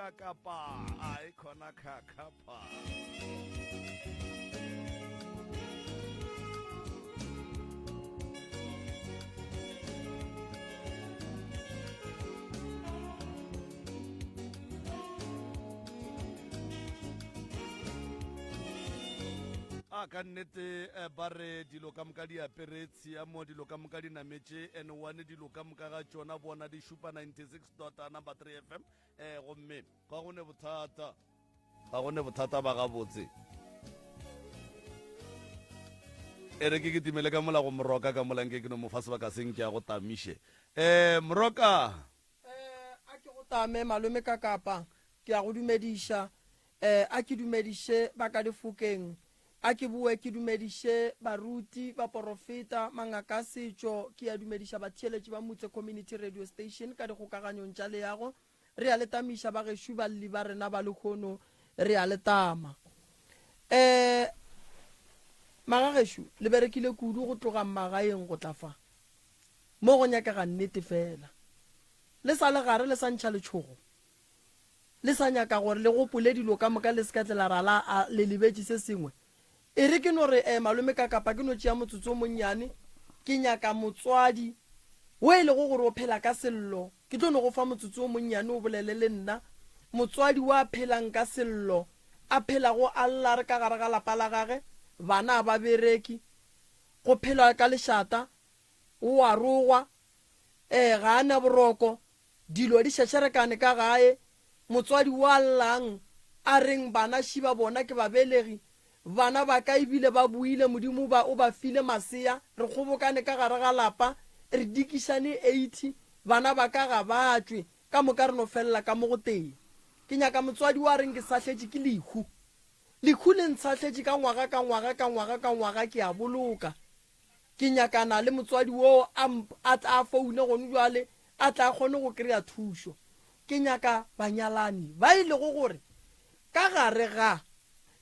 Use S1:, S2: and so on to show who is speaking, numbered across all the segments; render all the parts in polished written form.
S1: kakapa a e khona kakapa. A ka nnete eh, ba re dilo ka moka di apere tshiamo, dilo ka moka di nametše N1, dilo ka moka ga tšona bona di šupa 96 dot number 3 FM eh, gomme ga go ne bothata, ga go ne bothata ba gabotse. E re ke kitimele ka mola go Moroka ka mola nke ke no mo fa sebaka se nke a go tamiše. Eh, Moroka!
S2: Eh, a ke go tame malome ka kapa, ke a go dumediša. Eh, a ke dumediše ba ka difokeng. A ke boe ke dumediše baruti, baporofeta, mangaka a setšo. Ke a dumediša batheeletši ba Mutse Community Radio Station ka dikgokaganyong tša leago. Re a le tamiša bagešo balli ba rena ba lehono. Re a le tama. Eh, magagešo, le berekile kudu go tloga magaeng go tla fa. Mo go nyakega nnete feela. Le sa le gare le sa ntšha letšhogo. Le sa nyaka gore le gopole dilo ka moka le se ka tle la ra la a le lebetše se sengwe. E re ke no re, eh, malome ka kapa ke no tšea motsotso o monnyane, ke nyaka motswadi wo e lego gore o phela ka sello. Ke tlo no go fa motsotso o monnyane o bolele le nna. Motswadi wa phelang ka sello, a phelago a lla re ka gare ga lapa la gage, bana a ba bereke, go phela ka lešata, o a rogwa, eh, ga a na boroko, Dilo di šešerekane ka gae, motswadi wa llang a reng bana šiba bona ke babelegi, bana ba ka ebile ba boile Modimo ba o ba file masea, re kgobokane ka gare ga lapa re dikišane 80 bana ba ka ga ba tšwe ka moka re no felela ka mo go tee. Ke nyaka motswadi wa reng ke sahletše ke lehu. Lehu le ntshahletše ka ngwaga ka ngwaga ka ngwaga ka ngwaga ke a boloka. Ke nyakana le motswadi woo a a tla a foune gone bjale a tla a kgone go kry-a thušo. Ke nyaka banyalani ba e lego gore ka gare ga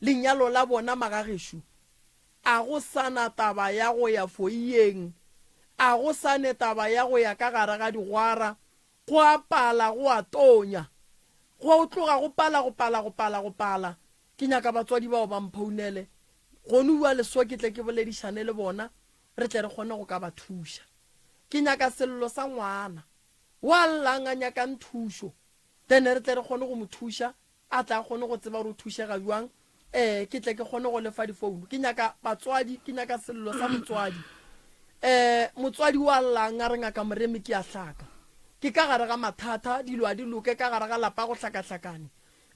S2: lenyalo la bona magagešo a go sa na taba ya go ya foiyeng, a go sa ne taba ya go ya ka gare ga digwara, go a pala go a tonya, go tloga go pala go pala go pala go pala. Ke nyaka batswadi bao ba mphounele gone bjale so ke tle ke boledišane le bona re tle re kgone go ka ba thuša. Ke nyaka sello sa ngwana wa llang a nyakang thušo then re tle re kgone go mo thuša a tle a kgone go tseba gore o thušega bjang um ke tle ke kgone go lefa difouno. Ke nyaka batswadi, ke nyaka sello sa motswadi. Um motswadi wa llang a re Ngaka Moremi ke a hlaka. Ke ka gare ga mathata, dilo a di loke ka gare ga lapa go hlakahlakane.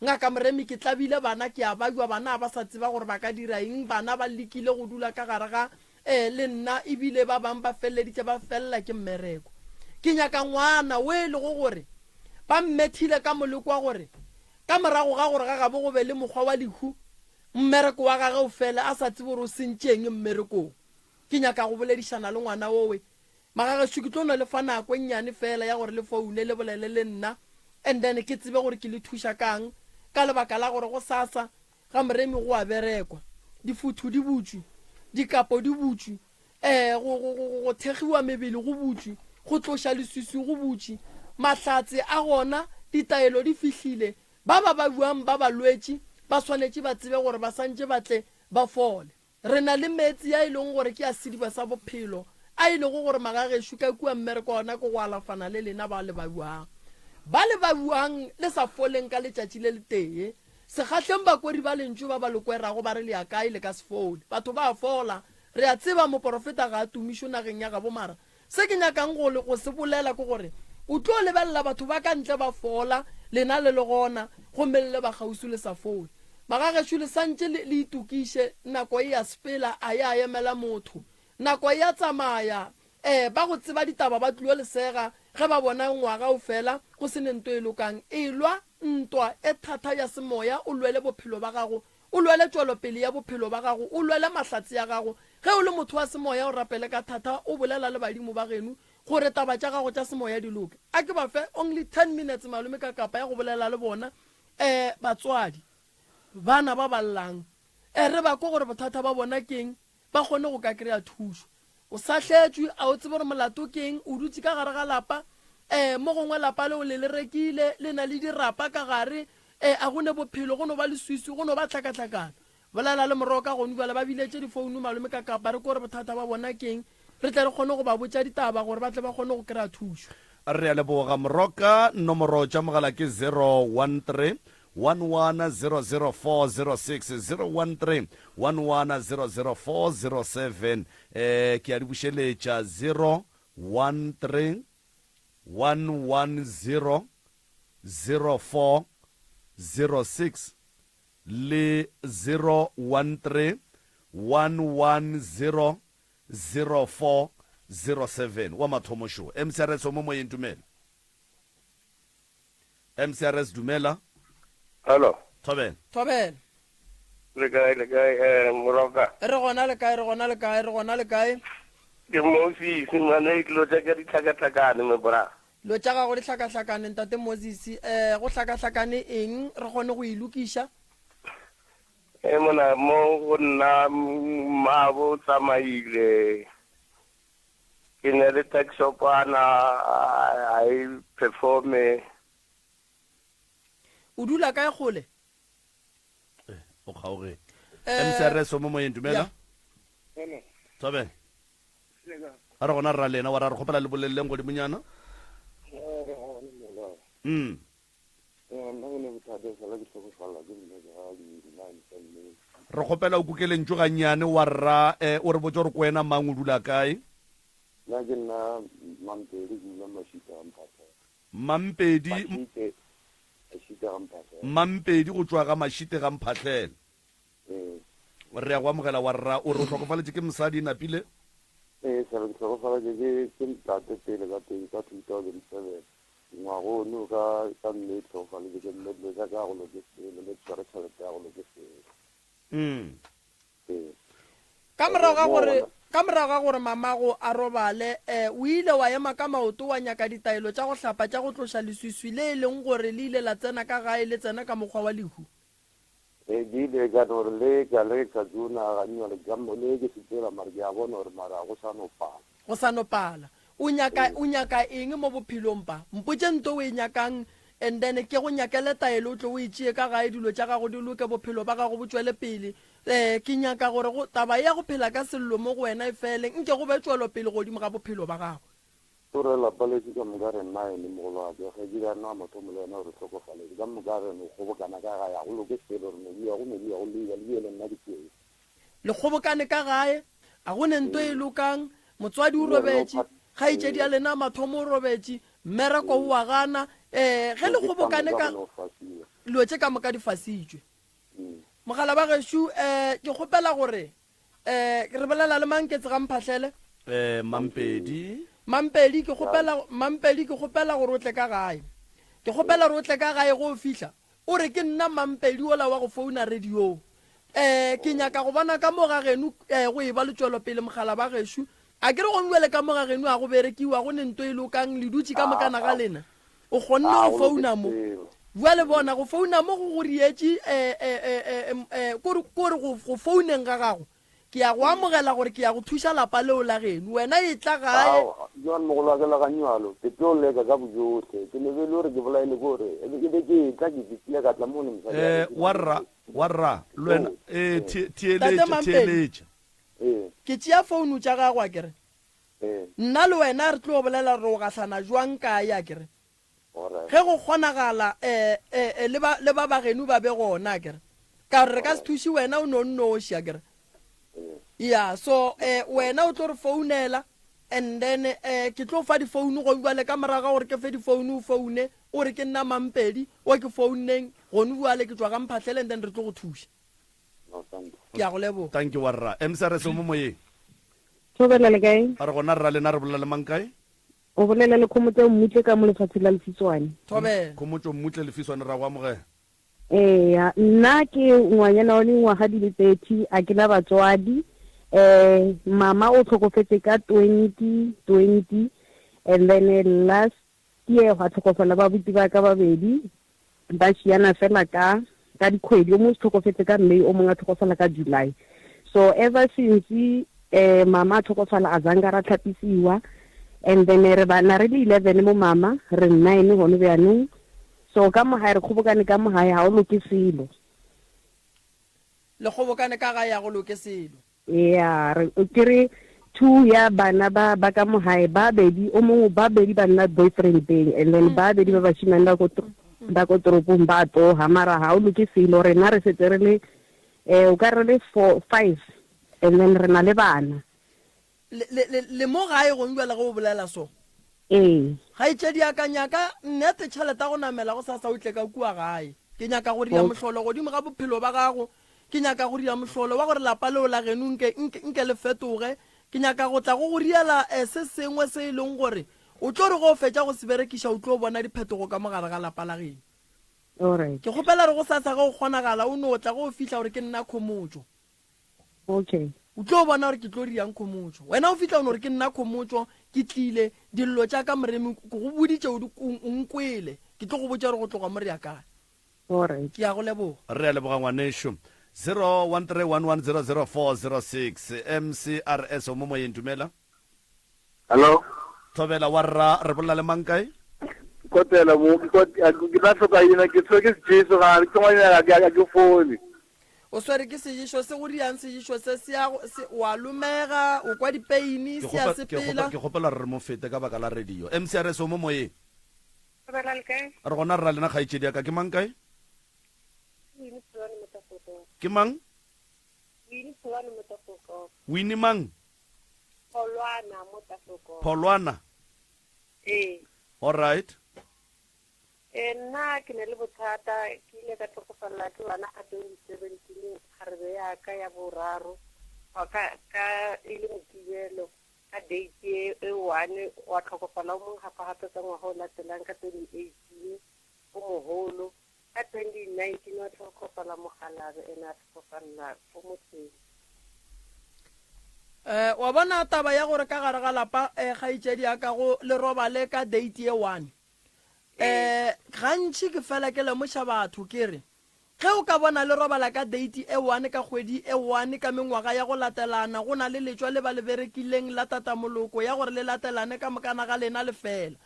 S2: Ngaka Moremi, ke tlabile bana, ke a bajwa, bana a ba sa tseba gore ba ka dira eng, bana ba lekile go dula ka gare ga e le nna, ebile ba bang ba feleleditše ba felela ke mmereko. Ke nyaka ngwana o e lego gore ba mmethile ka moleko wa gore ka morago ga gore ga gabo go be le mokgwa wa lehu, mmereko wa gage o fele a sa tsebe gore o sentše eng mmerekong. Ke nyaka go boledišana le ngwana owe Magagešo ke tlo no le fa nako e nnyane fela ya gore le foune le bolele le nna and then ke tsebe gore ke le thuša kang ka lebaka la gore gosasa ga Moremi go a berekwa, difuthu di butšwe, dikapo di butšwe, eh, go, go, go, go thekgiwa mebele go butšwe, go tloša leswiswi go butše, mahlatse a gona, ditaelo di fihlile, ba ba babjang ba balwetši ba swanetše ba tsebe gore ba santše ba tle ba fole. Re na le meetse a e lego gore ke a sediba sa bophelo, a e lego gore magagešo ka kua mmereko wa ona ke go alafana le lena ba le ba bjang. Ba le ba bjang le sa foleng ka letšatši le letee. Sekgahleng bakweri ba lentšu ba ba le kwerago ba re le ya kae le ka se fole. Batho ba a fola. Re a tseba moporofeta ga a tumišwe nageng ya gabo mara Se ke nyakang go, go se bolela ke gore, o tlo lebelela batho ba ka ntle ba fola, lena le le gona, gomme le le ba kgauswi le sa fole. Magagešo, le santše le, le itokiše, nako e a sepela, a ya emela motho. Nako e a tsamaya. Ee, ba go tseba ditaba ba tlilo le sega ge ba bona ngwaga o fela go se ne nto e lokang. Elwa ntwa e thata ya semoya, o lwele bophelo ba gago O lwele tšwelopele ya bophelo ba gago, o lwele mahlatse a gago. Ge o le motho wa semoya, o rapele ka thata, o bolela le badimo ba geno gore taba tša gago tša semoya di loke. A ke ba fe only ten minutes malome ka kapa ya go bolela le bona, eh, batswadi, bana ba ba llang, eh, re ba kwe gore bothata ba bona keng, ba kgone go ka kry-a thušo. O sahletšwe, a o tsebe gore molato ke eng, o dutše ka gare ga lapa, um mo gongwe lapa leo le le rekile, le na le dirapa ka gare. um a go ne bophelo, go no ba leswiswi, go no ba tlhakatlhakano. Bolela le Moroka gonu bjale ba biletše difounu malome ka kapa re kore bothata ba bona keng re tle re kgone go ba botša ditaba gore ba tle ba kgone go kry-a thušo.
S1: Re a leboga Moroka, nomoro tša mogala ke 013 1100406, 013 1100407, eh ke a di bušeletša 013 110 0406 le 013 110 0407. Wa mathomo šo. MCRS o mo moyeng, dumela. MCRS dumela.
S3: Hello.
S1: Thobela.
S2: Thobela.
S3: Le kae, le kae, eh, Moroka?
S2: Re gona le kae, re gona le kae, re gona le kae?
S3: Ke Moses, ngwana, dilo tša ka di hlakahlakane, me bra.
S2: Dilo tša gago di hlakahlakane, Ntate Moses. Eh, go hlakahlakane eng? Re kgone go e lokiša.
S3: E mona mo go nna mmabo o tsamaile. Ke ne le tuck shopana a e performe.
S2: O dula kae kgole?
S1: Eh, o kgaoge. Eh, MCRS o mo moyeng, dumela.
S3: Hello.
S1: Thobela. A re gona rra lena wa ra re kgopela le boleleleng godimonyana. Re kgopela o kuke lentšu gannyane wa rra eh, o re botse gore ko wena mang o dula kae.
S4: Nna ke nna Mampedi ke dula Mashite ga Mphahlele.
S1: Mampedi
S4: Mashite Mashite ga Mphahlele.
S1: Mampedi go tšwa ga Mashite ga Mphahlele.
S4: Ee.
S1: Re a go amogela wa rra. O re o hlokofaletše ke mosadi napile?
S4: Ee, sir, ke hlokofaletše ke ke ntate pele ka pele ka 2007. Ngwaga ono ka ka May ke hlokofaletše ke mme dilo tša ka ga go loke selo le tshwere tšhelete ya go loke selo. Ee.
S2: Ka morago ga gore ka morago ga gore mamago a robale, eh, o ile wa ema ka maoto wa nyaka ditaelo tša go hlapa tša go tloša leswiswi le e leng gore le ile la tsena ka gae le tsena ka mokgwa wa lehu.
S4: Ee, ke ile ka no re leka, le ka tšona gannyane, ka mo le ke se tseba, mara ke a bona gore mara go sa no pala.
S2: Go sa no pala. O nyaka, o nyaka eng mo bophelong pa? Mpotše nto o e nyakang and then ke go nyakele taelo o tle o e tšee ka gae dilo tša gago di loke, bophelo ba gago bo tšwele pele. Eh, ke nyaka gore go, taba ya go phela ka sello mo go wena e fele, nke go be tšwelopele godimo ga bophelo ba gago.
S4: O re lapa lešu ka moka re nine, mogolwake, kgaetšedi ya rena wa mathomo le yena o re hlokofaletše. Ka moka re no kgobokana ka gae, ga go loke selo, re no bua, go no bua go lewa, le bile le nna ke teng.
S2: Le kgobokane ka gae, ga go ne nto e lokang, motswadi o robetše, kgaetšedi ya lena ya mathomo o robetše, mmereko o a gana, ee, ge le kgobokane ka, dilo tše ka moka di fasitšwe. Mogala wa gešo, ee, ke kgopela gore Eh, re bolela le mang ke tsega Mphahlele?
S1: Eh, Mampedi.
S2: Mampedi, ke kgopela Mampedi ke kgopela gore o tle ka gae. Ke kgopela gore o tle ka gae go fihla. O re ke nna Mampedi ola wa go founa radio. Eh, ke nyaka go bona ka mo ga geno eh, go e ba le tšwelopele mogala ba gešo. A ke re go bjale ka mo ga geno a go berekiwa go ne nto e lokang le dutše ka mokana ga lena. O kgonne go founa mo. Bjale bona go founa mo go go rietše eh, eh, eh, eh, eh, kore kore go, go founeng ga gago ke ya go amogela gore ke ya go thuša lapa leo la geno. Wena e tla gae.
S4: Aowa, Johan mogolo wa ka le ganywalo, ke tlo leka ka bojohle. Ke no be le gore ke bolaile ke gore e be ke be ke etla ke fihlile ka tla mo le mosadi wa
S1: Eh,
S4: gešo
S1: wa rra, wa rra, le wena,
S4: Oh,
S1: eh,
S4: eh.
S1: thie-
S2: Tate
S1: theeletša,
S2: Mampedi.
S1: theeletša.
S4: Ee.
S2: Ke tšea founu tša gago a ke re. Nna le wena re tlo bolela gore o gahlana jwang kae, a ke re? Ge go kgonagala, um le ba, le ba bageno ba be gona, a ke re? Ka gore re ka se thuše wena o no nnoši, a ke re? Ya, so um wena o tlo re founela and then um ke tlo fa difounu gone bjale, ka morago ga gore ke fe difounu o foune o re ke nna Mampedi o ke founneng gone bjale ke tšwa ga Mphahlele and then re tlo go thuša. Ke a go leboga.
S1: Thank you warra. MCRS o mo moyeng.
S5: Thobela le kae?
S1: A re gona rra lena re bolela le mang kae?
S5: O bolela le Khomotšo Mmutle ka mo lefatsheng la Lefiswane.
S2: Thobela.
S1: Khomotšo Mmutle Lefiswane ra go amogela.
S5: Eya, nna ke ngwanyana wa dingwaga di le 30, a ke na batswadi. Eh, mama o tlhokofetse ka 2020 and then last year gwa tlhokofala ba buti ba ka babedi. Ba šiana fela ka ka dikgwedi, o mongwe o tlhokofetse ka May, o mongwe a tlhokofala ka July. So ever since eh mama a tlhokofala a zanga ra tlhapisiwa and then re bana re le 11 mo mama, re 9 gone bjanong. So ka mo gae re kgobokane ka mo gae ga o loke selo.
S2: Le kgobokane ka gae ga go loke selo.
S5: Ya re ke re 2 ya bana ba ba ka mo gae ba bedi o mongwe ba bedi ba nna boyfriendeng and then ba bedi ba bashimane ba ko ba ko toropong ba tloga mara ga o loke selo rena re setse re le eh o ka re le 4 5 and then re na le bana.
S2: Le, le, le, le mo gae gong bjale ge o bolela so?
S5: Ee.
S2: Kgaetšedi ya ka, nyaka nnete tšhelete ya go namela gosasa o tle ka kua gae. Ke nyaka go ria mohlolo godimo ga bophelo ba gago. Ke nyaka go ria mohlolo wa gore lapa leo la geno nke, nke, nke le fetoge. Ke nyaka go tla go go riela eh, se sengwe se e leng gore o tlo re ge o fetša go se berekiša o tlo bona diphetogo ka mo gare ga lapa la geno.
S5: Alright.
S2: Ke kgopela re gosasa ge o kgonagala o no tla ge o fihla gore ke nna Khomotšo.
S5: Okay.
S2: O tlo bona gore ke tlo dirang Khomotšo. Wena o fihla o no re ke nna Khomotšo, ke tlile, dillo tša ka Moremi ke go boditše o di o nkwele. Ke tlo go botša gore go tloga mo re ya kae.
S5: Alright.
S2: Ke a go leboga.
S1: Re a leboga ngwanešu. 0131100406 MCRS o mo moyeng dumela.
S4: Hello.
S1: Thobela wa rra re bolela le mang kae?
S4: Kotela mo ke ke tla hloka ina ke tshwere ke sejeso ga ke ngwanyana ga ke fole.
S2: O swere ke sejeso se go riang sejeso se se ya se wa lomega o kwa dipeini se ya sepela.
S1: Ke kgopela re mo fete ka baka la radio. MCRS o mo moyeng.
S6: Thobela le kae?
S1: Re gona rra lena kgaetšedi ya ka ke mang kae? Ke mang?
S6: Winnie Pholwana mo Tafelkop.
S1: Winnie mang?
S6: Pholwana mo Tafelkop.
S1: Pholwana?
S6: Ee.
S1: All right.
S6: Eh, nna ke ne le bothata ke ile ka tlhokofalela ke bana ka 2017 kgarebe ya ka ya boraro ka ka e le mokibelo ka date e, e one wa tlhokofala o mongwe gape gape ka ngwaga o latelang ka 2018 o mogolo Ka 2019 wa tlhokofala Mokgalabje ene a tlhokofalela ko motseng.
S2: Eh, wa bona taba ya gore ka gare ga lapa eh, kgaetšedi ya ka go le robale ka date ye one. Eh, gantši ke fela ke lemoša batho ke re ge o ka bona le robala ka date e one ka kgwedi e one ka mengwaga ya go latelana go na le letšwa le ba le berekileng la tatamoloko ya gore le latelane ka mokana ga lena le fela.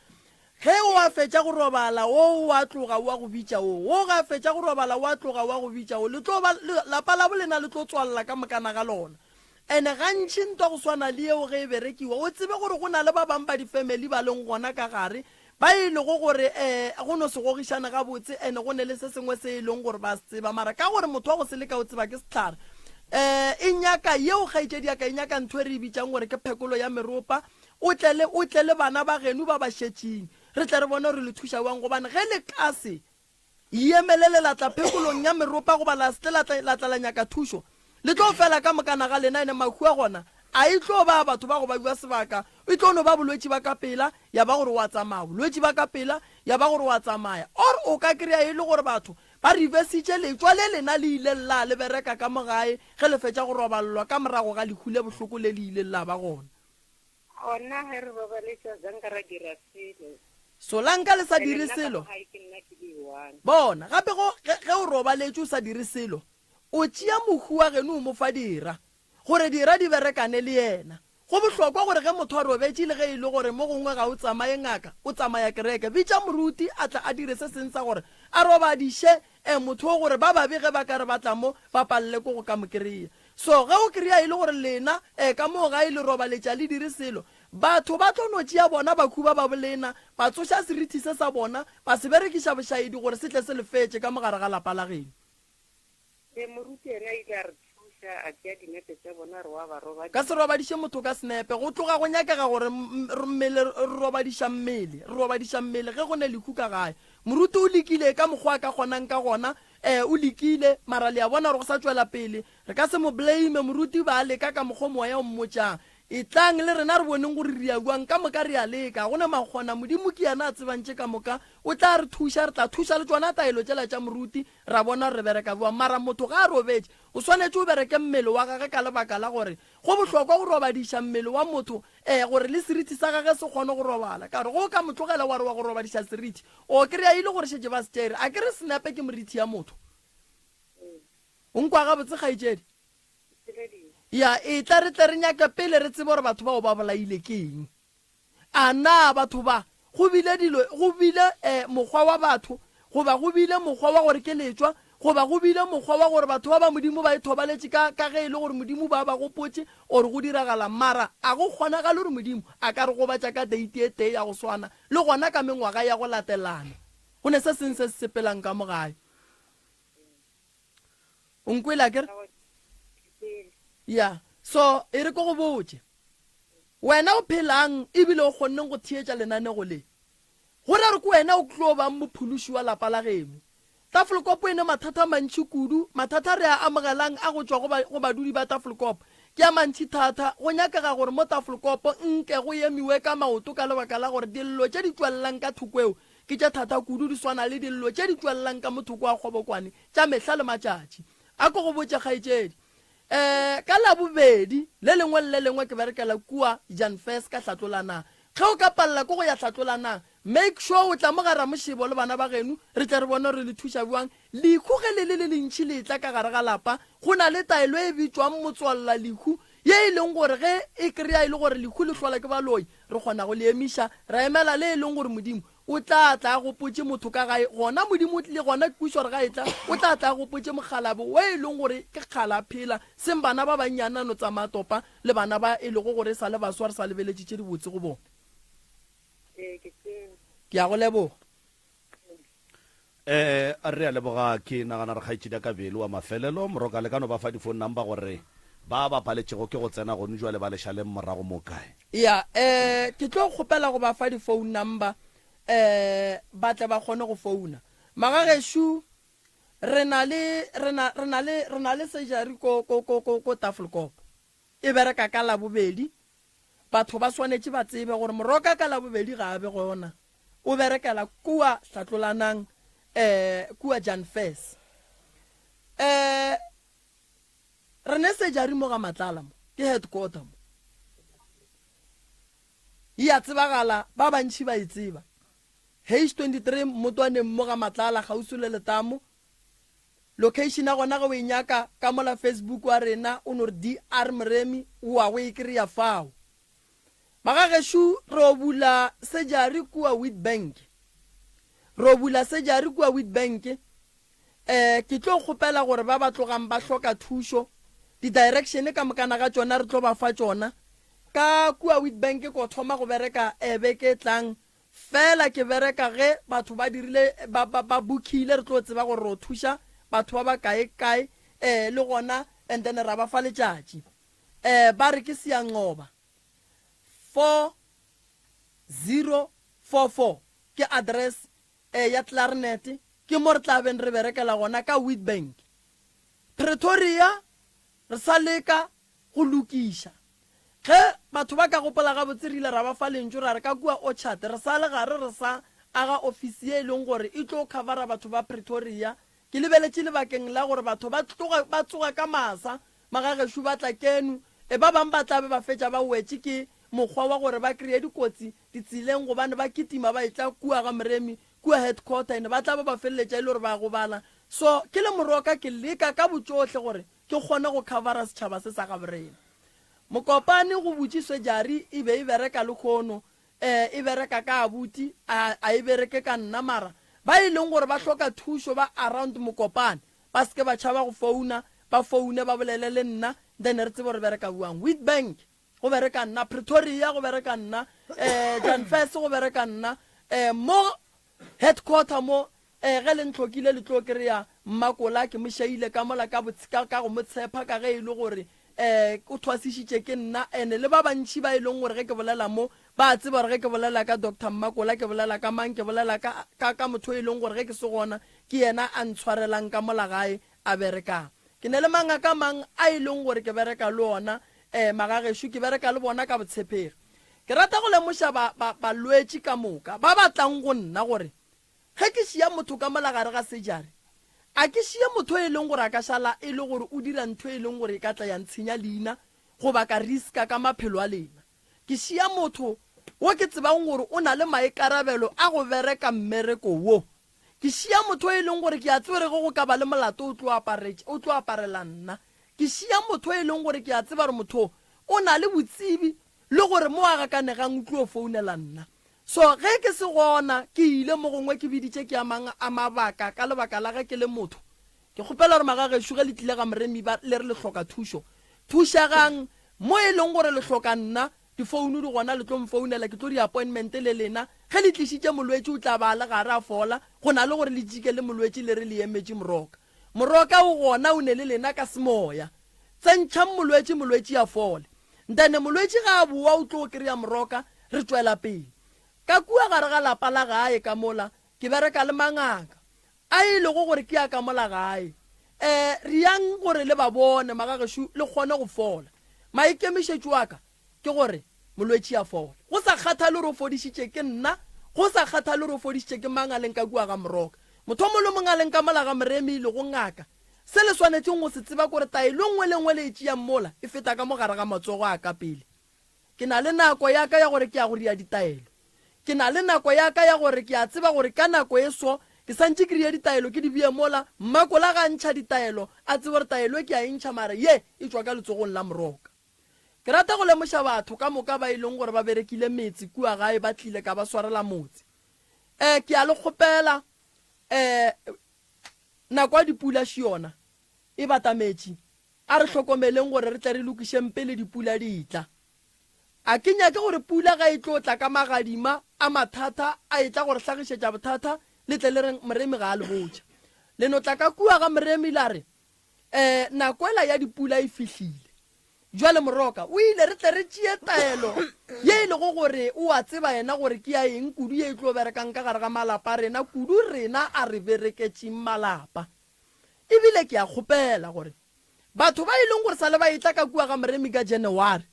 S2: Ge o a fetša go robala, wo o a tloga o a go bitša wo. Wo ge a fetša go robala o a tloga o a go bitša wo. Le tlo ba, le, lapa la bolena le tlo tswalela ka mokana ga lona. Ene gantši ntwa go swana le yeo ge e berekiwa, o tsebe gore go na le ba bang ba difemeli ba leng gona ka gare, ba e lego gore um go no se gogišane gabotse, ene go ne le se sengwe se e leng gore ba se tseba. Mara ka gore motho wa go se leka o tseba ke sehlare. Um e nyaka, yeo kgaetšedi ya ka, e nyaka ntho e re e bitšang gore ke phekolo ya meropa. O tle le, o tle le bana ba geno ba ba šetšeng, re tle re bone gore le thuša bjang. Gobane ge le ka se iemelele la tla phekolong ya meropa, goba la se tle la tla, la tla la nyaka thušo, le tlo fela ka mokana ga lena. Ene mahu a gona a e tlo ba a batho ba go babja sebaka, e tlo no ba bolwetši ba ka pela, ya ba gore o a tsamaya, bolwetši ba ka pela, ya ba gore o a tsamaya. Or o ka kry-a e le gore batho ba reversitše letšwa le lena le ileng la le bereka ka mo gae ge le fetša go roballwa ka morago ga lehu le bohloko le le ileng la ba gona.
S6: Gona ge re robaletše a zanka ra dira selo.
S2: Solanka le sa
S6: Ene
S2: dire
S6: nna ka
S2: selo.
S6: mo gae ke nna ke le one.
S2: Bona, gape go, ge, ge o robaletše o sa dire selo, o tšea mohu wa geno o mo fa dira, gore dira di berekane le yena. Go bohlokwa gore ge motho a robetše le ge e le gore mo gongwe ga o tsamaye ngaka, o tsamaya kereke, bitša moruti a tle a dire se seng sa gore a robadiše e motho wo gore ba babe ge ba ka re ba tla mo, ba palele ko go ka mo kry-a. So ge o kry-a e le gore lena e ka moo gae le robaletša le dire selo, batho ba tlo no tšea bona bakhuba ba bolena, ba tsoša serithi se sa bona, ba se berekiša bošaedi gore se tle se le fetše ka mo gare ga lapa la geno.
S6: Ee, moruti yena a ile a re thuša, a tšea dinepe tša bona, a re wa ba robadiša.
S2: Ka se robadiše motho ka senepe. Go tloga go nyakega gore mmele, re robadiša mmele, re robadiša mmele ge go ne lehu ka gae. Moruti o lekile ka mokgwa a ka kgonang ka gona, Ee, o lekile, mara le a bona gore go sa tšwela pele. Re ka se mo blame, moruti ba a leka ka mokgo moya o mmotšang. Etlang le rena re boneng gore re ya bjang, ka moka re a leka, ga go na makgona, Modimo ke yena a tsebang tše ka moka, o tla re thuša, re tla thuša le tšona taelo tšela tša moruti, ra bona gore re bereka bjang. Mara motho ga a robetše, o swanetše o bereke mmele wa gage ka lebaka la gore go bohlokwa go robadiša mmele wa motho, ee, gore le serithi sa gage se kgone go robala. Ka gore ge o ka mo tlogela wa re wa go robadiša serithi, O kry-a e le gore šetše ba se tšere. A ke re senepe ke morithi ya motho. O nkwa gabotse kgaetšedi? Ya, etla re tle re nyake pele re tsebe gore batho bao ba bolaile ke eng. A na batho ba, go bile dilo, go bile eh, mokgwa wa batho goba go bile mokgwa wa gore ke letšwa, goba go bile mokgwa wa gore batho ba ba Modimo ba ithobaletše ka, ka ge e le gore Modimo ba ba gopotše or go diragalang. Mara a go kgonagale gore Modimo a ka re gobatša ka deiti e tee ya go swana, le gona ka mengwaga ya go latelana. Go ne se seng se se sepelang ka mo gae. O nkwele akere? Ya. So, e re ke go botše. Wena o phelang ebile o kgonneng go theetša lenanego le, go ra gore ke wena o tlo bang mophološi wa lapa la geno. Tafelkop e ne mathata a mantši kudu. Mathata a re a amogelang a go tšwa go ba, go badudi ba Tafelkop ke a mantši thata. Go nyakega gore mo Tafelkop nke go emiwe ka maoto ka lebaka la gore dillo tše di tšwelelang ka thoko eo ke tše thata kudu, di swana le dillo tše di tšwelelang ka mo thoko ga kgobokwane tša mehla le matšatši. A ko go botše, kgaetšedi. E, ka Labobedi le lengwe le le lengwe ke berekela kua Jan Fes ka Hlatlolanang. Ge o ka palela ke go ya Hlatlolanang, make sure o tla mo ga Ramošebo le bana ba geno, re tle re bone gore re le thuša bjang. Lehu ge le le le lentši le etla ka gare ga lapa, go na le taelo e bitšwang motswalla lehu, ye e leng gore ge e kry-a e le gore lehu le hlola ke baloi, re kgona go le emiša, ra emela le e leng gore Modimo O tla tla a gopotše motho ka gae, gona Modimo o tlile, gona kwešiša gore ga etla, o tla tla a gopotše mokgalabje wo e leng gore ke kgale a phela, seng bana ba bannyane a no tsamaya a topa le bana ba e lego gore e sa le baswa re sa lebeletše tše dibotse go bona.
S6: Ee, ke tseba.
S2: Ke a go leboga.
S1: Eh, re a leboga. Ke nagana re kgaetšedi ya ka Belo wa mafelelo. Moroka, le ka no ba fa di-phone number gore ba ba paletšego ke go tsena gonu jwale ba le šaleng morago mo kae?
S2: Ya, eh, ke tlo kgopela go ba fa di-phone number, eh, ba tle ba kgone go founa. Magagešo, re na le, re na, re na le, re na le surgery ko, ko, ko, ko, ko Tafelkop. E bereka ka Labobedi. Batho ba swanetše ba tsebe gore Moroka ka Labobedi ga a be gona. O berekela kua Hlatlolanang, eh, kua Jan Fes. Eh, re ne surgery mo ga Matlala mo, ke headquarter mo. E a tsebagala, ba bantši ba e tseba. H23 Mmotwaneng mo ga Matlala kgauswi le letamo. Location ya gona ge o e nyaka ka mola Facebook wa rena o no re DR Moremi o wa go e kry-a fao. Magagešo re o bula surgery kua Witbank. Re o bula surgery kua Witbank. Eh ke tlo kgopela gore ba ba tlogang ba hloka thušo di direction ka mokana ga tšona re tlo ba fa tšona. Ka kua Witbank ko thoma go bereka eh beke e tlang Fela ke bereka ge batho ba dirile ba, ba, ba bookile, re tlo tseba gore ro thuša batho ba ba kae kae, eh, le gona, and then ra ba fa letšatši. Eh, ba re ke Siyanqoba, 4044 ke address, eh, ya Clarinet, ke mo re tla beng re berekela gona ka Witbank. Pretoria, re sa leka go lokiša. Ge batho ba ka gopola gabotse, re ile ra ba fa lentšu ra re ka kua Orchard re sa le gare re sa aga ofisi ye e leng gore e tlo khavara batho ba Pretoria. Ke lebeletše lebakeng la gore batho ba tloga ba tsoga ka masa, magagešo ba tla keno, e ba bang ba tla be ba fetša ba wetše ke mokgwa wa gore ba kreye dikotsi ditseleng gobane ba kitima ba etla kua ga Moremi kua headquarter ene ba tla ba ba feleletša e le gore ba gobala. So ke le moroka ke leka ka botšohle gore ke kgone go covera setšhaba se sa gaborena. Mokopane go butše surgery e be e bereka lekhono, eh, e bereka ka abuti, a, a e bereke ka nna mara ba e leng gore ba hloka thušo ba around Mokopane ba se ke ba tšhaba go founa, ba foune ba bolele le nna then re tsebe gore bereka buang. Witbank go bereka nna, Pretoria go bereka nna, eh, Jan Fes go bereka nna, eh, mo headquarter mo eh, ge le ntlhokile le tlo kry-a Mmakola ke mo šaile ka mola ka, ka, ka go mo tshepa ka ge e le gore eh, o thwasišitše ke nna ene le ba bantši ba e leng gore ge ke bolela mo ba tseba gore ge ke bolela ka Doctor Mmakola ke bolela ka mang ke bolela ka, ka, ka motho e leng gore ge ke se gona ke yena a ntshwarelang ka mola gae a berekang. Ke ne le mangaka mang a e leng gore ke bereka le ona, eh, magagešo, ke bereka le bona ka botshepegi. Ke rata go lemoša ba, ba, balwetši ka moka ba ba tlang go nna gore ge ke šia motho ka mola gare ga sejare, a ke šie motho e leng gore a ka šala e le gore o dira ntho e leng gore e ka tla ya ntshenya leina goba ka riska ka maphelo a lena. Ke šia motho wo ke tsebang gore o na le maikarabelo a go bereka mmereko wo. Ke šia motho e leng gore ke a tseba gore ge go ka ba le molato o tlo aparetše, o tlo aparela nna. Ke šia motho e leng gore ke a tseba gore motho o na le botsebi le gore mo a gakanegang o tlo founela nna. So ge ke se gona, ke ile mo gongwe ke biditše ke a mang a mabaka ka lebaka la ge ke le motho. Ke kgopela gore magagešo ge le tlile ga Moremi ba le re le hloka thušo, thušegang mo e leng gore le hloka nna, difouno di gona le tlo mfounela ke tlo di appointment le lena. Ge le tlišitše molwetši o tla ba a le gare a fola go na le gore le tšike le molwetši le re le emetše Moroka. Moroka o gona o ne le lena ka semoya. Tsentšhang molwetši molwetši a fole. Ntane molwetši ga a bowa o tlo kry-a Moroka re tšwela pele. Ka kua gare ga lapa la gae ka mola ke bereka le mangaka a e lego gore ke a ka mola gae. E reyang gore le ba bone magagešo le kgone go fola. Maikemišetšo a ka ke gore molwetši a fole. Go sa kgathale gore o fodišitše ke nna, go sa kgathale gore o fodišitše ke mang a leng ka kua ga Moroka. Motho o mongwe le o mongwe a leng ka mola ga Moremi e lego ngaka, se le swanetšeng go se tseba ke gore taelo e nngwe le e nngwe le e tšeang mola e feta ka mo gare ga matsogo a ka pele. Ke na le nako ya ka ya gore ke ya go ria ditaelo. Ke na le nako ya ka ya gore ke a tseba gore ka nako e so ke sa ntše ke rie ditaelo ke di bee mola. Mmakola ga a ntšha ditaelo a tsebe gore taelo e ke a e ntšha mara ye e tšwa ka letsogong la Moroka. Ke rata go lemoša batho ka moka ba e leng gore ba berekile metse kua gae ba tlile ka ba swarela motse. Eh ke a le kgopela eh nako ya dipula še yona e batametše. A re hlokomeleng gore re tle re lokišeng pele dipula di etla. A ke nyake gore pula ge e tlo tla ka magadima a mathata a etla go re hlagišetša bothata le tle le reng Moremi ga a le botša. Le no tla ka kua ga Moremi la re, E, nako ela ya dipula e fihlile. Bjale Moroka o ile re tle re tšee taelo ye e lego gore o a tseba yena gore ke ya eng kudu ye e tlo berekang ka gare ga malapa a rena kudu rena a re bereketšeng malapa. E bile ke a kgopela gore batho ba e leng gore sa le ba etla ka kua ga Moremi ka January,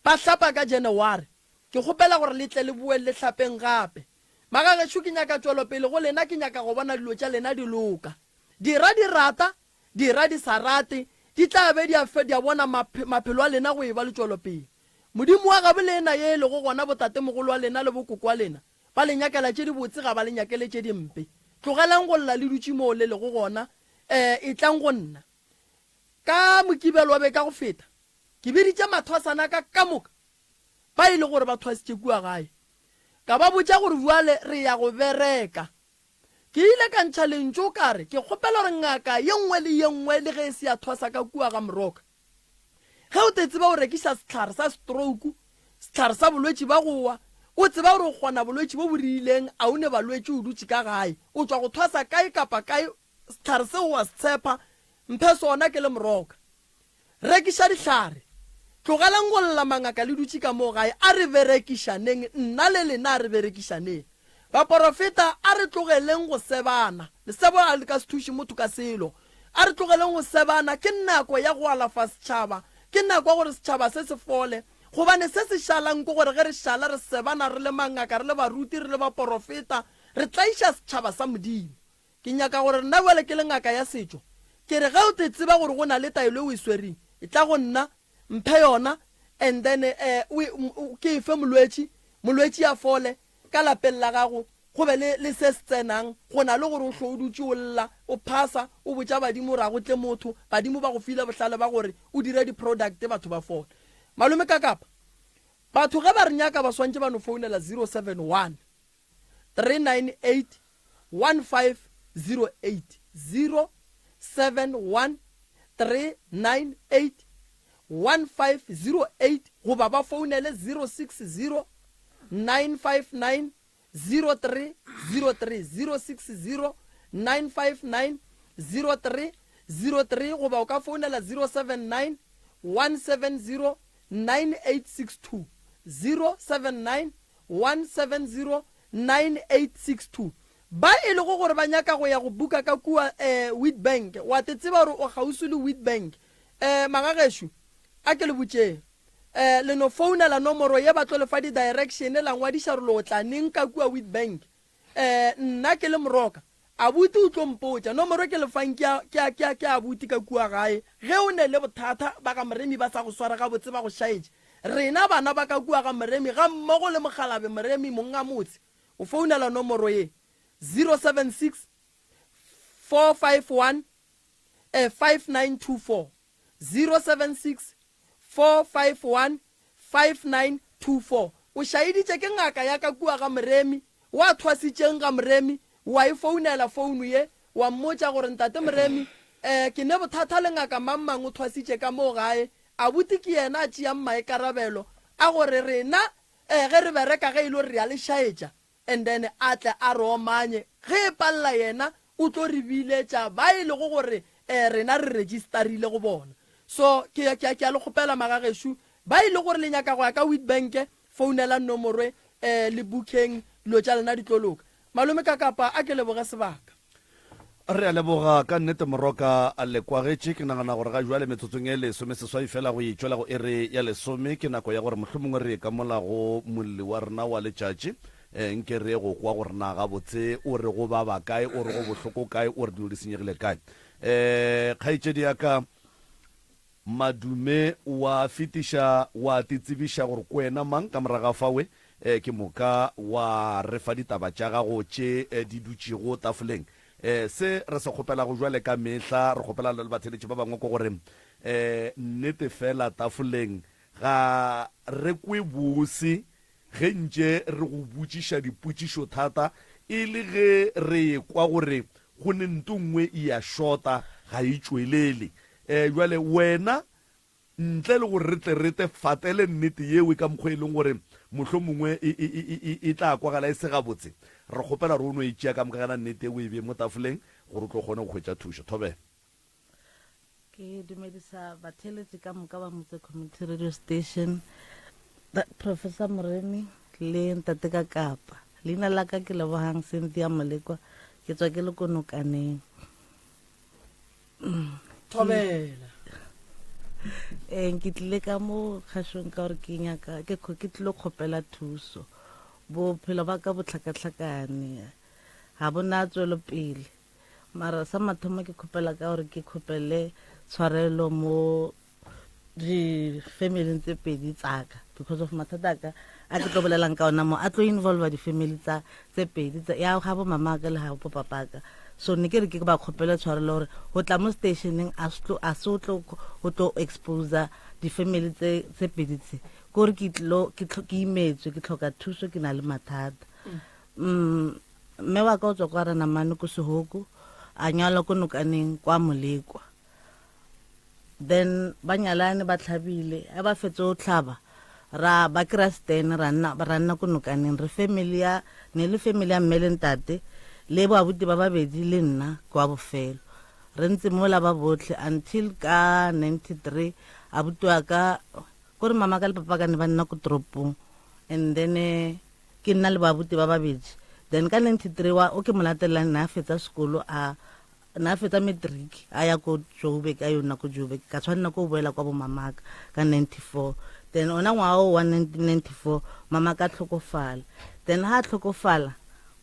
S2: ba hlapa ka January, ke kgopela gore le tle le boeng le hlapeng gape. Magagešo ke nyaka tšwelopele go lena, ke nyaka go bona dilo tša lena di loka. Dira di rata, dira di sa rate, di tla be di a di a bona maphelo a lena go eba le tšwelopele. Modimo wa gabo lena ye e lego gona botatemogolo wa lena le bokoko wa lena, ba le nyakela tše dibotse ga ba le nyakele tše dimpe. Tlogelang go lla le dutše moo le lego gona, ee, etlang go nna. Ka Mokibelo wa beke ya go feta, ke biditše mathwasana a ka ka moka ba e lego gore ba thwasitše kua gae, ka ba botša gore bjale re ya go bereka. Ke ile ka ntšha lentšu ka re ke kgopela gore ngaka ye nngwe le ye nngwe le ge e se ya thwasa ka kua ga Moroka, ge o te tseba o rekiša sehlare sa stroke, sehlare sa bolwetši ba go wa, o tseba gore o kgona bolwetši bo bo rileng, a o ne balwetši o dutše ka gae, o tšwa go thwasa kae kapa kae, sehlare seo o a se tshepa, mphe sona ke le Moroka. Rekiša dihlare. Tlogelang go lla mangaka le dutše ka moo gae. A re berekišaneng, nna le lena a re berekišaneng. Baporofeta, a re tlogeleng go sebana. Lesebo a le ka se thuše motho ka selo. A re tlogeleng go sebana. Ke nako ya go alafa setšhaba. Ke nako ya gore setšhaba se se fole. Gobane se se šalang ke gore ge re šala re sebana re le mangaka, re le baruti, re le baporofeta, re tlaiša setšhaba sa Modimo. Ke nyaka gore nna bjale ke le ngaka ya setšo, ke re ge o te tseba gore go na le taelo e o e swereng, etla go nna, mphe yona, and then eh, o e, ke e fe molwetši, molwetši a fole, ka lapeng la gago go be le, le se se tsenang, go na le gore o hlwe o dutše o lla, o phasa, o botša badimo gore a go tle motho, badimo ba go file bohlale ba gore o dire di-product batho ba fole. Malome Kakapa, batho ge ba re nyaka ba swantše ba no founela 071. 398 1508 071 398 1508 goba ba founele 060 959 0303 060 959 0303 goba o ka founela 079 170 9862 079 1709862 Ba e lego gore ba nyaka go ya go buka ka kua eh, Witbank, wa te tseba gore o kgauswi le Witbank. Eh, magagešo, a ke le botšeng. Eh, le no founela nomoro ye ba tlo le fa di-direction la ngwadiša gore lo tla neng ka kua Witbank. Eh, nna ke le Moroka, Abuti o tlo mpotša. Nomoro e ke le fang ke ya, ke ya, ke ya, ke ya abuti ka kua gae. Ge o ne le bothata, ba ga Moremi ba sa go sware gabotse ba go šaetše. Rena bana ba ka kua ga Moremi gammogo le mokgalabe Moremi monga motse, o founela nomoro ye, 076 451 5924. 076 451 5924. O šaeditše ke ngaka ya ka kua ga Moremi, wa thwasitšeng ga Moremi, wa e founela founu ye, wa mmotša gore Ntate Moremi, eh, ke ne bothata le ngaka mang-mang o thwasitše ka moo gae, abuti ke yena a tšeang maikarabelo a gore rena, eh, ge re bereka ge e le gore re a le šaetša, and then a tle a re omanye, ge e palela yena o tlo re biletša ba e lego gore eh rena re registerile go bona. So ke, ke, ke a le kgopela magagešo ba e le gore le nyaka go ya ka Witbank, founelang nomoro eh le bookeng, dilo tša lena di tlo loka. Malome Kakapa a ke leboge sebaka.
S1: Re a leboga ka nnete Moroka a le kwagetše. Ke nagana gore ga jwale metsotsong e lesomeseswai fela go e tšwela go iri ya lesome ke nako ya gore mohlomongwe re ye ka mola go molli wa rena wa letšatši. E, nke re ye go kwa gore na gabotse o re go baba kae, o re go bohloko kae, o re dilo di senyegile kae. E, kgaetšedi ya ka Madume wa fetiša wa titsebiša gore ke wena mang ka morago ga fawe Ke moka wa re fa ditaba tša gago tše di dutšego tafoleng. Se re se kgopelago bjale ka mehla, re kgopela le batheeletši ba bangwe, ke gore nnete fela tafoleng ga re kwe bose ge ntše re go botšiša dipotšišo thata e le ge re ekwa gore go ne nto nngwe e a šota, ga e tšwelele. Bjale wena Ntle le gore re tle re te fatele nnete yeo ka mokgwa e leng gore mohlomongwe e, e, e, e, e tla kwagala e se gabotse, re kgopela gore o no e tšea ka moka gana nnete o e bee mo tafoleng gore o tlo kgone go hwetša thušo. Thobela.
S7: Ke dumedisa batheeletši ka moka ba Motse Community Radio Station, Professor Moremi le Ntate ka Kapa. Leina la ka ke Lebohang Cynthia Molekwa, ke tswa ke le ko Nokaneng.
S2: Thobela.
S7: Ee, ke tlile ka mo kgašong ka gore ke nyaka ke ke tlilo kgopela thuso. Bophelo ba ka bo hlakahlakane, ga bo na tswelopele. Mara sa mathomo ke kgopela ka gore ke kgopele tshwarelo mo di-family tse pedi tsaka because of mathata a ka a ke tlo bolelang ka ona mo a tlo involva di-family tsa tse pedi ya ga bo mama ka le ga bo papa ka. So ne ke re ke ba kgopele tshwarelo gore go tla mo stationeng a se o tlo go tlo exposa di-family tse tse pedi tse, ke gore ke tlo ke imetswe, ke tlhoka thuso, ke na le mathata. Mme wa ka o tswa kwa Ranamane ko Sehoko, a nyalwa ko Nokaneng kwa Molekwa. Then ba nyalane ba tlhabile, a ba fetse o tlhaba ra ba kry-a stand, ra nna ra nna ko Nokaneng. Re family ya ne le family ya mme le ntate le boabuti ba babedi le nna kwa bofelo. Re ntse mola ba botlhe until ka 93 abuti wa ka kore mama ka le papa ka ne ba nna ko toropong, and then ke nna le boabuti ba babedi. Then ka 93 wa o ke mo latelelang ne a fetsa sekolo, a na fetsa matric, a ya ko Joburg, a yo nna ko Joburg. Ka tshwanela ko boela kwa bo mamaka ka 94. Then ona ngwaga o wa 1994 mamaka a tlhokofala. Then ha a tlhokofala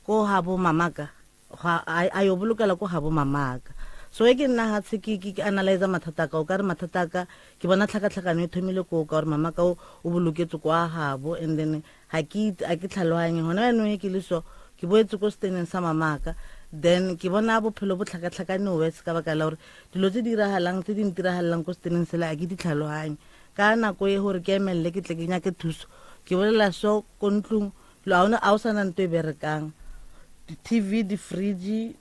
S7: ko ga bo mamaka, ga a yo bolokela ko ga bo mamaka. So e ke nna hatshe ke ke analyze mathata ka o ka re mathata ka ke bona tlhakatlhakano e thomile ko ka gore mamaka o o boloketse kwa gabo, and then ga ke itse, a ke tlhaloganye gona jaanong e ke le so ke boetse ko steneng sa mamaka. Then ke bona bophelo bo tlhakatlhakane worse ka baka la gore dilo tse di iragalang, tse di ntiragalelang ko steneng sela a ke di tlhaloganye. Ka nako e gore ke emelele ke tle ke nyake thuso, ke bolela so ko ntlong lo a o sana nto e berekang, di-T_V, di-fridge,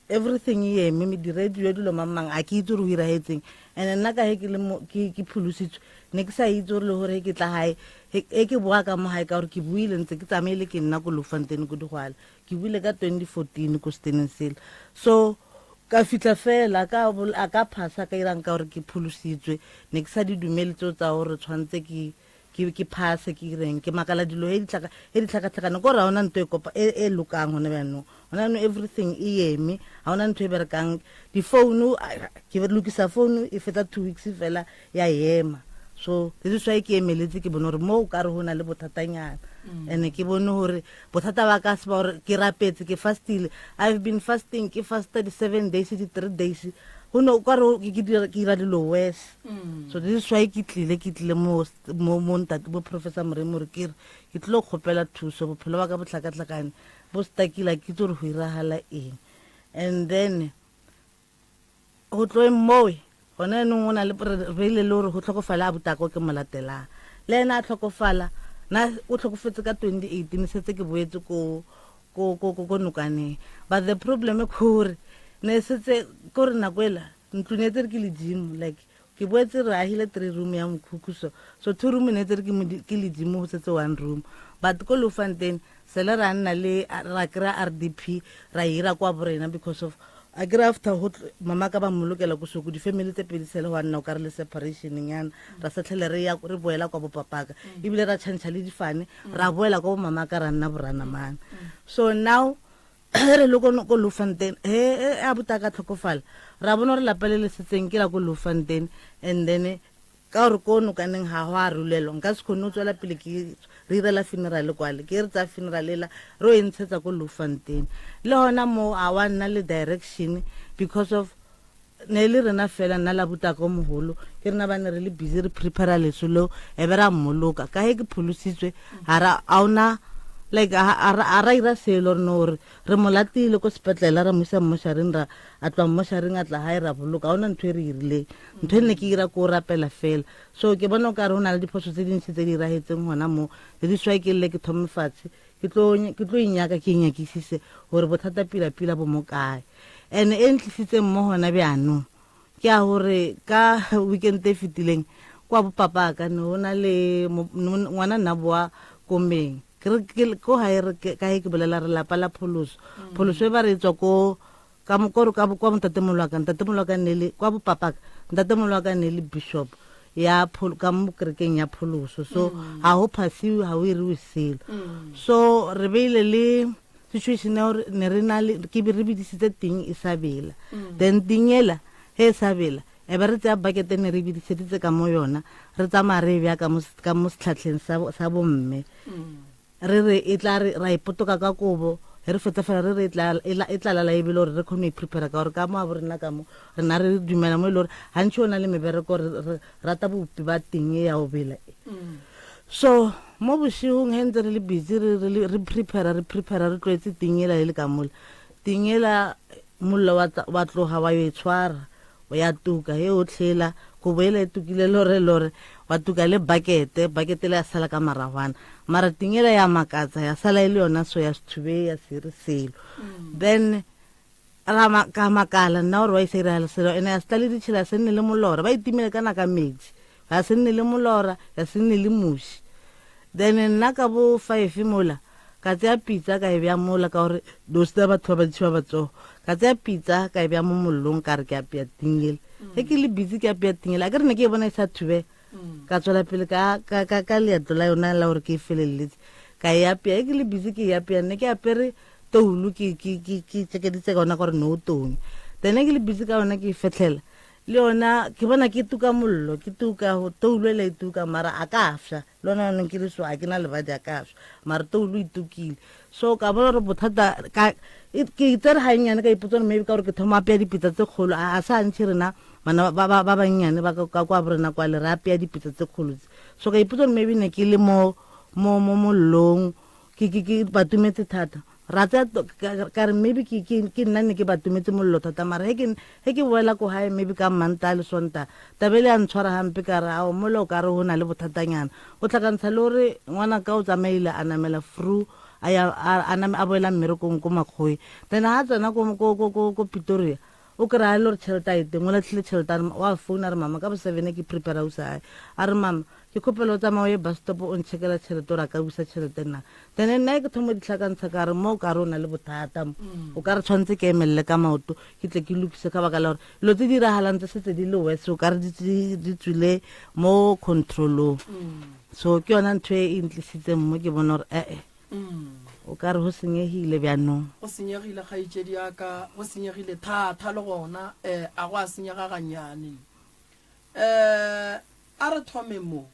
S7: everything e eme, di-radio, dilo mang mang, a ke itse gore o iragetseng. And nna ka he ke le mo, ke, ke pholositswe, ne ke sa itse gore le gore he ke tla gae, he ke boa ka mo gae, ka gore ke buile ntse ke tsamaile ke nna ko Bloemfontein ko Digwala, ke buile ka 2014 ko steneng sele. So ka fitlha fela ka a ka phasa ka irang ka gore ke pholositswe, ne ke sa di dumele tseo tsa gore tshwanetse ke ke ke phase ke ireng, ke makala dilo he di tlhaka he di tlhakatlhakane ko re ga ona ntho e kopa e e lokang gone bjaanong. Gone jaanong everything e eme, ga ona ntho e berekang. Difounu ke lokisa founu e fetsa 2 weeks fela ya ema. So this is why ke emeletse, ke bone gore mo o ka re go na le bothatanyana. And ke bone gore bothata ba ka se ba gore ke rapetse, ke fastile, I've been fasting, ke fasta di 7 days, di 3 days, go no ka re ke dira ke dira dilo worse. So this is why ke tlile, ke tlile mo mo mo ntate bo Professor Moremi gore ke re ke tlilo kgopela thuso. Bophelo ba ka bo tlhakatlhakane, bo stakile, ke itse gore go iragala eng. And then go tloeng mowe gone anong o na le re beile le gore go tlhokofala a butako ke mo latelang le ena a tlhokofala. Na o hlokofetse ka 2018 setse ke boetse ko ko ko ko ko nokaneng. But the problem ke gore ne setse kore nako ela ntlo ne tsere ke ledimo like ke boetse re agile three room ya mokhukhu so so two room ne tsere ke ke ledimo go setse one room but ko Bloemfontein sele ra nna le ra kry-a R_D_P ra ira kwa borena because of a kry after go mama ka ba mmolokela ko soko di-family tse pedi sele gwa nna o ka re le separation nyana ra sa tlhele re ya re boela kwa bopapaka ebile ra tšhantšha le difane ra boela kwa bomama ka ra nna boranamana so now re le ko ko Bloemfontein he a buta ka tlhokofala ra bona gore lapa le le setseng ke la ko Bloemfontein and then Ka gore ko nokaneng ga go a rulelwa, nka se kgone go tswela pele ke re irela funeral kwale. Ke re tsaya funeral ela re o e ntshetsa ko Bloemfontein. Le gona moo a wa nna le direction because of ne e le rena fela nna la butaka o mogolo ke rena ba ne re le busy re prepara leso leo e be ra mmoloka ka he ke pholositswe ga ra a ona like a ra ira selo re no gore Re mo latile ko sepetlela ra mo isa mmoshareng ra a tloga mmoshareng a tla gae ra boloka. Ga ona ntho e re irileng. Ntho e nne ke ira ko rapela fela. So ke bona o ka re o na le diphoso tse dintši tse di iragetseng gona mo. That is why ke lle ke thome fatshe ke tlo ke tlo inyaka ke inyakisise gore bothata pila pila bo mo kae. And e ntlisitseng mo gona bjanong ke ya gore ka weekend e fetileng kwa bo papa ka ne go na le ngwana nna boa komeng. Ke re ke ko gae re ke ka he ke bolela re lapa la pholoso. Pholoso e ba re tswa ko ka mo ko ka kwa ntatemolo wa ka ntatemolo wa ka ne le kwa bopapaka ntatemolo wa ka ne le bishop ya pholo ka mo kerekeng ya pholoso so ga go phasiwe ga o iriwe selo so re beile le situation ya gore ne re na le ke be re bidisitse teng e sa bela then teng ela he e sa bela E be re tsea bakete ne re bidiseditse ka mo yona, re tsamaya re e bea ka mo, ka mo setlhatlheng sa, sa bomme. Re re e tla re, ra e potoka ka kobo, ge re fetsa fela re re e tla, e, e tla lala e bele gore re kgone go e prepare ka gore ka mo a bo rena ka mo, re na re dumela mo e le gore gantši o na le mebereko re, re rata bopi ba teng e ya go bela e. So mo bošegong ge ntse re le busy re, re, re prepare, re prepare re tlwaetse teng ela e le ka mola, teng ela mollo wa, wa tloga wa yo e tshwara. Ya tuka ye yotlhe ela, kobo ela e tukile lore lore, wa tuka le bakete, bakete ela ya sala ka maragwana. Mara ting ela ya makatsa, ya sala e le yona so ya se thube ya se ire selo. Then ra ma, ka makala nna gore wa isa iragala selo, ene ya se tla le ditšhila, ya se nne le molora, ba itimile kana ka metsi, ya se nne le molora, ya se nne le muši. Then nna ka bo five mola, Ka tsea pitsa ka e bea mola ka gore those tsa batho ba bantši ba batsogo. Ka tsea pitsa ka e bea mo mollong ka re ke apea tingele. Ge ke le busy ke apea tingele, a ke re ne ke e bona e sa thubega. Ka tswela pele ka, ka, ka, ka leeto la yona la gore ke e feleletse. Ka e apea, ge ke le busy ke e apea, ne ke apere toulo ke, ke, ke, ke tšekeditse ka yona ka gore ne o tonya. Then ge ke le busy ka yona ke e fehlela, le yona ke bona ke tuka mollo, ke tuka, toulo ela e tuka mara a ka fsa. Le gona jaanong ke re so, a ke na lebadi a ka swa, mare toulo e tukile. So ka bona gore bothata ka ke tsere gannyane ka ipotsa gore maybe ka gore ke thoma apea dipitsa tse kgolo, a sa ntšhi rena bana ba ba ba bannyane ba ka kwa borena kwale re apea dipitsa tse kgolo tse. So ka ipotsa gore maybe ne ke le mo mo mo mollong ke ke ke batumetse thata. Ra tsaya ka re maybe ke ke ke nna ne ke batumetse mollo thata mara he ke he ke boela ko gae maybe ka Mantaga le Sontaga taba ele ya ntshwara gampe ka re ao mola o ka re go na le bothatanyana o tlhakantsha le gore ngwanaka o tsamaile a namela fru a ya a a boela mmerekong ko Makgoe then ha tsena ko ko ko ko ko Pretoria o kry-a le gore tšhelete a e teng o latlhile tšhelete a re wa founa a re mama ka bo seven ke prepare usa gae a re mama Ke kgopela o tsamaya o ye bus stop o nchekela tšhelete gore a ka busa tšhelete na. Then nna ke thoma ditlhakantsha ka re mo o ka re o na le bothata mo. O ka re tshwanetse ke emelele ka maoto ke tle ke lokise ka baka la gore dilo tse di diragalang tse setse di le worse o ka re di tswile mo controlong. So ke yona ntho e e ntlisitseng mo ke bona gore ee o ka re go senyegile bjanong.
S2: Go senyegile kgaetšedi ya ka, go senyegile thata le gona um a go a senyega gannyane. Um A re thome mo.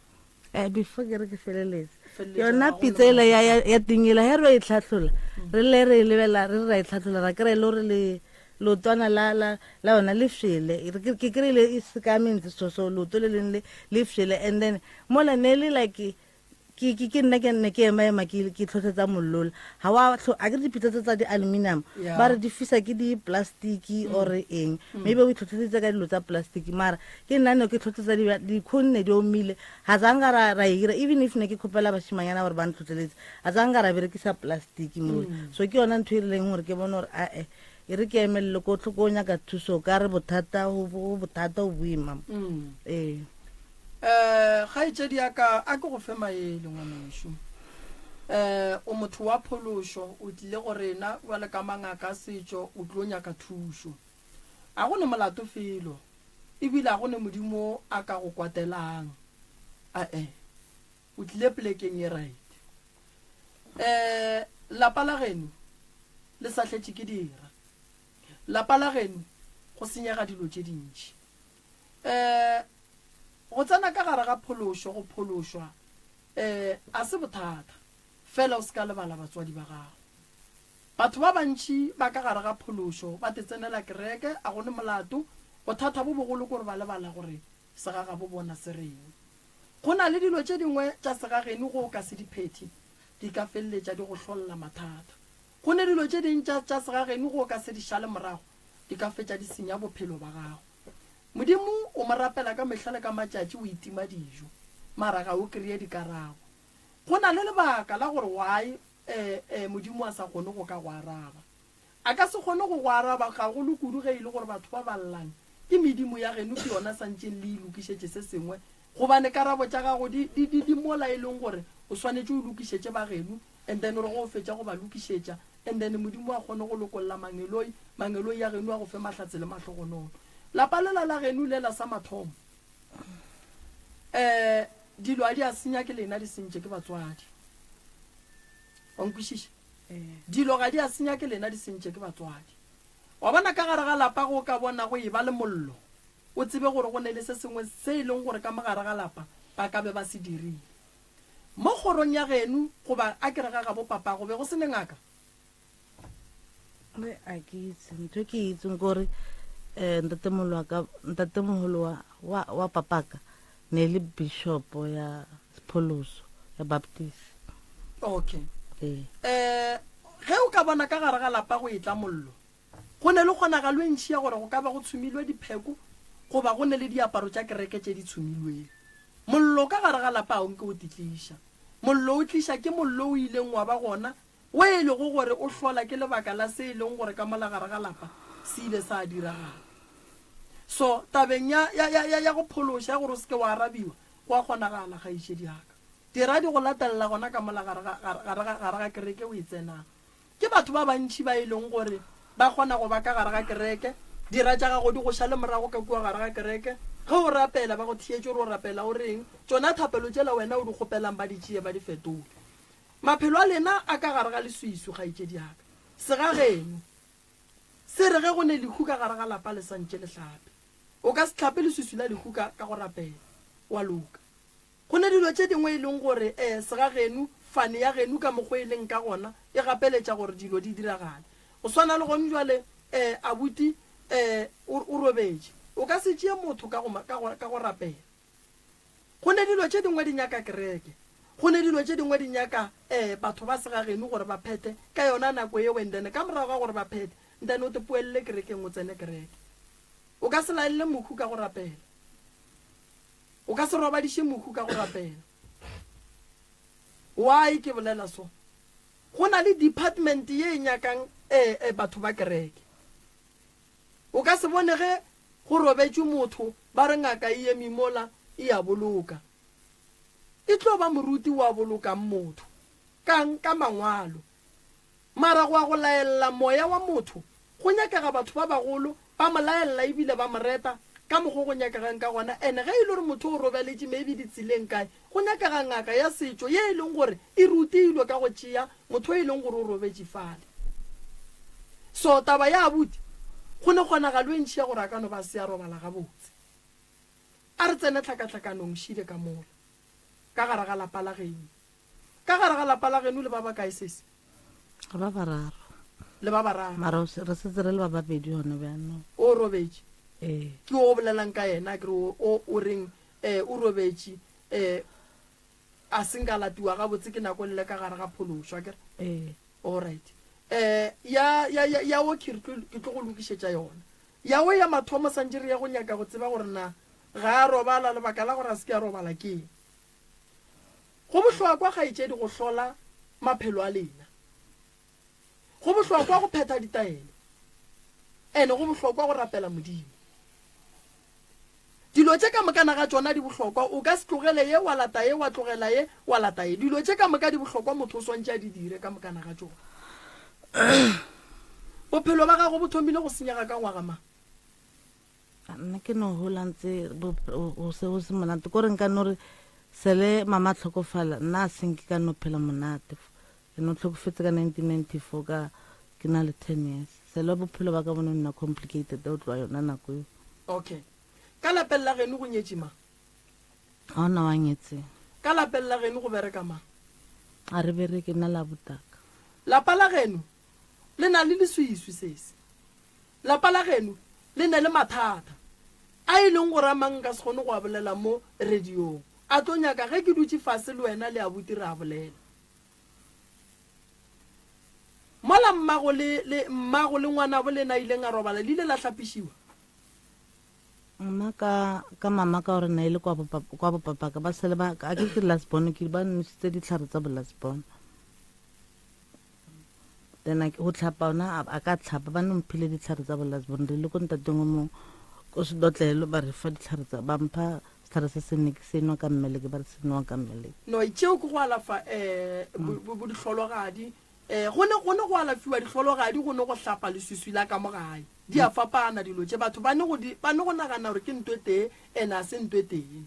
S7: Eh, before ke re ke feleletse. Yona pitsa ela ya ya ya teng ela he re e tlhatlhola. Re le re e lebela re ra e tlhatlhola ra kry-a e le gore le leotwana la la la yona le fele. Ke ke kry-ile e sekamentse so so leoto le leng le le fele and then mola ne le like Ke, ke, ke nna ke ne ke ema-ema ke, ke tlhotlhetsa mollola. Ga wa hlo, a ke re dipitsa tse tsa di-aluminium,
S2: Yeah.
S7: ba re di fisa ke di-plastiki or eng. Maybe o itlhotlheleditse ka dilo tsa plastic, mara ke nna ne ke tlhotlhetsa di, dikgong ne di omile. Ga zanga ra, ra e ira, even if ne ke kgopela bashimanyana gore ba ntlhotlheletse, ga zanga ra berekisa plastic mola. So ke yona ntho e rileng gore ke bone gore ae, e re ke emelele ko tlho ko nyaka thuso, ka re bothata go, go bothata go boima. Ee.
S2: Um kgaetšedi ya ka, a ke go fe maele ngwanešu. Um o motho wa phološo, o tlile go rena bjale ka mangaka a setšo, o tlo nyaka thušo. A go ne molato felo, ebile a go ne Modimo a ka go kwatelang. Ae, o tlile polekeng e right. Um lapa la geno le sa hletše ke dira. Lapa la geno go senyega dilo tše dintši. Um go tsena ka gare ga phološo, go phološwa, um a se bothata, fela o se ka lebala batswadi ba gago. Batho ba bantši ba ka gare ga phološo ba te tsenela kereke, a go ne molato, bothata bo bogolo ke gore ba lebala gore segagabo bona se reng. Go na le dilo tše dingwe tša segageno ge o ka se di phethe, di ka feleletša di go hlolla mathata. Go ne dilo tše ding tša, tša segageno ge o ka se di šale morago, di ka fetša di senya bophelo ba gago. Modimo o mo rapela ka mehla le ka matšatši o itima dijo, mara ga o kreye dikarabo. Go na le lebaka la gore why eh, eh, Modimo a sa kgone go ka go araba. A ka se kgone go go araba gagolo kudu ge e le gore batho ba ba llang ke medimo ya geno ke yona santšeng le e lokišetše se sengwe, gobane karabo tša gago di, di, di, di mola e leng gore o swanetše o lokišetše ba geno And then gore ge o fetša go ba lokišetša, and then Modimo a kgone go lokolla mangeloi, mangeloi a geno a go fe mahlatse le mahlogonolo. Lapa lela la geno lela sa mathomo, um dilo a di a senya ke lena, di sentše ke batswadi. Wa nkwešiša? Dilo ga di a senya ke lena, di sentše ke batswadi. Wa bona ka gare ga lapa ge o ka bona go eba le mollo, o tsebe gore go ne le se sengwe se e leng gore ka mo gare ga lapa ba ka be ba se dirile. Mo kgorong ya geno goba a ke re ga gabo papa go be go se ne ngaka?
S7: Re a ke itse ntho e ke e itseng kore um ntatemogolo wa ka ntatemogolo wa wa wa papaka ne e le bishopo ya pholoso ya baptist.
S2: Okay.
S7: Ee.
S2: Um ge o ka bona ka gare ga lapa go etla mollo Go ne le kgonagalo e ntši ya gore go ka ba go tshumilwe dipheko goba go ne le diaparo tša kereke tše di tshumilweng. Mollo ka gare ga lapa ga o nke o di tliša. Mollo o tliša ke mollo o ileng wa ba gona wo e lego gore o hlola ke lebaka la se e leng gore ka mola gare ga lapa se ile sa diragala. So, tabeng ya, ya, ya, ya, ya go phološa, ya gore o se ke wa arabiwa, go a kgonagala, kgaetšedi ya ka. Dira di go latelela gona ka mola gare ga, gare, gare ga, gare ga kereke o e tsenang. Ke batho ba bantši ba e leng gore ba kgona go ba ka gare ga kereke, dira tša gago di go šale morago ka kua gare ga kereke. Ge o rapela, ba go theetše gore o rapela o reng. Tšona thapelo tšela wena o di kgopelang ba di tšee ba di fetole. Maphelo a lena a ka gare ga leswiswi, kgaetšedi ya ka. Segageno se re ge go ne lehu ka gare ga lapa le sa ntše le hlape. O ka se hlape leswiswi la lehu ka, ka go rapela. Wa loka. Go ne dilo tše dingwe e leng gore e segagenu, fane ya genu ka mokgo e leng ka gona, e gapeletša gore dilo di diragale. Go swana le gone bjale, e abuti e o, o robetše. O ka se tšee motho ka go, ka go, ka go rapela. Go ne dilo tše dingwe di nyaka kereke. Go ne dilo tše dingwe di nyaka e batho ba segagenu gore ba phethe ka yona nako yeo, and then ka morago ga gore ba phethe, then o te poelele kerekeng o tsene kereke. O ka se laelele mohu ka go rapela. O ka se robadiše mohu ka go rapela. Why ke bolela so? Go na le department ye e nyakang eh, eh, batho ba kereke. O ka se bone ge go robetšwe motho ba re ngaka e eme mola e a boloka. E tlo ba moruti wa bolokang motho. Kang? Ka mangwalo. Mara go ya go laella moya wa motho, go nyakega batho ba bagolo ba mo laella ebile ba mo reta ka mokgo go nyakegang ka gona. And ge e le gore motho o robaletše maybe ditseleng kae, go nyakega ngaka ya setšo ye e leng gore e rutilwe ka go tšea motho e leng gore o robetše fale. So taba ya abuti, go ne kgonagalo e ntši ya gore a ka no ba a se a robala gabotse. A re tsene tlhakatlhakanong šile ka mola, ka gare ga lapa la geno. Ka gare ga lapa la geno le ba bakae sesi?
S7: Re ba bararo.
S2: Le ba bararo.
S7: Mara o se- re setse re le ba babedi gone bjanong.
S2: O robetše.
S7: Ee.
S2: Ke o bolelang ka yena, ke re o, o, o reng, eh, o robetše, eh, A se nka latiwa gabotse ke nako le le ka gare ga phološo, akere?
S7: Ee.
S2: Alright. Eh, ya, ya, ya, ya wo ke re tlo, ke tlo go lokišetša yona. Ya wo ya mathomo santše re ye go nyaka go tseba gore na ga a robala, lebaka la gore a se ke a robala ke eng. Go bohlokwa, kgaetšedi, go hlola maphelo a lena. Go bohlokwa go phetha ditaelo. Ene go bohlokwa go rapela Modimo. Dilo tše ka mokana ga tšona di bohlokwa. O ka se tlogele ye, wa lata ye, wa tlogela ye, wa lata ye. Dilo tše ka moka di bohlokwa, motho o swantše a di dire ka mokana ga tšona. Bophelo ba gago bo thomile go senyega ka ngwaga mang?
S7: Nna ke no gola ntse go se go se monate. Ko re nka no re sele mama a tlhokofala, nna a senke ka no phela monate. Ke no tlhokofetse ka 1994 ka ke na le 10 years. Selo bophelo ba ka bo no nna complicated go tloga yona nako eo.
S2: Okay. Ka lapeng la geno go nyetše mang?
S7: Ga ona wa nyetseng.
S2: Ka lapeng la geno go bereka mang?
S7: A re bereke nna le abutaka.
S2: Lapa la geno le na le leswiswi sesi. Lapa la geno le ne le mathata a e leng gore a mang nka se kgone go a bolela mo radiong. A tlo nyaka ge ke dutše fase le wena le abuti re a bolela. Mola mmago le, le, mmago le ngwanabo lena a ileng a robala, le ile la hlapišiwa?
S7: Mma ka, ka mama ka gore na e le kwa bopapa, kwa bopapaka, ba sele ba, a ke ke last born, ke ba nositse ditlhare tsa bo last born. Then a, go tlhapa ona, a, a ka tlhapa, ba no mphile ditlhare tsa bo last born, re ile ko ntateng o mongwe, ko sedotlelo, ba re fa ditlhare tsa, ba mpha sehlare se se ne ke se nwa ka mmeleke, ba re se nwa ka mmeleke.
S2: No, tšeo ke go alafa um bo, bo dihlologadi. Um go ne, go ne go alafiwa dihlologadi, go ne go hlapa leswiswi la ka mo gae. Di a fapana dilo tše. Batho ba ne go di, ba ne go nagana gore ke nto e tee, and a se nto e tee.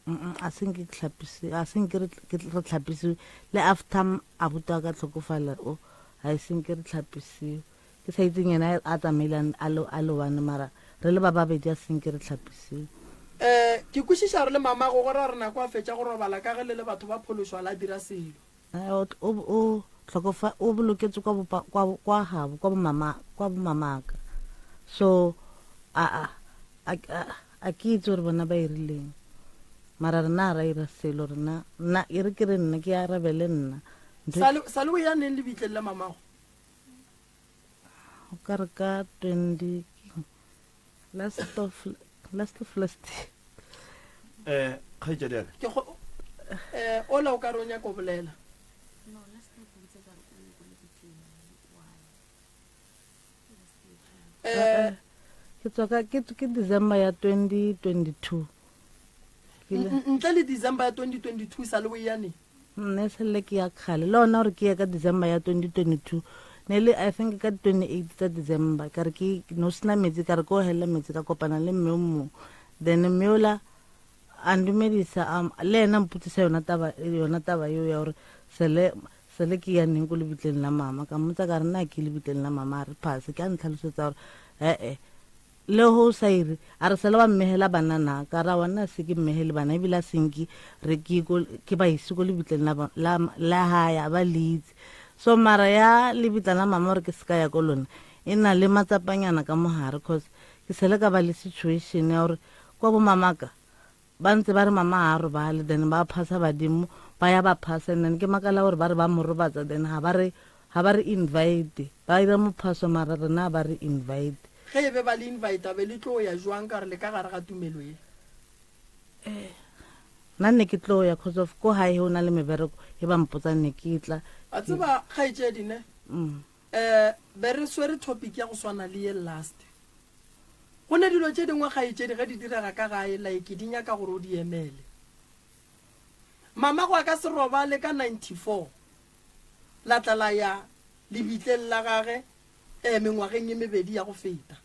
S7: Mm, a se nke ke hlapise, a se nke re, ke, re hlapisiwe. Le after abuti wa ka hlokofala, o, ga e se nke re hlapisiwe. Ke sa itseng yena a tsamaile a le, a le one, mara re le ba babedi a se nke re hlapisiwe.
S2: Um ke kwešiša gore le mamago go ra gore nako a fetša go robala ka ge le le batho ba phološwa la dira selo.
S7: O, o, o hlokofa, o boloketswe kwa bopa, kwa, kwa gabo, kwa bomama, kwa bomamaka. So, a, a, a, a, a ke itse gore bona ba irileng. Mara rena ga ra ira selo, rena, nna, e re ke re nna, ke arabele nna. Ntho e-
S2: Sale, sale o ya neng lebitleng la mamago?
S7: O ka re ka 20, last of, last of last year.
S1: Eh, kgaetšedi ya ka.
S2: Ke go, eh, ola o ka re o nyaka go bolela. Eh,
S7: Ke tswa ka, ke, ke December ya 2022. Ke ile-
S2: ntle le December ya 2022 sa le o ya neng?
S7: Nna e sele ke ya kgale le ona gore ke ya ka December ya 2022 ne le I think ka 28 tsa December ka re ke no sena metsi ka re ko hela metsi ka kopana le mme o mongwe then mme ola a ndumedisa le ena mpotsisa yona taba yona taba eo ya gore sele sele ke ya neng ko lebitleng la mama ka mmotsa ka re nna ke lebitleng la mama a re phase ke a ntlhalosetsa gore ee Le ho sa ire, a re sala wa mmegela bana na? Ka ra wa nna se ke mmegele bana ebile a senke re ke ko ke ba ise ko lebitleng la la la hae a ba le itse. So mara ya lebitla la mama gore ke se ka ya ko lona e na le matsapanyana ka mogare cause ke sele ka ba le situation ya gore kwa bo mamaka Ba ntse ba re mama ga a robale then ba phasa badimo ba ya ba phasa and then ke makala gore ba re ba mo robatsa then ga ba re ga ba re invite ba ira mophaso mara rena ga ba re invite.
S2: Ge e be ba le invita be le tlo ya jwang ka gore le ka gare ga tumelo ye?
S7: Nna ne ke tlo ya cause of ko gae he o na le mebereko e ba mpotsang ne ke tla.
S2: Wa tseba kgaetšedi ne um be re swere topic ya go swana le ye last. Go ne dilo tše dingwe kgaetšedi ge di direga ka gae like di nyaka gore o di emele. Mamago a ka se robale ka 94 la tla la ya lebitleng la gage eh mengwageng e mebedi ya go feta.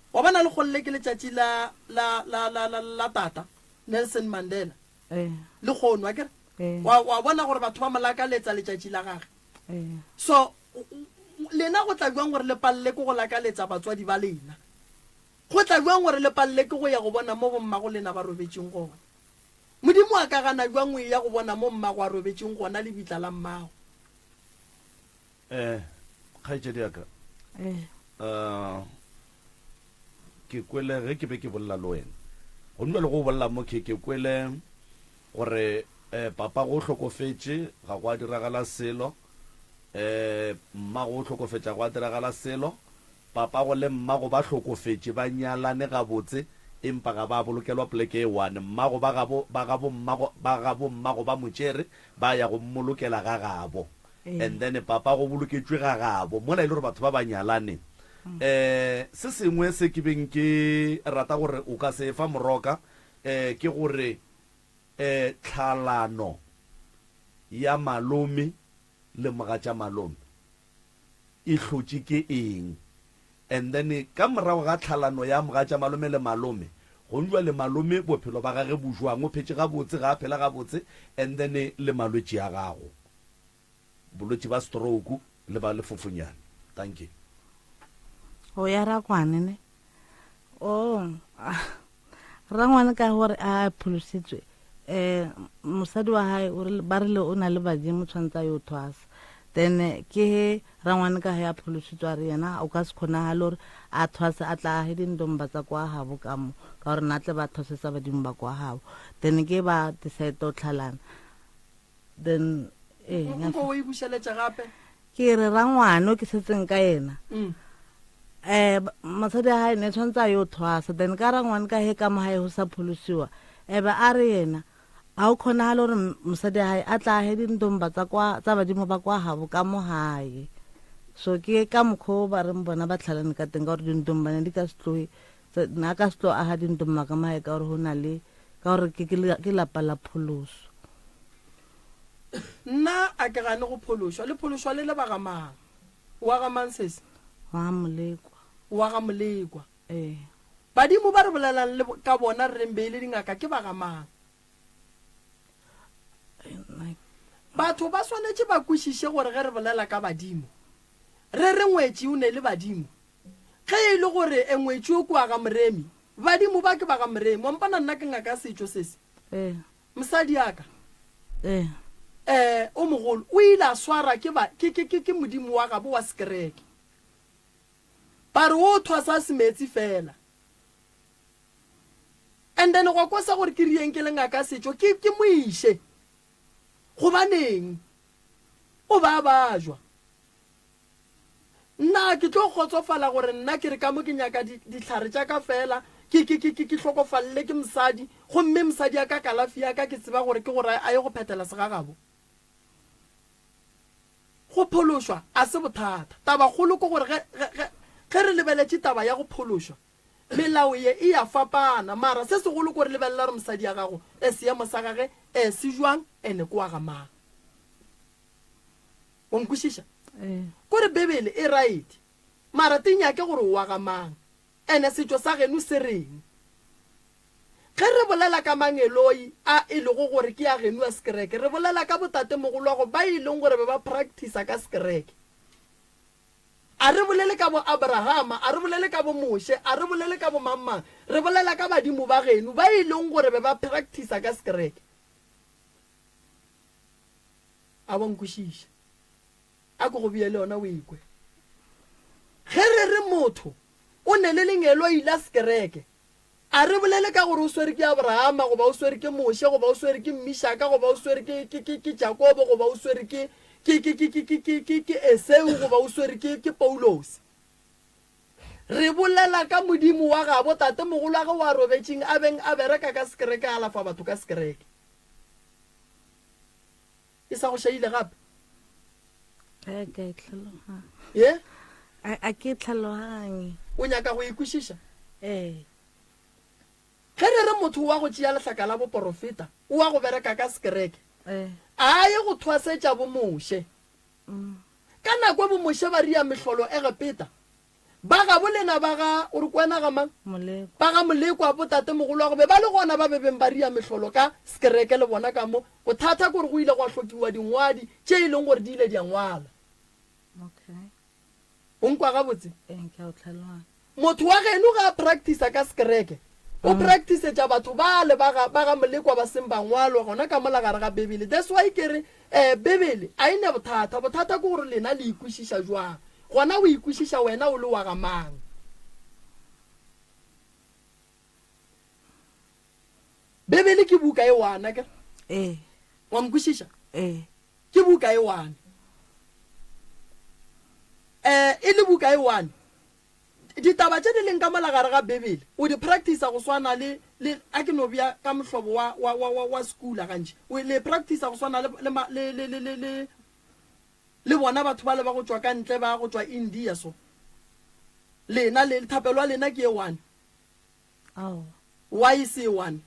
S2: Wa bona lekgolo le ke letšatši la la la la la la tata Nelson Mandela.
S7: Eh.
S2: Lekgono akere?
S7: Eh.
S2: Wa wa bona gore batho ba mo lakaletsa letšatši la gage.
S7: Eh.
S2: So Lena go tla bjang gore le palele ke go lakaletsa batswadi ba lena? Go tla bjang gore le palele ke go ya go bona mo bommago lena ba robetšeng gona? Modimo a ka gana bjang o eya go bona mo mmago a robetšeng gona lebitla la mmago?
S1: Eh, kgaetšedi ya ka.
S7: Eh.
S1: Uh, ke kwele ge ke be ke bolela le wena. Gomme bjale go bolela mo ke ke kwele gore. Eh, papago o hlokofetše, ga gwa diragala selo. Eh, mmago o hlokofetše, ga gwa diragala selo. Papago le mmago ba hlokofetše, ba nyalane gabotse, empa ga ba bolokelwa poleke e one. Mmago ba gabo, ba gabo mmago, ba gabo mmago ba mo tšere, ba ya go mmolokela ga gabo. And then papago o boloketšwe ga gabo, mola e le gore batho ba ba nyalane. Eh, se sengwe se ke beng ke rata gore o ka se fa moroka, eh, ke gore, eh, tlhalano ya malome le mogatšamalome e hlotše ke eng? And then ka morago ga tlhalano ya mogatšamalome le malome, gonjwale malome bophelo ba gage bo jwang? O phetše gabotse, ga a phela gabotse? And then le malwetši a gago, bolwetši ba stroke le ba lefofonyane. Dankie.
S7: O ya Rakwane ne? Oh, rangwane ka gore a pholositswe um mosadi wa gae ba rile o na le badimo tshwanetse a yo thwasa. Then ke he rangwane ka ge a pholositswe a re yena o ka se kgonagale gore a thwase a tla age dindomba tsa kwa gabo ka mo, ka gore na tle ba thwasetsa badimo ba kwa gabo. Then ke ba decide go tlhalana. Then ee,
S2: Nko o e bušeletše gape.
S7: Ke re rangwane o ke setseng ka yena. Mm. Eh mosadi wa hae ne tshwanetse a yo thwasa, then ka rangwane ka he ka mo hae go sa pholosiwa, ebe a re yena ga o kgonagale gore mosadi wa hae a tla age dindomba tsa kwa tsa badimo ba kwa gabo ka mo hae. So ke ka mokgwa o ba reng bona ba tlhalane ka teng, ka gore dindomba ne di ka se tloge, ne a ka se tlo aga dindomba ka mo hae ka gore go na le, ka gore ke lapa la pholoso.
S2: Nna a ke gane go phološwa. Le phološwa le le ba ga mang? Wa ga mang sesi?
S7: Wa ga Molekwa.
S2: Wa ga Molekwa.
S7: Ee.
S2: Badimo ba re bolelang le ka bona re reng be e le dingaka ke ba ga mang? Batho ba swanetše ba kwešiše gore ge re bolela ka badimo, re re ngwetši o ne le badimo. Ge e le gore e ngwetši o ke wa ga Moremi, badimo ba ke ba ga Moremi. Wa mpona nna ke ngaka ya setšo sesi?
S7: Ee.
S2: Mosadi ya ka,
S7: Ee.
S2: eh, o mogolo, o ile a swara ke ba, ke, ke, ke, ke modimo wa gabo wa sekereke. Ba re o thwasa semeetsi fela. And then gwa kwesa gore ke rieng ke le ngaka ya setšo, ke, ke mo iše. Gobaneng? O ba a bajwa. Nna ke tlo kgotsofala gore nna ke re ka mo ke nyaka di, dihlare tša ka feela, ke, ke, ke, ke, ke hlokofalele ke mosadi, gomme mosadi ya ka kalafi ya ka ke tseba gore ke gore a ye go phethela segagabo. Go phološwa a se bothata. Tabakgolo ke gore ge, ge, ge, ge re lebeletše taba ya go phološwa, melao ye e ya fapana, mara se segolo ke gore lebelela gore mosadi ya gago, e, seemo sa gage, e, se jwang, ene ke wa ga mang. O nkwešiša? Kore Bibele e right, mara te nyake gore o wa ga mang, ene setšo sa geno se reng. Ge re bolela ka mangeloi a e lego gore ke a geno a sekereke, re bolela ka botatemogolwago ba e leng gore be ba practicer ka sekereke. A re bolele ka bo Abrahama, a re bolele ka bo Moshe, a re bolele ka bo mang mang, re bolela ka badimo ba geno ba e leng gore be ba practicer ka sekereke. A wa nkwešiša? A ko go bee le yona o e kwe. Ge re re motho o ne le lengeloi la sekereke, a re bolele ka gore o swere ke Abrahama, goba o swere ke Moshe, goba o swere ke Mishaka, goba o swere ke, ke, ke, ke Jakobo, goba o swere ke, ke, ke, ke, ke, ke, ke, ke, ke Esau, goba o swere ke, ke Paulose. Re bolela ka Modimo wa gabo tatemogolwagwe wa robetšeng a beng a bereka ka sekereke a alafa batho ka sekereke. E sa go šaile gape?
S7: A ke e tlhaloganye.
S2: Ye?
S7: A ke e tlhaloganye.
S2: O nyaka go e kwešiša?
S7: Ee.
S2: Ge re re motho wa go tšea lehlaka la boporofeta, o wa go bereka ka sekereke,
S7: Ee.
S2: a ye go thwasetša bo Moshe. Ka nako e bo Moshe ba ria mehlolo Egepeta, Ba gabo lena ba ga, o re kwena ga mang?
S7: Molekwa.
S2: Ba ga Molekwa, botatemogoloago be ba le gona ba be beng ba ria mehlolo ka sekereke le bona ka mo. Bothata ke gore go ile gwa hlokiwa dingwadi tše e leng gore di ile di a ngwala.
S7: Okay.
S2: O nkwa gabotse?
S7: Ee, ke a o tlhaloganya.
S2: Motho wa geno ga a practice-a ka sekereke, o practice-etša batho bale ba ga, ba ga Molekwa ba seng ba ngwalwa gona ka mola gare ga Bibele. That's why ke re Ee, Bibele a e ne bothata. Bothata ke gore lena le e kwešiša jwang. Gona o e kwešiša wena o le wa ga mang? Bibele ke buka e one, akere?
S7: Ee.
S2: Wa nkwešiša?
S7: Ee.
S2: Ke buka e one. Eh, e le buka e one. Ditaba tše di leng ka mola gare ga Bibele, o di practice-a go swana le, le, a ke no bea ka mohlobo wa, wa, wa, wa, wa sekula gantši. O le practice-a go swana le, le, le, le, le, le, le, le bona batho bale ba go tšwa ka ntle ba go tšwa India so. Lena, le, thapelo ya lena ke e one.
S7: Aowa.
S2: Why e se e one?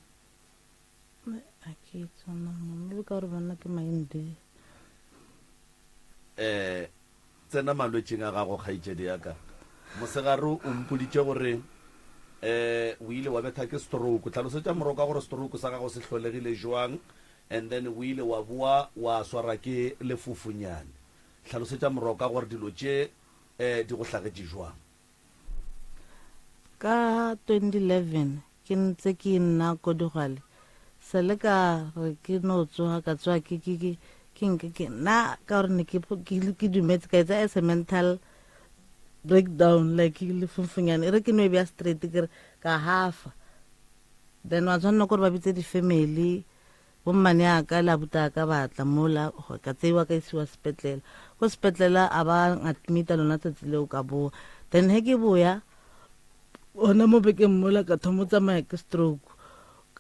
S7: A ke tsona mo, maybe ka gore bona ke ma-India.
S1: Eh, tsena malwetšing a gago, kgaetšedi ya ka. Mosegare o mpoditše gore eh o ile wa betha ke stroke. Hlalosetša moroka gore stroke sa gago se hlolegile jwang and then o ile wa boa wa swara ke lefofunyane. Hlalosetša moroka gore dilo tše eh di go hlagetše jwang.
S7: Ka 2011 ke ntse ke nna ko Digwale, se le ka re ke no tsoga ka tsoga ke ke ke ke nke ke nna ka gore ne ke ke ke dumetse ka etsa as a mental breakdown like lefunfunyane e re ke no e bea straight ke re ka hafa then wa tshwanela gore ba bitse di-family Bommane a ka le abuti a ka ba tla mola, ka tseiwa ka isiwa sepetlela. Ko sepetlela a ba admita lona tsatsi leo ka boa. Then he ke boya, gona mo bekeng mola ka thoma tsamaya ke stroke.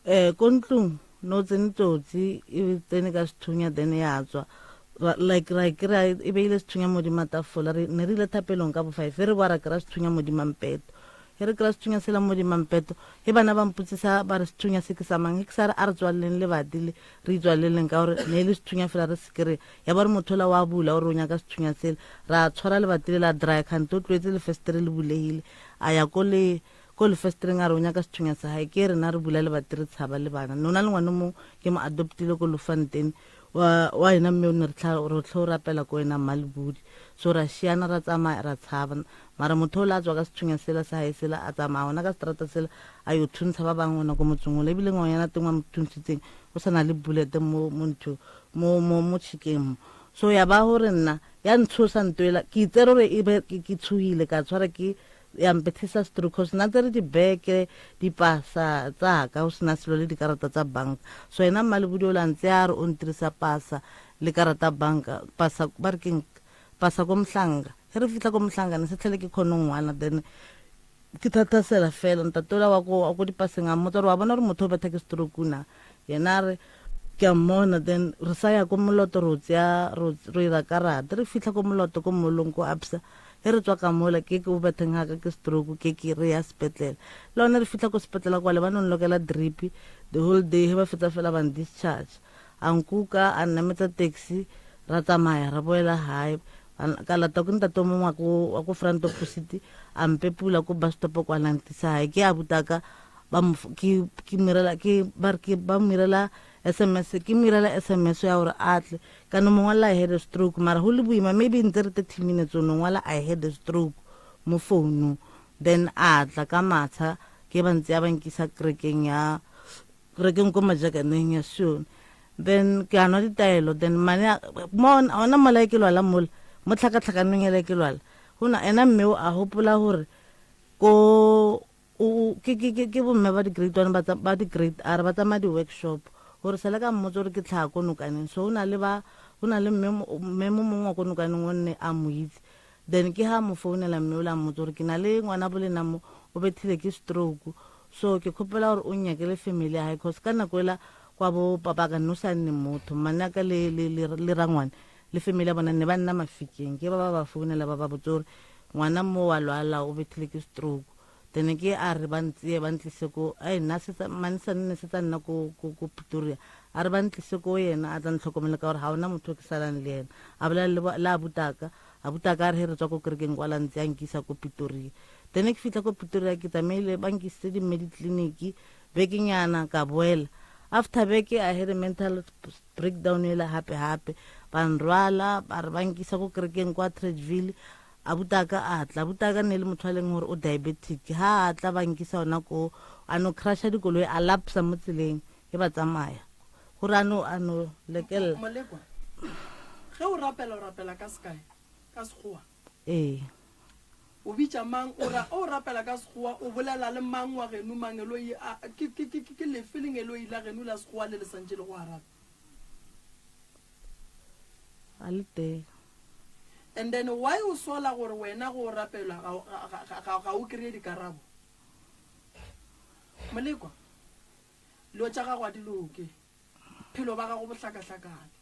S7: Eh, ko ntlong no tsene tsotsi e tsene ka sethunya then ya tswa. Like ra e kry-a e beile sethunya modima tafola, re ne re ile thapelong ka bo five, re boa ra kry-a sethunya modima mpeto. Ge re kry-a sethunya sela mo dimampeto, ge bana ba mpotsisa ba re sethunya se ke sa mang, ge ke sa re a re tswaleleng lebati le re itswaleleng ka gore ne e le sethunya fela re se kry-e. Ya ba re motho ola wa bula o re o nyaka sethunya sela, ra tshwara lebati le la dry kgante o tlwaetse lefestere le bulegile, a ya ko le ko lefestereng a re o nyaka sethunya sa gae, ke rena re bula lebati re tshaba le bana. Ne o na le ngwana o mongwe ke mo adoptile ko Lofontein wa wa ena mme o ne re tlha re tlho rapela ko ena Mmalebudi, so ra šiana ra tsamaya ra tshaba. Mara motho ola a tswa ka sethunya sela sa hae sela, a tsamaya gona ka seterata sela, a yo thuntsha ba bangwe gona ko motseng ola. Ebile ngwanyana teng wa mo thuntshitseng o sa na le bullet mo, mo ntho, mo, mo, mo tšhikeng mo. So ya ba gore nna, ya ntshosa nto ela, ke itsere gore e be ke, ke tshohile, ka tshwara ke, ya mpethisa stroke, cause nna tsere dibeke, dipasa tsa ka, go sena selo le dikarata tsa banka. So yena Mmalebudi ola ntse a re o ntirisa pasa le karata banka, pasa, ba re keng, pasa ko Mhlanga. Ge re fihla ko Mhlanga ne se tlhele ke kgone go ngwala then ke thathasela fela. Ntate ola wa ko wa ko dipaseng a mmotsa gore wa bona gore motho o betha ke stroke na. Yena a re ke a mmona then re sa ya ko Moloto ro tšea ro ro ira karata. Re fihla ko Moloto ko mall-ong ko Absa ge re tswa ka mola ke ke o betheng ga ka ke stroke ke ke re ya sepetlele. Le gona re fihla ko sepetlele kwale ba no nlokela drip the whole day ge ba fetsa fela ba n-discharge. A nkuka a nnametsa taxi ra tsamaya ra boela gae. Ka lata ke ntate o mongwe wa ko wa ko front opposite a mpepula ko bus stop kwa la ntisa gae. Ke abutaka ba mo ke ke mirela ke ba re ke ba mirela SMS ke mirela SMS ya gore a tle. Ka no mo ngwalela I had a stroke mara go le boima maybe ntse re 30 minutes o no ngwala I had a stroke mo founung. Then a tla ka matsha ke ba ntse ya ba nkisa kerekeng ya kerekeng ko majakaneng ya Sione. Then ke a nwa ditaelo then mane mo ona mola ke lwala mola mo tlhakatlhakanong ele ke lwala gona ena mme o a gopola gore ko o ke ke ke ke bomme ba di-grade one ba ba di-grade R ba tsamaya di-workshop gore sele ka mmotsa gore ke tlhaga ko nokaneng so o na le ba go na le mme mme mo mongwe wa ko nokaneng o nne a mo itse then ke ha mo founela mme o la mmotsa gore ke na le ngwana bolena mo o bethile ke stroke So ke kgopela gore o nnyakele family ya gae cause ka nako ela kwa bo papaka nne o sa nne motho mmane aka le le le le rangwane le family ya bona nne ba nna mafikeng ke ba ba ba founela ba ba botse gore ngwana mo wa lwala o bethile ke stroke then ke a re ba ntseye ba ntlise ko ai nna setsa mmane sa nne setsa nna ko ko ko Pretoria a re ba ntlise ko yena a tla ntlhokomela ka gore ga ona motho o ke salang le yena a bolela le le abutaka abutaka a re he re tswa ko kerekeng kwa la ntse a nkisa ko Pretoria Then ke fihla ko Pretoria ke tsamaile ba nkisitse di-mediclinic bekenyana ka boela. After beke I had a mental breakdown ela hape hape. Ba nrwala ba re ba nkisa ko kerekeng kwa Tredville. Abutaka a tla, abutaka ne le motho a leng gore o diabetic. Ha a tla ba nkisa ona ko a no crasha dikoloi a lapsa mo tseleng e ba tsamaya. Gore a no a no lekella.
S2: Molekwa, ge o rapela o rapela ka sekae? Ka Sekgowa?
S7: Ee.
S2: O bitša mang? O ra, o rapela ka Sekgowa, o bolela le mang wa geno? Mangeloi a, ke, ke, ke, ke lefe lengeloi la geno la Sekgowa le le santše le go arabe?
S7: A le tee.
S2: And then why o sola gore wena go rapelwa ga, ga, ga, ga o kry-e dikarabo? Molekwa, dilo tša gago a di loke. Phelo ba gago bo hlakahlakane.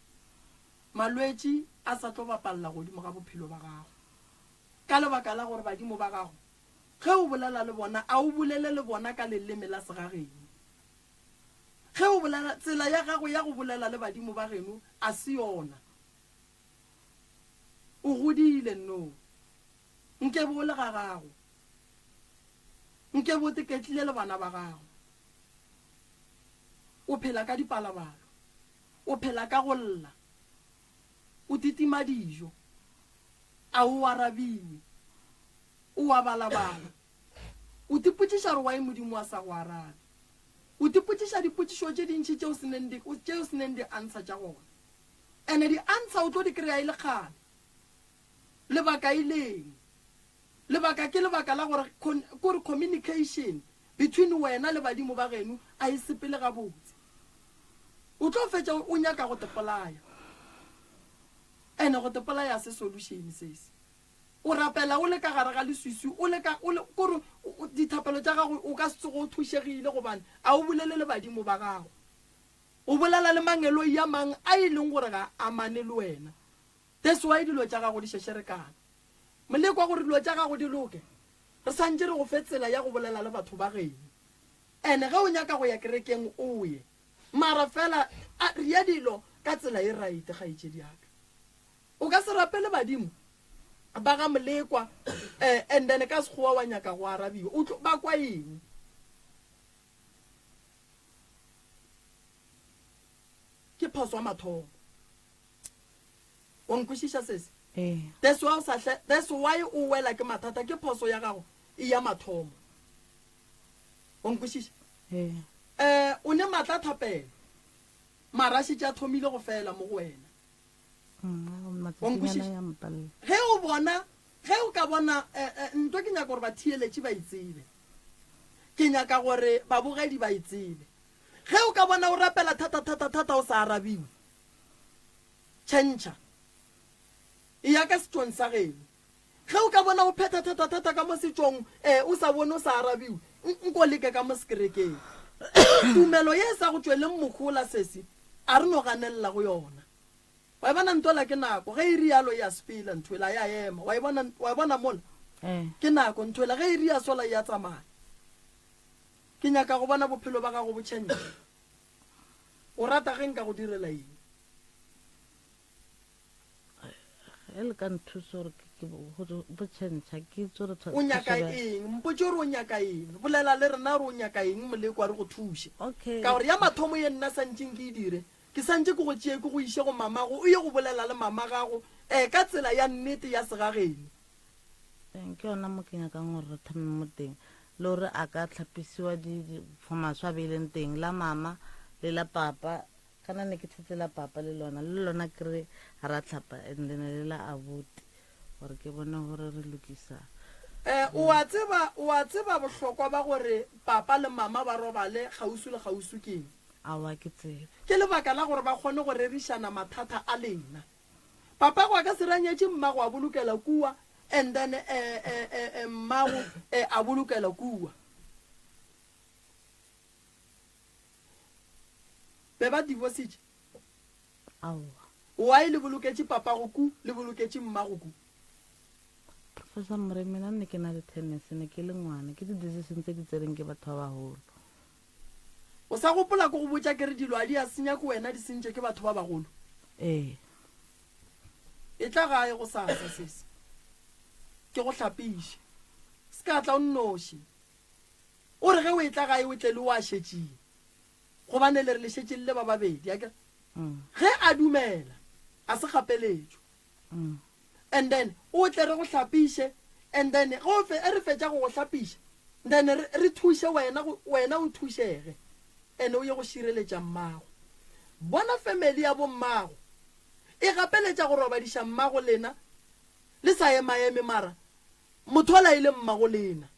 S2: Malwetši a sa tlo bapalela godimo ga bophelo ba gago. Ka lebaka la gore badimo ba gago, ge o bolela le bona, a o bolele le bona ka leleme la segageno. Ge o bolela, tsela ya gago ya go bolela le badimo ba geno a se yona. O godile no. Nkebe o le ga gago. Nkebe o teketlile le bana ba gago. O phela ka dipalabalo. O phela ka go lla. O titima dijo. A o arabiwe. O a balabala. O tipotšiša gore why Modimo a sa go arabe. O tipotšiša dipotšišo tše dintši tšeo se neng di, tšeo se neng di-answer tša gona. Ene di-answer o tlo di kry-a e le kgale. Lebaka e leng? Lebaka ke lebaka la gore kore communication between wena le badimo ba geno a e sepele gabotse. O tlo fetša o nyaka go tepolaya. Ene go tepolaya se solution sese. O rapela o le ka gare ga leswiswi, o le ka, o le, kore dithapelo tša gago o ka se tsoge o thušegile gobane a o bolele le badimo ba gago. O bolela le mangeloi a mang a e leng gore ga a amane le wena. That's why dilo tša gago di šešerekana. Molekwa gore dilo tša gago di loke, re santše re go fe tsela ya go bolela le batho ba geno. Ene ge o nyaka go ya kerekeng o ye. Mara fela a ria dilo ka tsela e right kgaetšedi ya ka. O ka se rapele badimo ba ga Molekwa eh, and then ka sekgowa wa nyaka go arabiwa. O tlo ba kwa eng? Ke phoso ya mathomo. Wa nkwešiša sesi?
S7: Ee.
S2: That's why o sa hle, that's why o wela ke mathata, ke phoso ya gago e ya mathomo. Wa nkwešiša?
S7: Ee.
S2: Eh, o ne matla a thapelo. Mara a šetše a thomile go fela mo go wena. Wa nkwešiša? Ge o bona, ge o ka bona, eh, eh, nto ke nyaka gore batheeletši ba e tsebe. Ke nyaka gore babogedi ba e tsebe. Ge o ka bona o rapela thata, thata, thata o sa arabiwe, tšhentšha. Eya ka setšong sa geno. Ge o ka bona o phetha thata, thata ka mo setšong, eh, o sa bone o sa arabiwe, nko leke ka mo sekerekeng. Tumelo ye e sa go tšweleng mohola, sesi, a re no ganelela go yona. Wa e bona ntwela ke nako, ge e rialo e a sepela ntho ela ya ema. Wa e bona, wa e bona mola?
S7: Eh.
S2: Ke nako ntho ela, ge e ria sola e a tsamaya. Ke nyaka go bona bophelo ba gago bo tšhentšha. O rata ge nka go direla eng?
S7: Ge le ka nthusa gore ke bo tšhentšha, ke itse gore
S2: O nyaka eng? Mpotše gore o nyaka eng. Bolela le rena gore o nyaka eng, Molekwa, re go thuše.
S7: Okay.
S2: Ka gore ya mathomo ye nna santšeng ke e dire, ke santše ke go tšee ke go iše go mamago, o ye go bolela le mamagago um ka tsela ya nnete ya segageno.
S7: Ee, ke yona mo ke nyakang gore re thome mo teng, le gore a ka tlhapisiwa di, di, for maswe a beileng teng, la mama le la papa. Kana ne ke tshetse la papa le lona, le lona ke re ra tlhapa and then le la abuti, gore ke bone gore re lokisa.
S2: Eh, o a tseba, o a tseba bohlokwa ba gore papa le mama ba robale kgauswi le kgauswi ke eng?
S7: Aowa, ke tsebe.
S2: Ke lebaka la gore ba kgone go rerišana mathata a lena. Papago a ka se ranyetše mmago a bolokela kua and then eh, eh, eh, eh, mmago eh, a bolokela kua. Be ba divorcitše?
S7: Aowa.
S2: Why le boloketše papago ku, le boloketše mmago ku?
S7: Professor Moremi, nna ne ke na le tennis, ne ke le ngwana. Ke di-decision tse di tsereng ke batho ba bagolo.
S2: O sa gopola ke go botša ke re dilo a di a senya ke wena di sentše ke batho ba bagolo?
S7: Ee.
S2: Etla gae gosasa sesi, ke go hlapiše. Se ka tla o nnoši. O re ge o etla gae o tle le o a šetšeng, gobane le re le šetše le le ba babedi, akere? Ge a dumela, a se kgapeletšo. And then o tle re go hlapiše, and then ge o fe, e re fetša go go hlapiša, then re, re thuše wena, go, wena o thušege, and o ye go šireletša mmago. Bona family ya bommago e gapeletša go robadiša mmago lena, le sa emaeme mara motho ola e le mmago lena.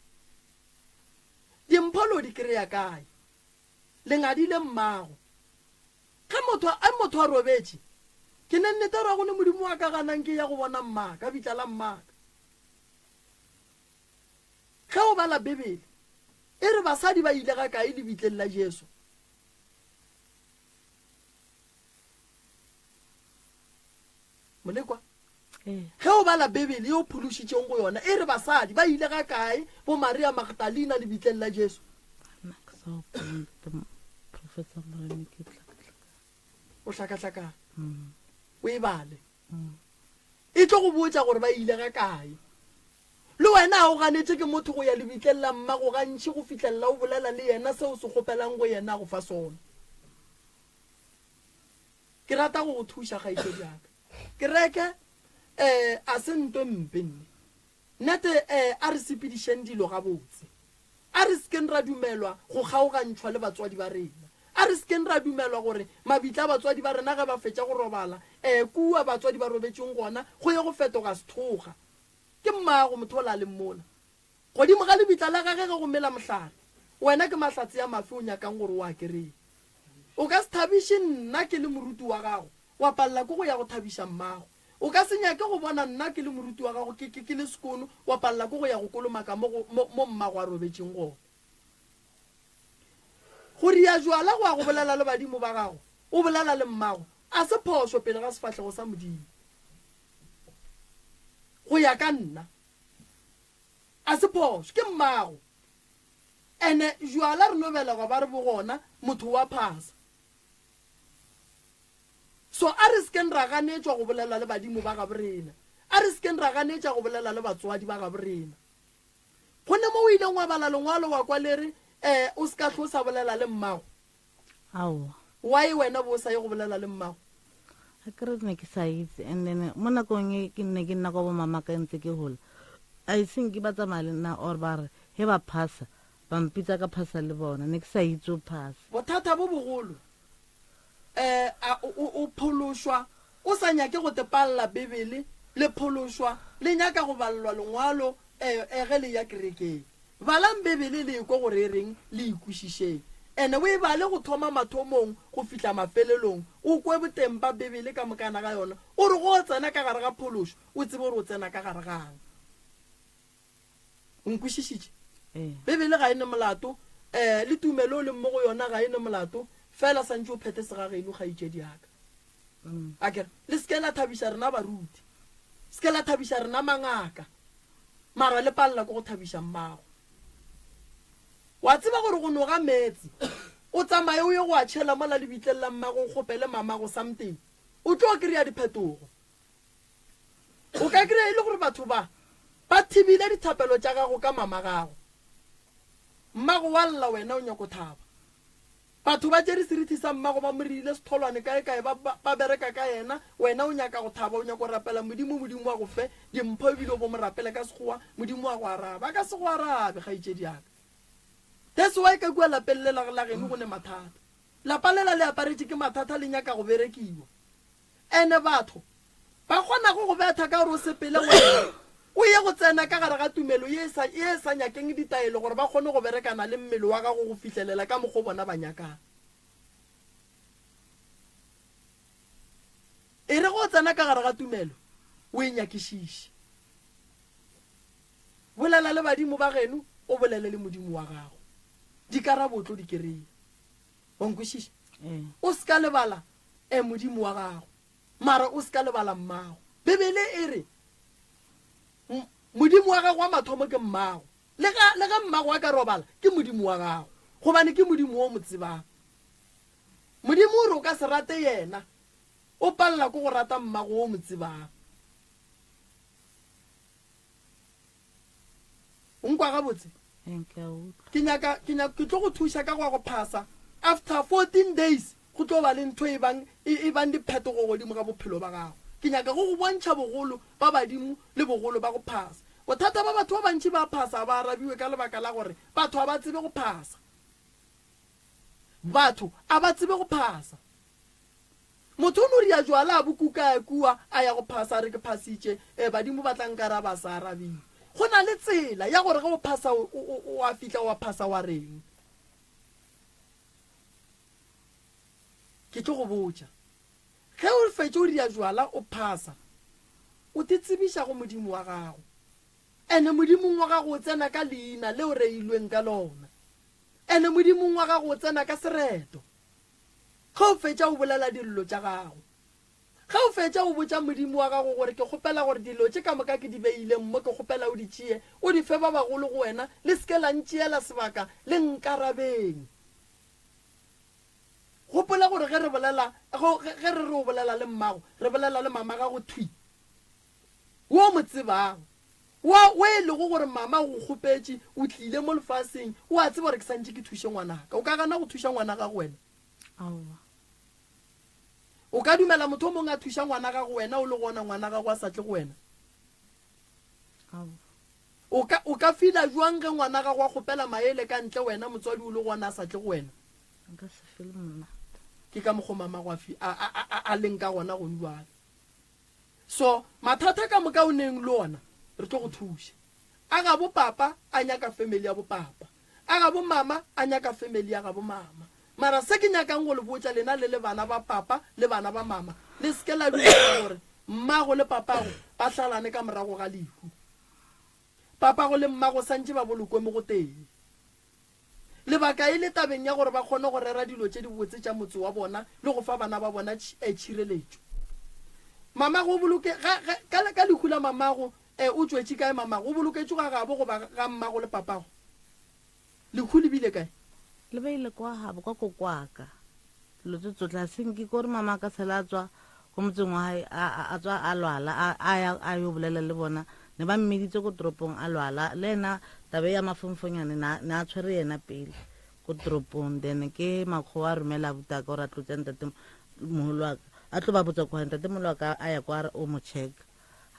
S2: Dimpho lo di kry-a kae? Le ngadile mmago. Ge motho, ge motho a robetše, Ke ne nnete gore ga go ne Modimo wa ka ganang ke ya go bona mmaka, bitla la mmaka. Ge o bala Bibele, e re basadi ba ile ga kae lebitleng la Jesu? Molekwa? Ge o bala Bibele ye o phološitšeng go yona, e re basadi ba ile ga kae bo Maria Magdalena lebitleng la Jesu? O hlakahlakana. O e bale. E tlo go botša gore ba ile ga kae. Le wena a o ganetše ke motho go ya lebitleng la mmago gantši go fihlelela o bolela le yena se o se kgopelang go yena a go fa sona. Ke rata go go thuša, kgaetšedi ya ka. Kereke, eh, a se nto mpe nne. Nnete, eh, a re sepedišeng dilo gabotse. A re se keng ra dumelwa go kgaogantšhwa le batswadi ba rena. A re se keng ra dumelwa gore mabitla a batswadi ba rena ge ba fetša go robala, eh, kua batswadi ba robetšeng gona, go ye go fetoga sethoga. Ke mmago motho ola a leng mola. Godimo ga lebitla la gage ge go mela mohlare, wena ke mahlatse a mafe o nyakang gore o a kereye? O ka se thabiše nna ke le moruti wa gago, wa palela ke go ya go thabiša mmago. O ka se nyake go bona nna ke le moruti wa gago ke, ke, ke le sekono, wa palela ke go ya go kolomaka mo go, mo, mo mmago a robetšeng gona. Go ria jwala go ya go bolela le badimo ba gago, o bolela le mmago, a se phošo pele ga sefahlego sa Modimo. Go ya ka nna, a se phošo, ke mmago. Ene jwala re no belegwa ba re bo gona, motho wa phasa. So a re sekeng ra ganetšwa go bolela le badimo ba gabo rena. A re sekeng ra ganetša go bolela le batswadi ba gabo rena. Go ne mo o ileng wa bala lengwalo wa kwa le re, eh, o se ka hlo sa bolela le mmago.
S7: Aowa.
S2: Why wena bo o sa ye go bolela le mmago?
S7: A ke re ne ke sa itse and then mo nakong e ke ne ke nna kwa bo mama ka ntse ke gola. I think ba tsamaya le nna or ba re he ba phasa ba mpitsa ka phasa le bona ne ke sa itse o phasa.
S2: Bothata bo bogolo eh, a o, o, o phološwa o sa nyake go tepalla Bibele, le phološwa le nyaka go balelwa Lengwalo eh, eh, ge le ya kerekeng. Balang Bibele le ekwe gore e reng, le e kwešišeng. Ene o e bale go thoma mathomong go fihla mafelelong, o kwe boteng ba Bibele ka mokana ga yona, o re go o tsena ka gare ga phološo, o tsebe gore o tsena ka gare ga'ng. O nkwešišitše?
S7: Ee.
S2: Bibele ga e ne molato, eh, le tumelo o leng mo go yona ga e ne molato, fela santše o phethe segageno, kgaetšedi ya ka. A ke re, le se ke la thabiša rena baruti, se ke la thabiša rena mangaka, mara le palela ke go thabiša mmago. Wa tseba gore go noga meetse, o tsamaye o ye go a tšhela mola lebitleng la mmago o kgopele mamago something, o tlo kry-a diphetogo. O ka kry-a e le gore batho ba ba thibile dithapelo tša gago ka mama gago. Mmago wa lla wena o nyako thaba. Batho ba tšere serithi sa mmago ba mo reile setholwane kae kae ba, ba, ba bereka ka yena, wena o nyaka go thaba, o nyako rapela Modimo, Modimo a go fe dimpho ebile o bo mo rapele ka Sekgowa, Modimo a go arabe. A ka se go arabe, kgaetšedi ya ka. That's why ka kua lapeng le la, la geno go ne mathata. Lapa lela le aparetše ke mathata le nyaka go berekiwa. Ene batho ba kgonago go betha ka gore o sepele wena o ye go tsena ka gare ga tumelo ye e sa, ye e sa nyakeng ditaelo gore ba kgone go berekana le mmele wa gago go fihlelela ka mokgo bona ba nyakang. E re ge o tsena ka gare ga tumelo, o e nyakišiše. Bolela le badimo ba geno, o bolele le Modimo wa gago. Dikarabo o tlo di kereya. Wa nkwešiša? O se ka lebala e Modimo wa gago, mara o se ka lebala mmago. Bibele e re, Modimo wa gago wa mathomo ke mmago. Le ga, le ge mmago a ka robala, ke Modimo wa gago, gobane ke Modimo wo o mo tsebang. Modimo o re o ka se rate yena, o palela ke go rata mmago wo o mo tsebang. O nkwa gabotse? Ke nyaka, ke nyaka, ke tlo go thuša ka go ya go phasa. After 14 days, go tlo ba le ntho e bang, e, e bang diphetogo godimo ga bophelo ba gago. Ke nyaka go go bontšha bogolo ba badimo le bogolo ba go phasa. Bothata ba batho ba bantši ba phasa ba arabiwe ka lebaka la gore batho ga ba tsebe go phasa. Batho a ba tsebe go phasa. Motho o no ria jwala a bo kuka kua a ya go phasa a re ke phasitše, e badimo ba tla nkaraba a sa arabiwe. Go na le tsela ya gore ge o phasa o, o, o a fihla wa phasa wa reng. Ke tlo go botša. Ge o fetša o dia jwala o phasa, o te tsebiša go Modimo wa gago. Ene Modimong wa gago o tsena ka leina le o reilweng ka lona. Ene Modimong wa gago o tsena ka sereto. Ge o fetša o bolela dillo tša gago. Ge o fetša o botša Modimo wa gago gore ke kgopela gore dilo tše ka moka ke di beileng mo ke kgopela o di tšee o di fe ba bagolo go wena, le se ke la ntšeela sebaka, le nkarabeng. Gopola gore ge re bolela, ge, ge re re o bolela le mmago, re bolela le mama gago thwi, wo o mo tsebago, wa, wo e lego gore mama o go kgopetše, o tlile mo lefaseng, o a tseba gore ke santše ke thuše ngwanaka. O ka gana go thuša ngwana gago wena?
S7: Aowa.
S2: O ka dumela motho o mongwe a thuša ngwana gago wena o le gona ngwana gago a sa tle go wena?
S7: Aowa.
S2: O ka, o ka fila bjang ge ngwana gago a kgopela maele ka ntle wena motswadi o le gona a sa tle go wena?
S7: Nka se fele monate.
S2: Ke ka mokgo mamago a fi, a, a, a, a leng ka gona gong bjale. So, mathata ka moka o neng le ona, re tlo go thuša. A gabo papa a nyaka family ya bo papa. A gabo mama a nyaka family ya gabo mama. Mara se ke nyakang go le botša lena le le bana ba papa le bana ba mama, le se ke la dumela gore mmago le papago ba hlalane ka morago ga lehu. Papago le mmago santše ba bolokwe mo gotee. Lebaka e le tabeng ya gore ba kgone go rera dilo tše dibotse tša motse wa bona le go fa bana ba bona tšhireletšo. Mamago o boloke, ga, ga, ka, ka lehu la mamago, e, o tšwetše kae mamago? O boloketšwe ga gabo goba ga mmago le papago? Lehu le bile kae?
S7: Le beile kwa gabo, kwa kokoaka. Dilo tse tsotlhe a se nke kore mama a ka sala a tswa ko motseng wa gae a, a, a tswa a lwala a, a ya a yo bolela le bona ne ba mmiditse ko toropong a lwala le ena taba ya mafonfonyane na, ne a tshwere yena pele ko toropong then ke makgowa a romela abuti a ka gore a tlo tša ntate mogolo wa ka a tlo ba botsa kwa ntate mogolo wa ka a ya kwa a re o mo check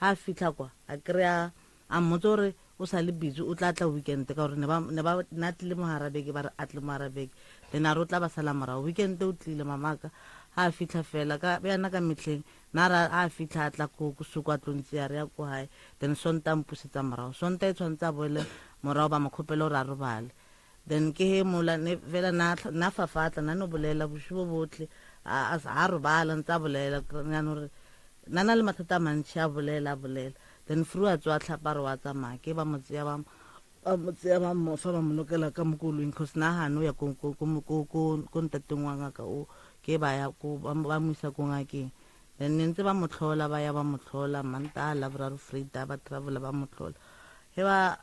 S7: ha a fitlha kwa a kry-a A mmotsa gore o sa le busy o tla tla weekend ka gore ne ba ne ba ne a tlile mo hara beke ba re a tle mo hara beke then a re o tla ba sala morago weekend o tlile mamaka ha a fitlha fela ka bjana ka mehleng na ra a fitlha a tla ko ko soko a tlo ntse ya re ya ko hae then sonta a mpusetsa morago sonta e tshwanetse a boele morago ba mo kgopela gore a robale Then ke he mola ne fela na na fafatla na no bolela bosigo botle a a robala ntse a bolela na no re na na le mathata a mantši a bolela a bolela then fru a tswa tlhapa re wa tsamaya ke ba mo tseya ba ba mo tseya ba mo fa ba mo lokela ka mo koloing cause na gane o ya ko ko ko ko ko ko ntateng wa ngaka o ke ba ya ko ba mo isa ko ngakeng then ne ntse ba mo tlhola ba ya ba mo tlhola mantaga laboraro Vrydag ba travel ba mo tlhola he ba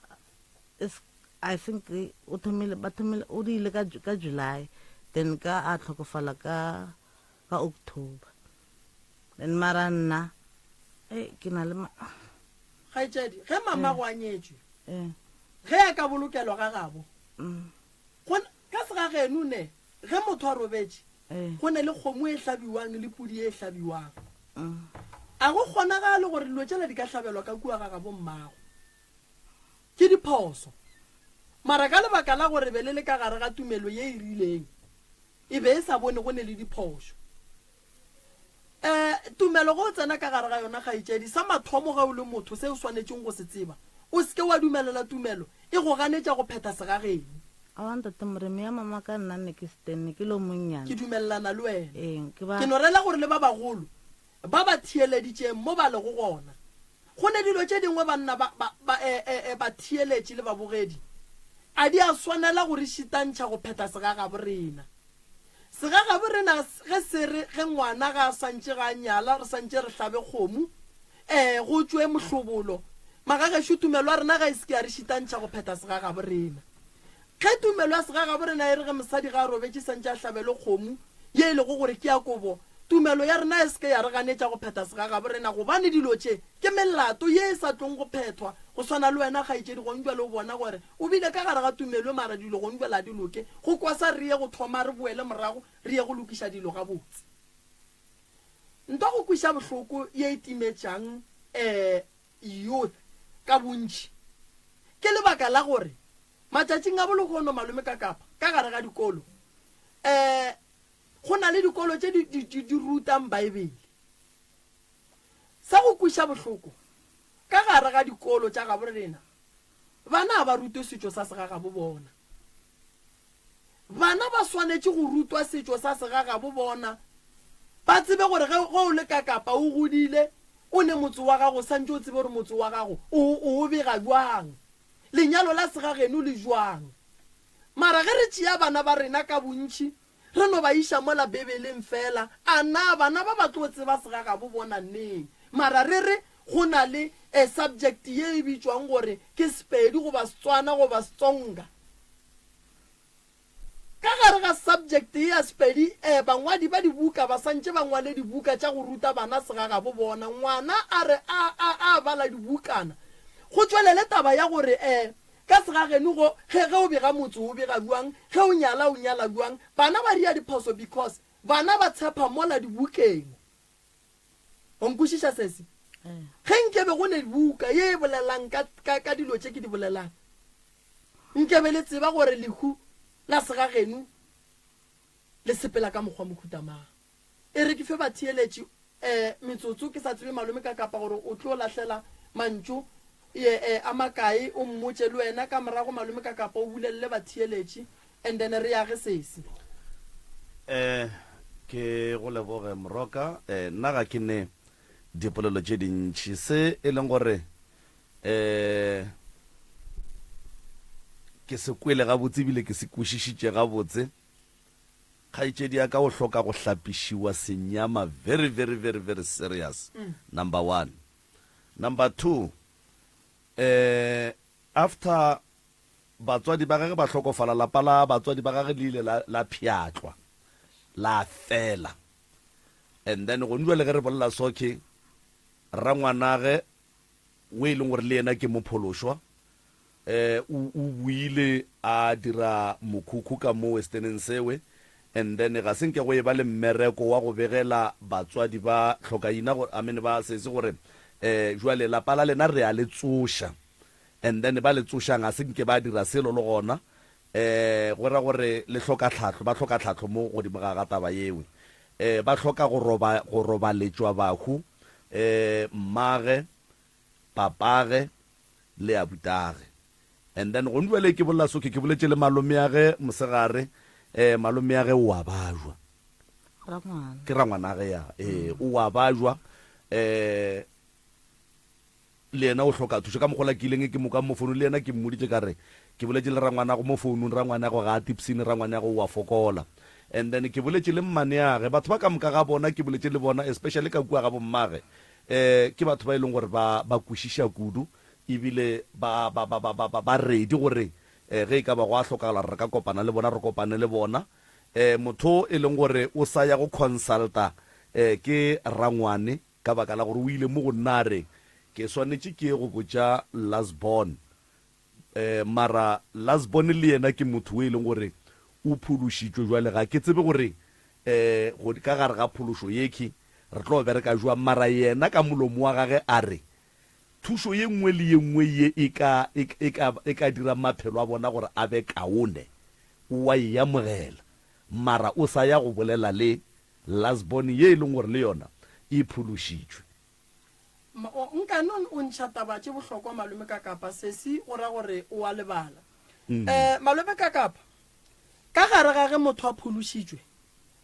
S7: I think o thomile ba thomile o ile ka ka July then ka a tlhokofala ka ka October then mara nna eh ke na le
S2: kgaetšedi ge mama go a nyetšwe
S7: eh
S2: ge a ka bolokelwa ga gabo
S7: mm.
S2: go ka segageno ne ge motho a robetše
S7: eh
S2: go ne le kgomo e hlabiwang le pudi e hlabiwang
S7: mm.
S2: a go kgonagale gore dilo tšela di ka hlabelwa ka kua ga gabo mmago Ke diphoso. Mara ka lebaka la gore be le le ka gare ga tumelo ye e rileng, e be e sa bone go ne le diphošo. E, tumelo ge o tsena ka gare ga yona, kgaetšedi, sa mathomo ge o le motho se o swanetšeng go se tseba, o se ke wa dumelela tumelo e go ganetša go phetha segageno.
S7: Aowa ntate Moremi, ya mama ka nna ne ke stern, ne ke le o monnyane.
S2: Ke dumelelana le wena.
S7: Ee, ke ba.
S2: Ke no rela gore le ba bagolo ba ba theeleditšeng mo ba lego gona, Go ne dilo tše dingwe banna ba, ba, ba, e, e, e, batheeletši le babogedi, a di a swanela go re šitantšha go phetha segagabo rena. Segagabo rena ge se re ge ngwana ga a santše ga a nyala re santše re hlabe kgomo, e, go tšwe mohlobolo. Magagešo tumelo ya rena ga e se ke ya re šitantšha go phetha segagabo rena. Ge tumelo ya segagabo rena e re ge mosadi ga a robetše santše a hlabelwe kgomo ye e lego gore ke ya kobo, tumelo ya rena e se ke ya re ganetša go phetha segagabo rena, gobane dilo tše ke melato ye e sa tlong go phethwa. Go swana le wena, kgaetšedi, gonjwale o bona gore o bile ka gare ga tumelo, mara dilo gonjwale a di loke. Go kwasa re ye go thoma re boele morago re ye go lokiša dilo gabotse. Ntwa go kweša bohloko ye e timetšang youth ka bontši ke lebaka la gore Matšatšing a bolehono, malome ka Kapa, ka gare ga dikolo, um go na le dikolo tše di, di, di, di rutang Baebele. Sa go kweša bohloko, ka gare ga dikolo tša gabo rena, bana ga ba rutwe setšo sa segagabo bona. Bana ba swanetše go rutwa setšo sa segagabo bona. Ba tsebe gore ge, ge o le ka Kapa o godile, o ne motse wa gago, o santše o tsebe gore motse wa gago o, o o bega bjang. Lenyalo la segageno le bjang. Mara ge re tšea bana ba rena ka bontši, re no ba iša mola Bibeleng feela, a na bana ba ba tlo tseba segagabo bona neng? Mara re re go na le a subject ye e bitšwang gore ke Sepedi goba Setswana goba Setsonga. Ka gare ga subject ye ya Sepedi, eh, bangwadi ba dibuka ba santše ba ngwale dibuka tša go ruta bana segagabo bona. Ngwana a re a, a, a bala dibukana, go tšwelele taba ya gore, eh, ka segageno go, ge, ge o bega motse o bega bjang, ge o nyala o nyala bjang. Bana ba ria diphoso because bana ba tshepa mola dibukeng. O nkwešiša sesi? Ge nkebe go ne buka ye e bolelang ka, ka, ka dilo tše ke di bolelang, nkebe le tseba gore lehu la segageno le sepela ka mokgwa mohuta mang. E re ke fe batheeletši um metsotso, ke sa tsebe malome ka kapa gore o tlo lahlela mantšu ye, eh, a makae, o mmotše le wena ka morago malome ka kapa o bulelele batheeletši and then re age sesi.
S1: Eh, ke go leboge Moroka. Eh, nna ga ke ne dipolelo tše dintši. Se e leng gore eh ke se kwele gabotse ebile ke se kwešišitše gabotse, kgaetšedi ya ka o hloka go hlapišiwa senyama very very very very serious, number one. Number two, eh after Batswadi ba gagwe ba hlokofala, lapa la batswadi ba gagwe le ile la, la pšhatlwa, la fela. And then gone jwale ge re bolela so ke rangwanage o e leng gore le yena ke mophološwa, eh, o, o boile a dira mokhukhu ka mo Westeneng sewe, and then ga se nke go e ba le mmereko wa go begela batswadi ba hlokaina gore, I mean ba sesi gore, eh, jwale lapa la lena re a le tsoša. And then ba le tsošang ga se nke ba dira selo le gona um go ra gore le hloka tlhahlo, ba hloka tlhahlo mo godimo ga ga taba yewe. Um ba hloka go roba go robaletšwa bahu um mmage, papage le abutage. And then gone jwale ke bolela so ke ke boletše le malomeage mosegare um malomeage o a bajwa.
S7: Rangwana.
S1: Ke rangwanage ya ee o a bajwa um Le yena o hloka thušo. Ka mokgwa ola ke ileng ke mo kwa mo founung, le yena ke mmoditše ka re, Ke boletše le rangwanago mo founung, rangwaneago ga a tipsine, rangwaneago o a fokola. And then ke boletše le mmaneage, batho ba ka moka ga bona ke boletše le bona, especially ka kua ga bommage, eh, ke batho ba e leng gore ba, ba kwešiša kudu, ebile ba, ba, ba, ba, ba, ba, ba ready gore, eh, ge e ka ba go a hlokagala gore re ka kopana le bona, re kopane le bona. Eh, motho e leng gore o sa ya go consulta, eh, ke rangwane, Ka baka la gore o ile mo go nna a re, Ke swanetše ke ye go botša Last Born. Eh, mara Last Born le yena ke motho o e leng gore o phološitšwe. Jwale ga ke tsebe gore eh, go, ka gare ga phološo yekhwi re tlo bereka jwang. Mara yena ka molomo wa gage a re, Thušo ye nngwe le ye nngwe ye e ka, e, e ka, e ka dirang maphelo a bona gore a be kaone, o a e amogela. Mara o sa ya go bolela le Last born ye e leng gore le yona e phološitšwe.
S2: Ma, o, nkane o, o ntšha taba tše bohlokwa Malome Kakapa, sesi o ra gore o a lebala. Eh, Malome Kakapa, ka gare ga ge motho a phološitšwe,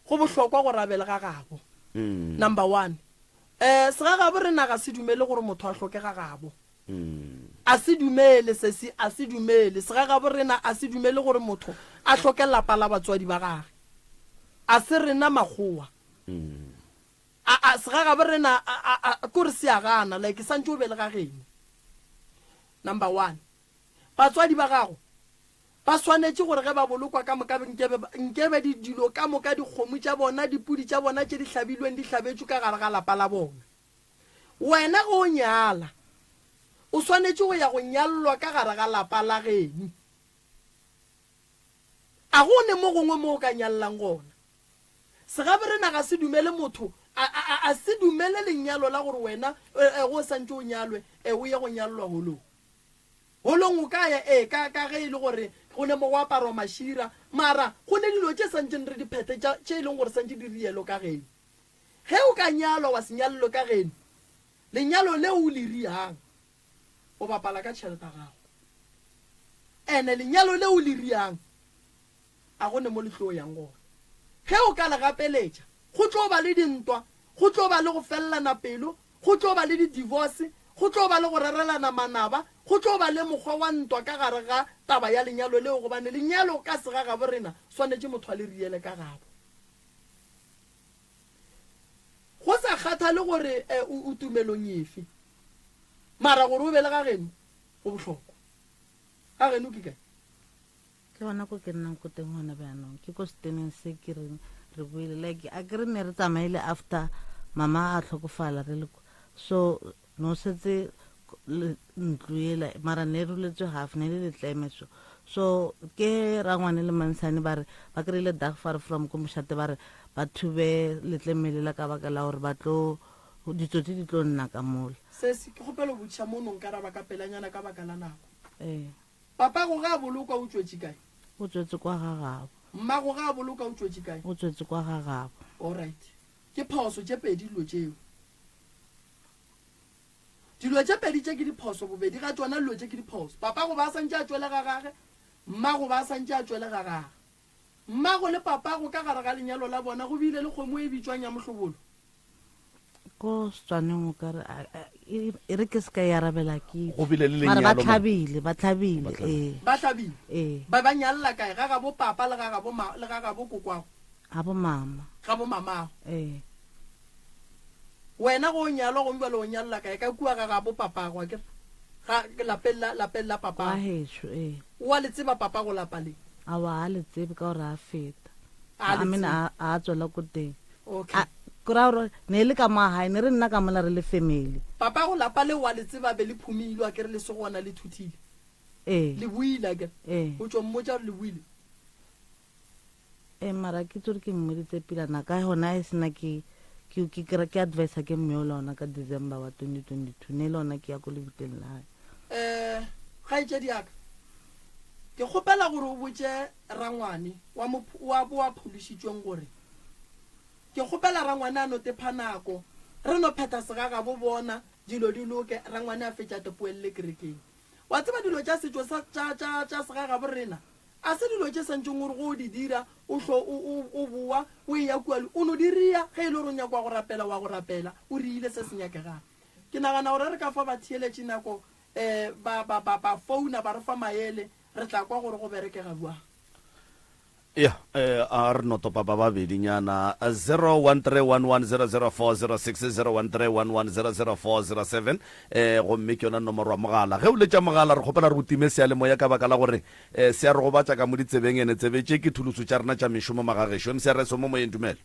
S2: go bohlokwa gore a be le ga gabo. Number one. Eh, segagabo rena ga se dumele gore motho a hloke ga gabo. A se dumele, sesi, a se dumele. Segagabo rena a se dumele gore motho a hloke lapa la batswadi ba gage. A se rena makgowa. A, a, segagabo rena, a, a, a, kore se a gana, like santše o be le ga geno. Number one. Batswadi ba gago ba swanetše gore ge ba bolokwa ka moka nkebe, nkebe di, dilo ka moka, dikgomo tša bona, dipudi tša bona tše di hlabilweng di hlabetšwe ka gare ga lapa la bona. Wena ge o nyala, o swanetše go ya go nyallwa ka gare ga lapa la geno. A go ne mo gongwe mo o ka nyallang gona. Segaberena ga se dumele motho, a, a, a, a se dumele lenyalo la gore wena, e, e, ge o santše o nyalwe, e, o ye go nyallwa holong. Holong o ka ya, ee, ka, ka ge e le gore go ne mo go aparwa mašira, mara go ne dilo tše santšeng re di phethe tša, tše e leng gore santše di rielo ka geno. Ge o ka nyalwa wa se nyalelwe ka geno, lenyalo leo o le riang, o bapala ka tšhelete ya gago. Ene lenyalo leo o le riang, a go ne mo le tlo yang gona. Ge o ka le gapeletša. Go tlo ba le dintwa, go tlo ba le go felelana pelo, go tlo ba le di-divorce, go tlo ba le go rerelana manaba, go tlo ba le mokgwa wa ntwa ka gare ga taba ya lenyalo leo, gobane lenyalo ka segagabo rena swanetše motho a le riele ka gabo. Go sa kgathale gore o tumelong efe, mara gore o be le gageno go bohlokwa. Gageno ke kae?
S7: Ke gona ko ke nnang ko teng gona bjanong, ke ko seteneng se ke reng re boile. Like a ke re ne re tsamaile after mama a tlhokofala re le ko, so no setse ntlo ela mara ne ruletswe half, ne le letleme so. So ke rangwane le mansane ba re ba kry-ile dagfar from ko mošate ba re ba thube letleme lela ka baka la gore ba tlo ditsotsi di tlo nna ka mola.
S2: Sesi, ke kgopela go botšiša mo no nkaraba ka pelanyana ka baka la nako.
S7: Ee.
S2: Papago ge a bolokwa o tšwetše kae?
S7: O tswetše kwa ga gabo.
S2: Mmago ge a bolokwa o tšwetše kae?
S7: O tswetše kwa ga gabo.
S2: Alright. Ke phoso tše pedi dilo tšeo. Dilo tše pedi tše ke diphoso bobedi ga tšona dilo tše ke diphoso. Papago ba santše a tšwele ga gage, mmago ba santše a tšwele ga gage. Mmago le papago ka gare ga lenyalo la bona go bile le kgomo e bitšwang ya mohlobolo.
S7: Ko Setswaneng o ka re e, e re ke se ka e arabela ke
S1: Go bile le
S7: mara ba
S1: lenyalo ma.
S7: tlhabile ba tlhabile
S1: Ba tlhabile.
S7: ee
S2: Ba hlabile.
S7: ee
S2: Ba ba nyalla kae? Ga gabo papa le ga gabo ma, le ga gabo kokwago?
S7: Ga bo mama.
S2: Ga bo mamago.
S7: Ee.
S2: Wena go o nyalwa gomme bjale o nyalla kae? Ka kua ga gabo papago, akere? Ga lapeng la, lapeng la
S7: Kwa
S2: papago.
S7: heso ee.
S2: O a le tseba papago lapa le?
S7: Aowa a le tsebe ka gore a feta.
S2: A le
S7: I mean
S2: tsebe.
S7: a a tswela ko teng.
S2: Okay.
S7: A, ke ra gore ne e le ka mo gae, ne re nna ka mola re le family.
S2: Papa go lapa le wa le tseba be le phumilwe akere le se gona le thuthile.
S7: Ee.
S2: Le buile akere.
S7: Ee.
S2: O tšo mmotša gore le buile.
S7: Ee mara ke tsore ke mmoditse pila na ka gona e sena ke ke ke ke ke advisor ke mme ola ona ka December wa 2022 ne le ona ke ya ko lebitleng la hae.
S2: Eh, kgaetšedi ya ka, ke kgopela gore o botše rangwane wa mo wa bo a phološitšweng gore Ke kgopela rangwane a no tepha nako, re no phetha segagabo bona, dilo di loke, rangwane a fetša tepoelle kerekeng. Wa tseba dilo tša setšo sa, tša, tša, tša segagabo rena, a se dilo tše santšeng o re go o di dira, o hlo o, o, o bowa, o eya kua le, o no di ria, ge e le gore o nyaka wa go rapela, wa go rapela, o riile se se nyakegang. Ke nagana gore re ka fa batheeletši nako, eh, ba, ba, ba, ba founa ba re fa maele, re tla kwa gore go berekega bjang.
S1: Ya, eh, a re no topa ba babedinyana. 0131100406, 0131100407, eh, gomme ke yona nomoro ya mogala. Ge o letša mogala, re kgopela re o time seyalemoya ka baka la gore eh, se a re gobatša ka mo ditsebeng ene tsebe tše ke thulusu tša rena tša mešomo magagešo. MCRS o mo moyeng, dumela.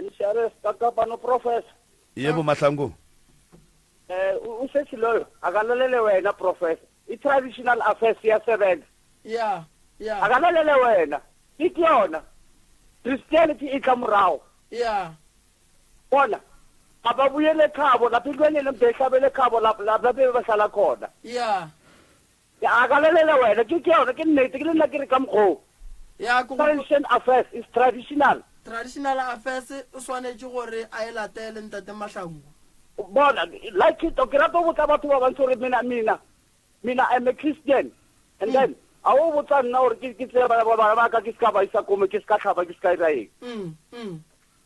S8: MCRS ka kopano professor.
S1: Yebo Mahlangu.
S8: Eh o sesi loyo akalalele wena professor. I traditional affairs iyasebenza.
S2: Yeah, yeah.
S8: Akalalele wena. Ke yona. Christianity e tla morago.
S2: Yeah.
S8: Bona ababuyele ekhabo lapho ilwanyana mbehlabele ekhabo lapho lapho bebahlala khona.
S2: Yeah.
S8: Akalalele wena ke ke yona ke nnete ke le nna ke re ka mokgoo.
S2: Ya ke go
S8: Tradition affairs is traditional.
S2: Traditional affairs o swanetše gore a e latele Ntate Mahlangu.
S8: Bona like it ke rata go botsa batho ba bantsi gore mina mina mina I'm a Christian and then a o botsa nna gore ke ke tseye bana ba ka ke se ka ba isa kome ke se ka tlhaba ke se ka ira eng.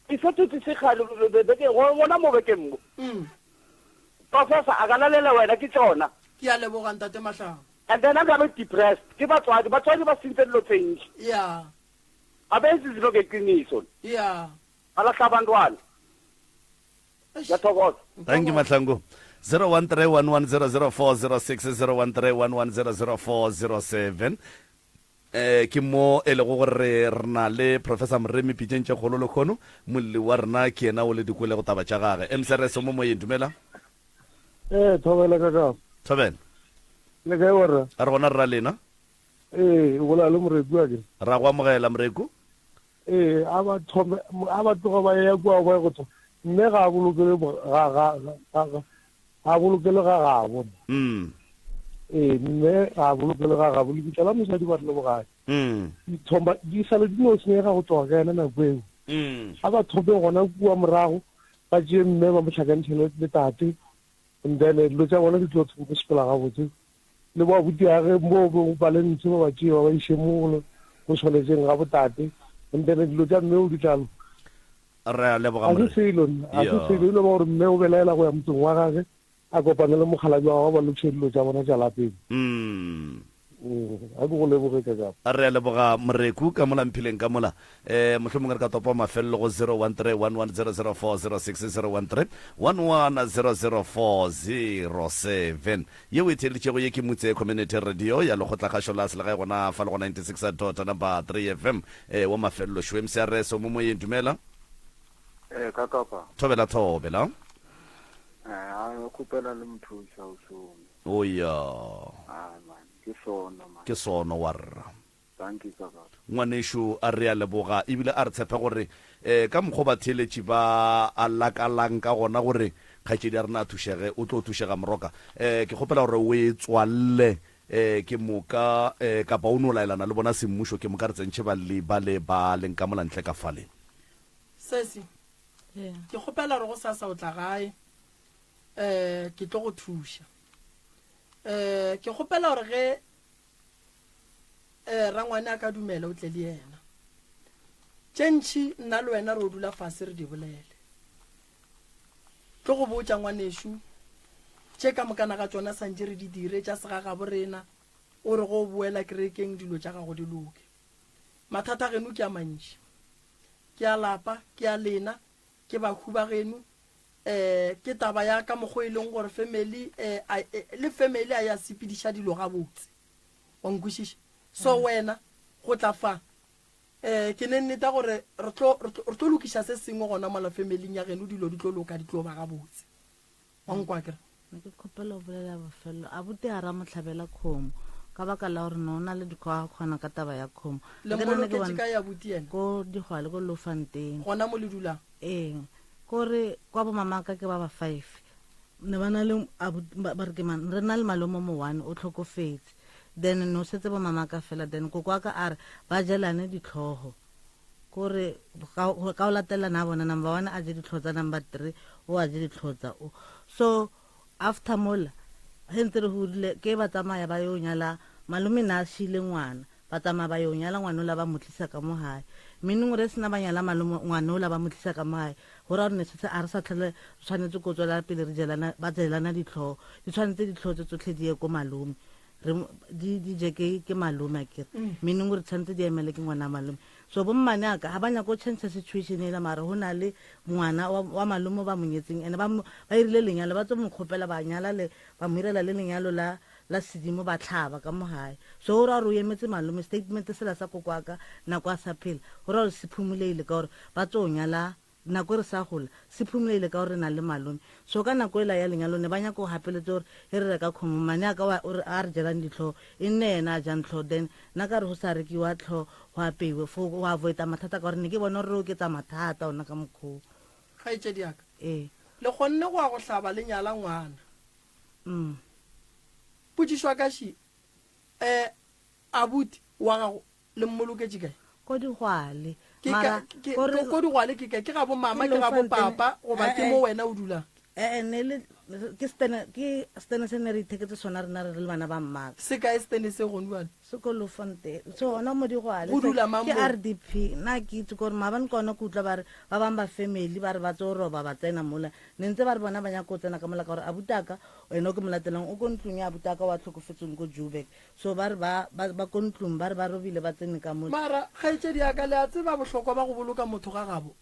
S8: Ke fetotse sekgale beke gona mo bekeng mo. Professor a ka lalela wena ke tšona.
S2: Ke a leboga Ntate Mahlangu.
S8: And then a ka be depressed ke batswadi, batswadi ba sentse dilo tse ntši.
S2: Yeah.
S8: A benzi izinto ngeqiniso.
S2: Yeah.
S8: Ba lahla abantwana.
S2: Eish.
S8: Ngiyathokoza.
S1: Thank you Mahlangu. 0131100406 0131100407 Eh, ke mo e lego gore re na le Professor Moremi Pitšeng tše kgolo lekgono, molli wa rena ke yena o le dikwelego taba tša gage. MCRS o mo moyeng, dumela.
S9: Ee, thobela ka kago.
S1: Thobela.
S9: Le kae warra?
S1: A re gona rra lena.
S9: Ee, o bolela le Moreku a ke.
S1: Ra go amogela Moreku.
S9: Ee, a ba thome, a ba tloga ba ya kua ba ye go thoma. Mme ga a bolokele ga ga ga ga a bolokele ga gabo.
S1: Mm.
S9: Ee, mme ga a bolokele ga gabo. Lebitla la mosadi ba re le bogadi.
S1: Mm.
S9: Dithomba di sale di no senyega go tloga ka yena nako eo.
S1: Mm.
S9: A ba thome gona kua morago ba tšee mme ba mo hlakantšhe le le tate and then dilo tša bona di tlo thoma go sepela gabotse. Le bo abuti ya ge mo bo ba le ntshe ba ba tšee ba ba iše mo go swanetšeng ga botate and then dilo tša mme o di tla loka.
S1: Re a leboga
S9: Ga se
S1: Morena.
S9: selo nna, ga se
S1: Ya.
S9: selo. E no ba gore mme o belaela go ya motseng wa gage, a kopane le mokgalabje wa gagwe ba lokiše dilo tša bona tša lapeng.
S1: Mm.
S9: Mm, a ke go leboge Kakapa.
S1: Re a leboga Moreku ka mola mphileng ka mola. Eh, mohlomongwe re ka topa mafelelo go 0131100406 0131100407. Yeo e theeleditšego ye ke Mutse Community Radio ya Lekgotlakgašo la Selegae gona fa le go 96 dot number 3 FM. Eh, wa mafelelo šo MCRS o mo moyeng dumela.
S4: Eh, ka kapa.
S1: Thobela thobela.
S4: Eh, a kgopela le mothuša o šome.
S1: O ya.
S4: Ah, man, ke sono man.
S1: Ke sono warra.
S4: Dankie ka kapa.
S1: Ngwanešu a re a leboga ebile a re tshepe gore eh ka mokgwa batheeletši ba a lakalang ka gona gore kgaetšedi ya rena a thušege o tlo thušega Moroka. Eh ke kgopela gore o e tswalle eh ke moka eh kapa o no laelana le bona semmušo ke moka re tsentšhe balli bale ba leng ka mola ntle ka fale.
S2: Sesi, ke kgopela gore gosasa o tla gae um ke tlo go thuša. Um ke kgopela gore ge um rangwane a ka dumela o tle le yena. Tše ntši nna le wena re o dula fase re di bolele. Tlo go botša ngwanešu, tše ka mokana ga tšona santše re di dire tša segagabo rena, o re go o boela kerekeng dilo tša gago di loke. Mathata a geno ke a mantši. Ke a lapa, ke a lena, ke bahu ba geno, um ke taba ya ka mokgo e leng gore family um a, e, le family a ya sepediša dilo gabotse. Wa nkwešiša? So wena go tla fa um ke ne nneta gore re tlo, re tlo, re tlo lokiša se sengwe gona mola familing ya geno dilo di tlo loka, di tlo ba gabotse. Wa nkwa akere?
S7: Ne ke kgopela go bolela bofelo. Abuti a ra mo hlabela kgomo ka baka la gore no o na le dikgwakgwana ka taba ya kgomo.
S2: Le
S7: Ke nna ne ke
S2: mmoloketše
S7: bona
S2: kae abuti yena?
S7: ko Digwale ko Loofanteng.
S2: Gona mo le dulang?
S7: Ee, kore kwa bo mamaka ke ba ba five. Ne ba na le abuti ba ba re ke mang? Re na le malome o mo one o tlhokofetse. Then no setse bo mamaka fela then koko wa ka a re ba jelane ditlhogo. Kore ka go latelana ga bona number one a je ditlho tsa number three o a je ditlho tsa o. So after mola ge ntse re godile ke ba tsamaya ba yo nyala malome na a šile ngwana ba tsamaya ba yo nyala ngwana ola ba mo tlisa ka mo gae. Meaning gore sena ba nyala malome ngwana ola ba mo tlisa ka mo gae go raya gore ne setse a re sa tlhole re tshwanetse ko tswela pele re jelana ba jelana ditlhogo di tshwanetse ditlhogo tse tsotlhe di ye ko malome. Re di di je ke ke malome akere meaning gore tshwanetse di emele ke ngwana malome. So bo mmane aka ga ba nyaka go change situation ela mara go na le ngwana wa, wa malome ba mo nyetseng ene ba ba irile lenyalo ba tlo mo kgopela ba nyala le ba mo irela le lenyalo la la sedimo ba tlhaba ka mo gae. So o ra gore o emetse malome statement sela sa koko aka nako a sa phela go ra gore se phumoleile ka gore ba tlo nyala Nako e re sa gola, se phumulehile ka gore re na le malome. So ka nako ela ya lenyalo ne ba nyaka go gapeletsa gore ge re reka kgomo, mmane a ka wa o re a re jelang ditlhogo e nne yena a jang tlhogo. Then nna ka re go sa rekiwa tlhogo go apeiwe for go avoida mathata ka gore ne ke bona gore re oketsa mathata ona ka mokgwa o.
S2: Kgaetšedi ya ka,
S7: Ee.
S2: le kgonne go ya go hlaba le nyala ngwana.
S7: Mm.
S2: Potšišo ya ka še, eh, abuti wa gago Le mmoloketše kae?
S7: Ko Digwale.
S2: Ke
S7: Mara
S2: ka, ke,
S7: ko re.
S2: ko Digwale ke kae? Ke ga bo mama,
S7: Ke
S2: ke ga bo
S7: Loofantene.
S2: papa, goba ke
S7: Eh-eh.
S2: mo wena o dulang?
S7: Eh-eh, ne le, ke setene, ke setene se ne re itheketse sona rena re le bana ba mmaka.
S2: Se kae setene se gone bjale?
S7: Se ko Loofantene. So gona mo Digwale.
S2: Go dula mang
S7: Ke
S2: moo?
S7: RDP. Nna ke itse gore maabane ke gona ke utlwa ba re ba bang ba family ba re ba tlo roba ba tsena mola. Ne ntse ba re bona ba nyaka go tsena ka mola ka gore abutaka ena o ke mo latelang o ko ntlong ya abutaka wa tlhokofetseng ko Joburg. So ba re ba, ba, ba ko ntlong, ba re ba robile ba tsene ka mo.
S2: Mara, kgaetšedi ya ka, le a tseba bohlokwa ba go boloka motho ga gabo?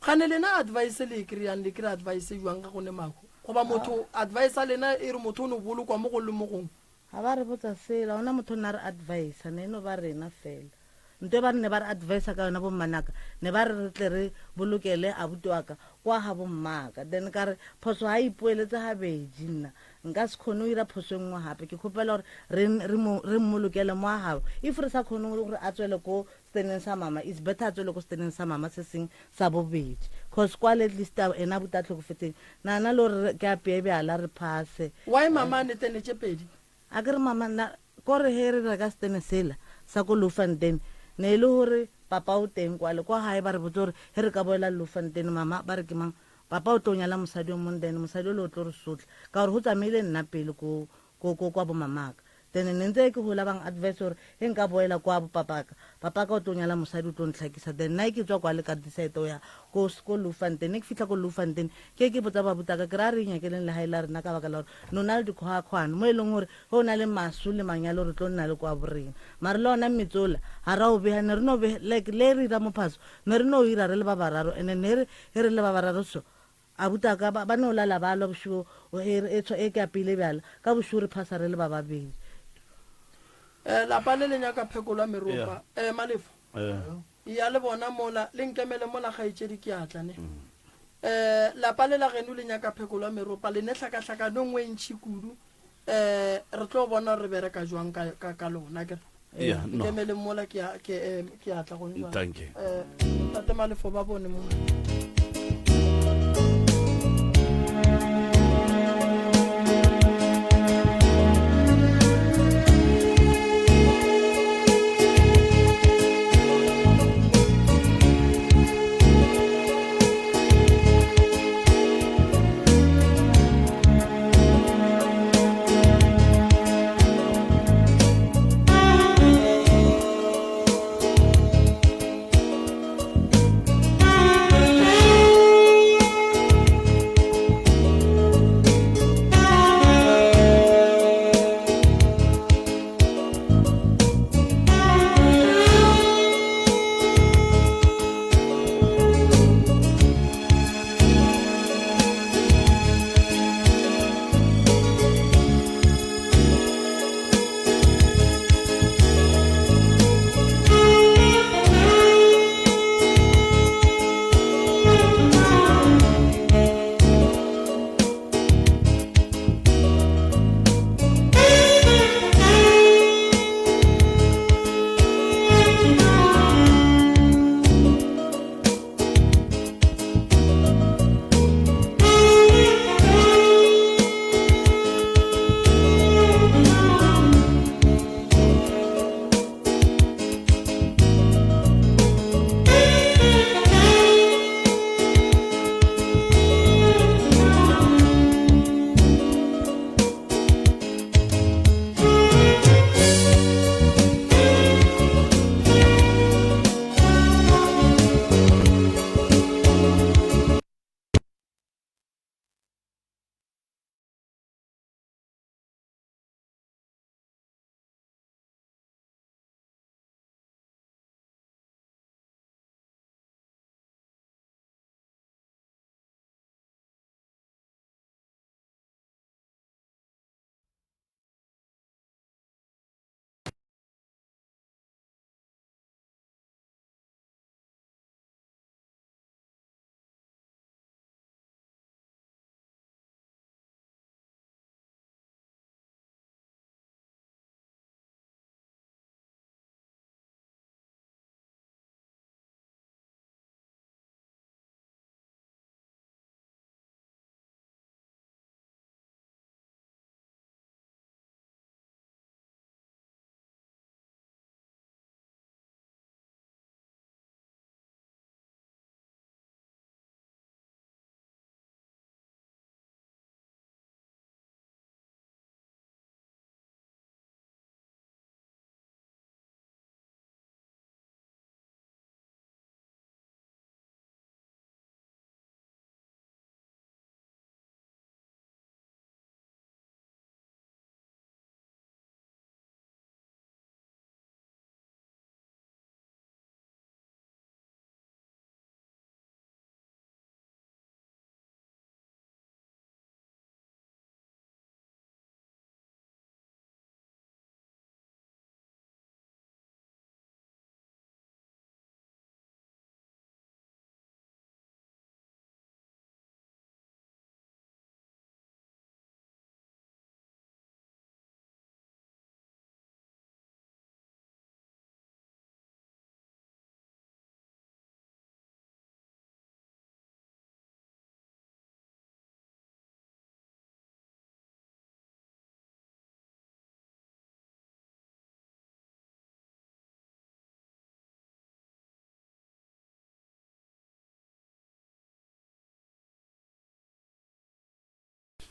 S2: Kgane lena advice le e kry-ang, le kry-a advice bjang ga go ne mahu? Goba motho, advice ya lena e re motho o no bolokwa mo gong le mo gong?
S7: Ga ba re botsa selo, ga gona motho o ne a re advisa, ne e no ba rena fela. Nto e ba re ne ba re advisa ka yona bommanaka, ne ba re re tle re bolokele abuti wa ka kwa ga bommaka. Then ka re, phoso ga e ipoeletse gabedi nna. Nka se kgone go ira phoso e nngwe gape. Ke kgopela gore re, re mo, re mmolokele mo a gabo. If re sa kgone gore a tswele ko steneng sa mama, it's better a tswele ko steneng sa mama se seng sa bobedi. Cause kwale at least ena abuti a tlhokofetseng, nagana le gore re, ke apeye bjala re phase.
S2: Why mama a ne tene tše pedi?
S7: Akere mama nna kore ge re reka setene sela sa ko Loufontein ne e le gore papa o teng kwale kwa gae ba re botse gore ge re ka boela Loufontein mama ba re ke mang papa o tlo nyala mosadi o mongwe then mosadi ole o tlo re sotla ka gore go tsamaile nna pele ko ko ko kwa bo mamaka then ne ntse ke gola bang advice gore ge nka boela kwa bo papaka Papa ka o tlo nyala mosadi o tlo ntlhakisa. Then nna ke tswa kwa le ka decide o ya ko ko Loufontein. Ne ke fihla ko Loufontein ke ke botsa babutaka ke re a re inyakeleng legae la rena ka baka la gore no na le dikgwakgwane mo e leng gore ge o na le maso le manyalo re tlo nna le kwa borena. Mare le ona mmetse ola ga ra o beha ne re no beha like le re ira mophaso ne re no ira re le ba bararo ene ne re ge re le ba bararo so Abutaka ba, ba no lala ba lwa bošego, e, e, e ke apeile bjala, ka bošego re phasa re le ba babedi.
S2: Eh, lapa le le nyaka phekolo ya meropa. Eh, Malefo. Ya le bona mola, le nkemele mola kgaetšedi ke a tla ne. Eh, lapa le la geno le nyaka phekolo ya meropa, le ne hlakahlakano nngwe e ntši kudu. Eh, re tlo bona re bereka jwang ka, ka, ka lona ke.
S1: Yeah, no.
S2: Nkemele mola ke a, ke, eh, ke a tla gone jwale.
S1: Thank you.
S2: Eh, Tate Malefo ba bone mo.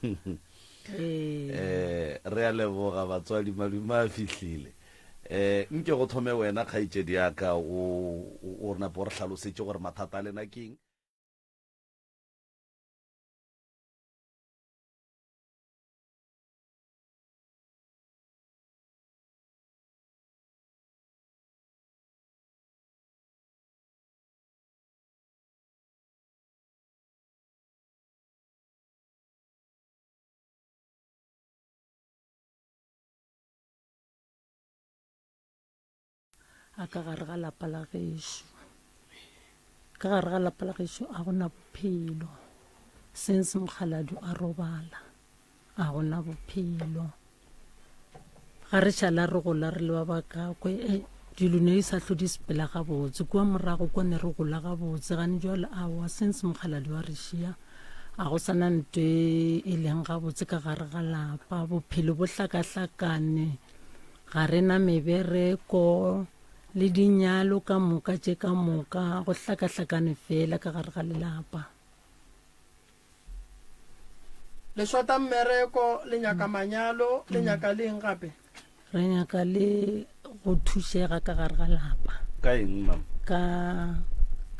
S1: Eh, re a leboga batswadi madume a fihlile. Um nke go thome wena kgaetšedi ya ka o o re nape o re hlalosetše gore mathata a lena ke eng.
S10: A ka gare ga lapa la gešo. Ka gare ga lapa la gešo a gona bophelo. Since mokgaladi a robala, a gona bophelo. Ga re šala re gola re le ba bakakwe, e, dilo ne di sa hlo di sepela gabotse. Kua morago kwa ne re gola gabotse, gane jwale aowa, since mokgaladi wa re šia, a go sana nto e e leng gabotse ka gare ga lapa. Bophelo bo hlakahlakane. Ga re na mebereko le dinyalo ka moka tše ka moka, go hlakahlakane fela ka gare ga lelapa.
S2: Le šota mmereko, le nyaka manyalo, le nyaka le eng gape?
S10: Re nyaka le go thušega ka gare ga lapa.
S1: Ka eng, mama?
S10: Ka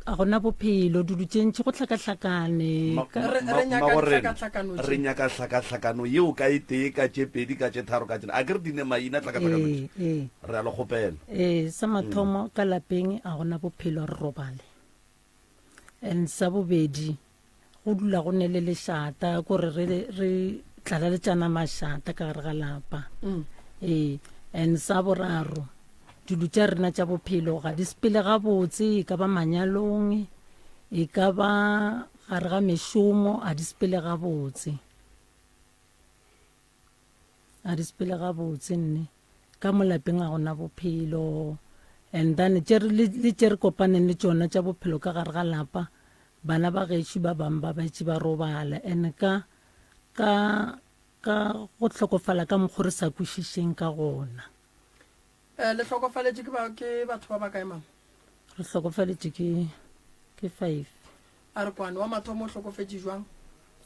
S10: a gona bophelo, dilo tše ntši go hlakahlakane.
S2: Re, re nyaka dihlakahlakano
S1: tše. Re nyaka hlakahlakano yeo ka e tee, ka tše pedi, ka tše tharo, ka tše. A ke re di ne maina hlakahlakano tše?
S10: Ee, ee.
S1: Re a le kgopela.
S10: Ee, sa mathomo ka lapeng a gona bophelo, re robale. And sa bobedi, go dula go ne le lešata, kore re, re tlalaletšana mašata ka gare ga lapa. Ee, and sa boraro, dilo tša rena tša bophelo ga di sepele gabotse, e ka ba manyalong, e ka ba gare ga mešomo, a di sepele gabotse. A di sepele gabotse nne. Ka mo lapeng ga gona bophelo. And then tše re, le, le tše re kopaneng le tšona tša bophelo ka gare ga lapa, bana ba gešo ba bangwe ba betše ba robala. And ka, ka, ka go hlokofala ka mokgo re sa kwešišeng ka gona.
S2: Eh, le hlokofaletše ke ba, ke batho ba bakae mama?
S10: Re hlokofaletše ke, ke five.
S2: A re kwane, wa mathomo o hlokofetše jwang?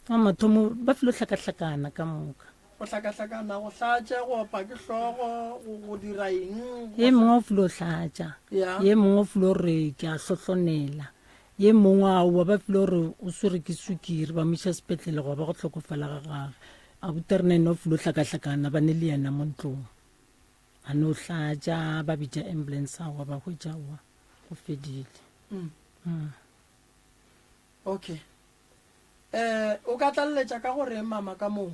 S10: Wa mathomo ba filo hlakahlakana ka moka.
S2: Go hlakahlakana, go hlatša, go opa ke hlogo, go, go dira eng?
S10: Ye mongwe o filo hlatša,
S2: Ya.
S10: ye mongwe o filo re ke a hlohlonela, ye mongwe aowa ba filo re o swere ke sukiri, ba mo iša sepetlele gwa ba go hlokofala ga gage. Abuti rena ena o filo hlakahlakana, ba ne le yena mo ntlong. A no hlatša, ba bitša ambulance aowa ba hwetša aowa go fedile.
S2: Mm.
S10: Mm.
S2: Okay. Eh, o ka tlaleletša ka go reng mama ka moo?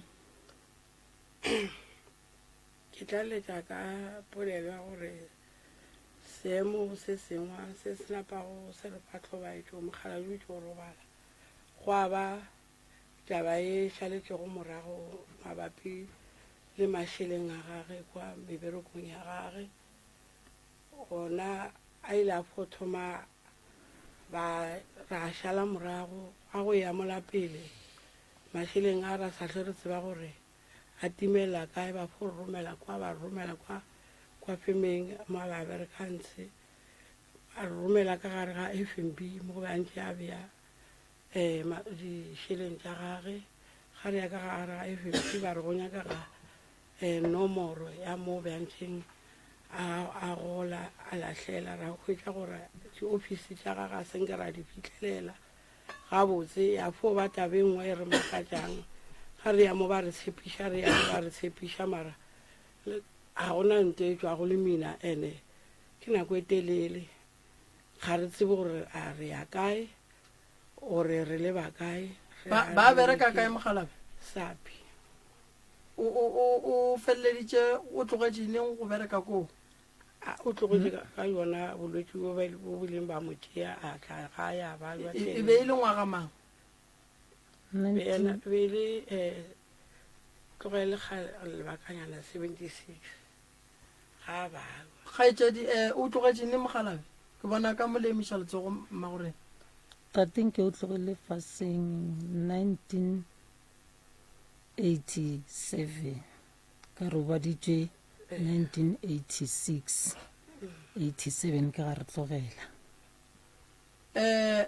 S11: Ke tlaleletša ka polelo ya gore seemo se sengwe se se napago se re fa tlhobaetšo mokgalabje o tšo robala gwa ba taba e šaletšego morago mabapi le mašeleng a gage kwa meberekong ya gage. Gona a ile a fo thoma ba ra šala morago ga go ya mola pele mašeleng a ra sa hlwe re tseba gore a timela kae ba fo re romela kwa ba re romela kwa kwa femeng mo a ba bereka ntshe a re romela ka gare ga FNB mo go be a ntše a bea um dišeleng tša gage ga re ya ka gare ga FNB ba re go nyakega um nomoro ya mo bjantšeng a a gola a lahlela ra hwetša gore diofisi tša gage a senke ra di fihlelela gabotse ya fo ba taba e nngwe e re makatšang ga re ya mo ba re tshepiša re ya mo ba re tshepiša mara ga gona nto e tšwago le mina ene ke nako e telele ga re tsebe gore a re ya kae gore re leba kae
S2: Ba, ba bereka kae mokgalabje?
S11: Sapi.
S2: O, o, o, o feleleditše o tlogetše neng go bereka koo?
S11: A, o tlogetše ka, ka yona bolwetši bo ba, bo bileng ba mo tšea a tla gae a balwa
S2: E, e be e le ngwaga mang?
S11: Be ena, be e le eh, tloga e le kgale lebakanyana 76 ga a balwa.
S2: Kgaetšedi, eh, o tlogetše neng mokgalabje? Ke bona ka mo le emiša letsogo mmagorena.
S10: Tate nke o tlogile faseng 1987 ka robaditšwe 1986 87 ke ga re tlogela.
S2: Eh,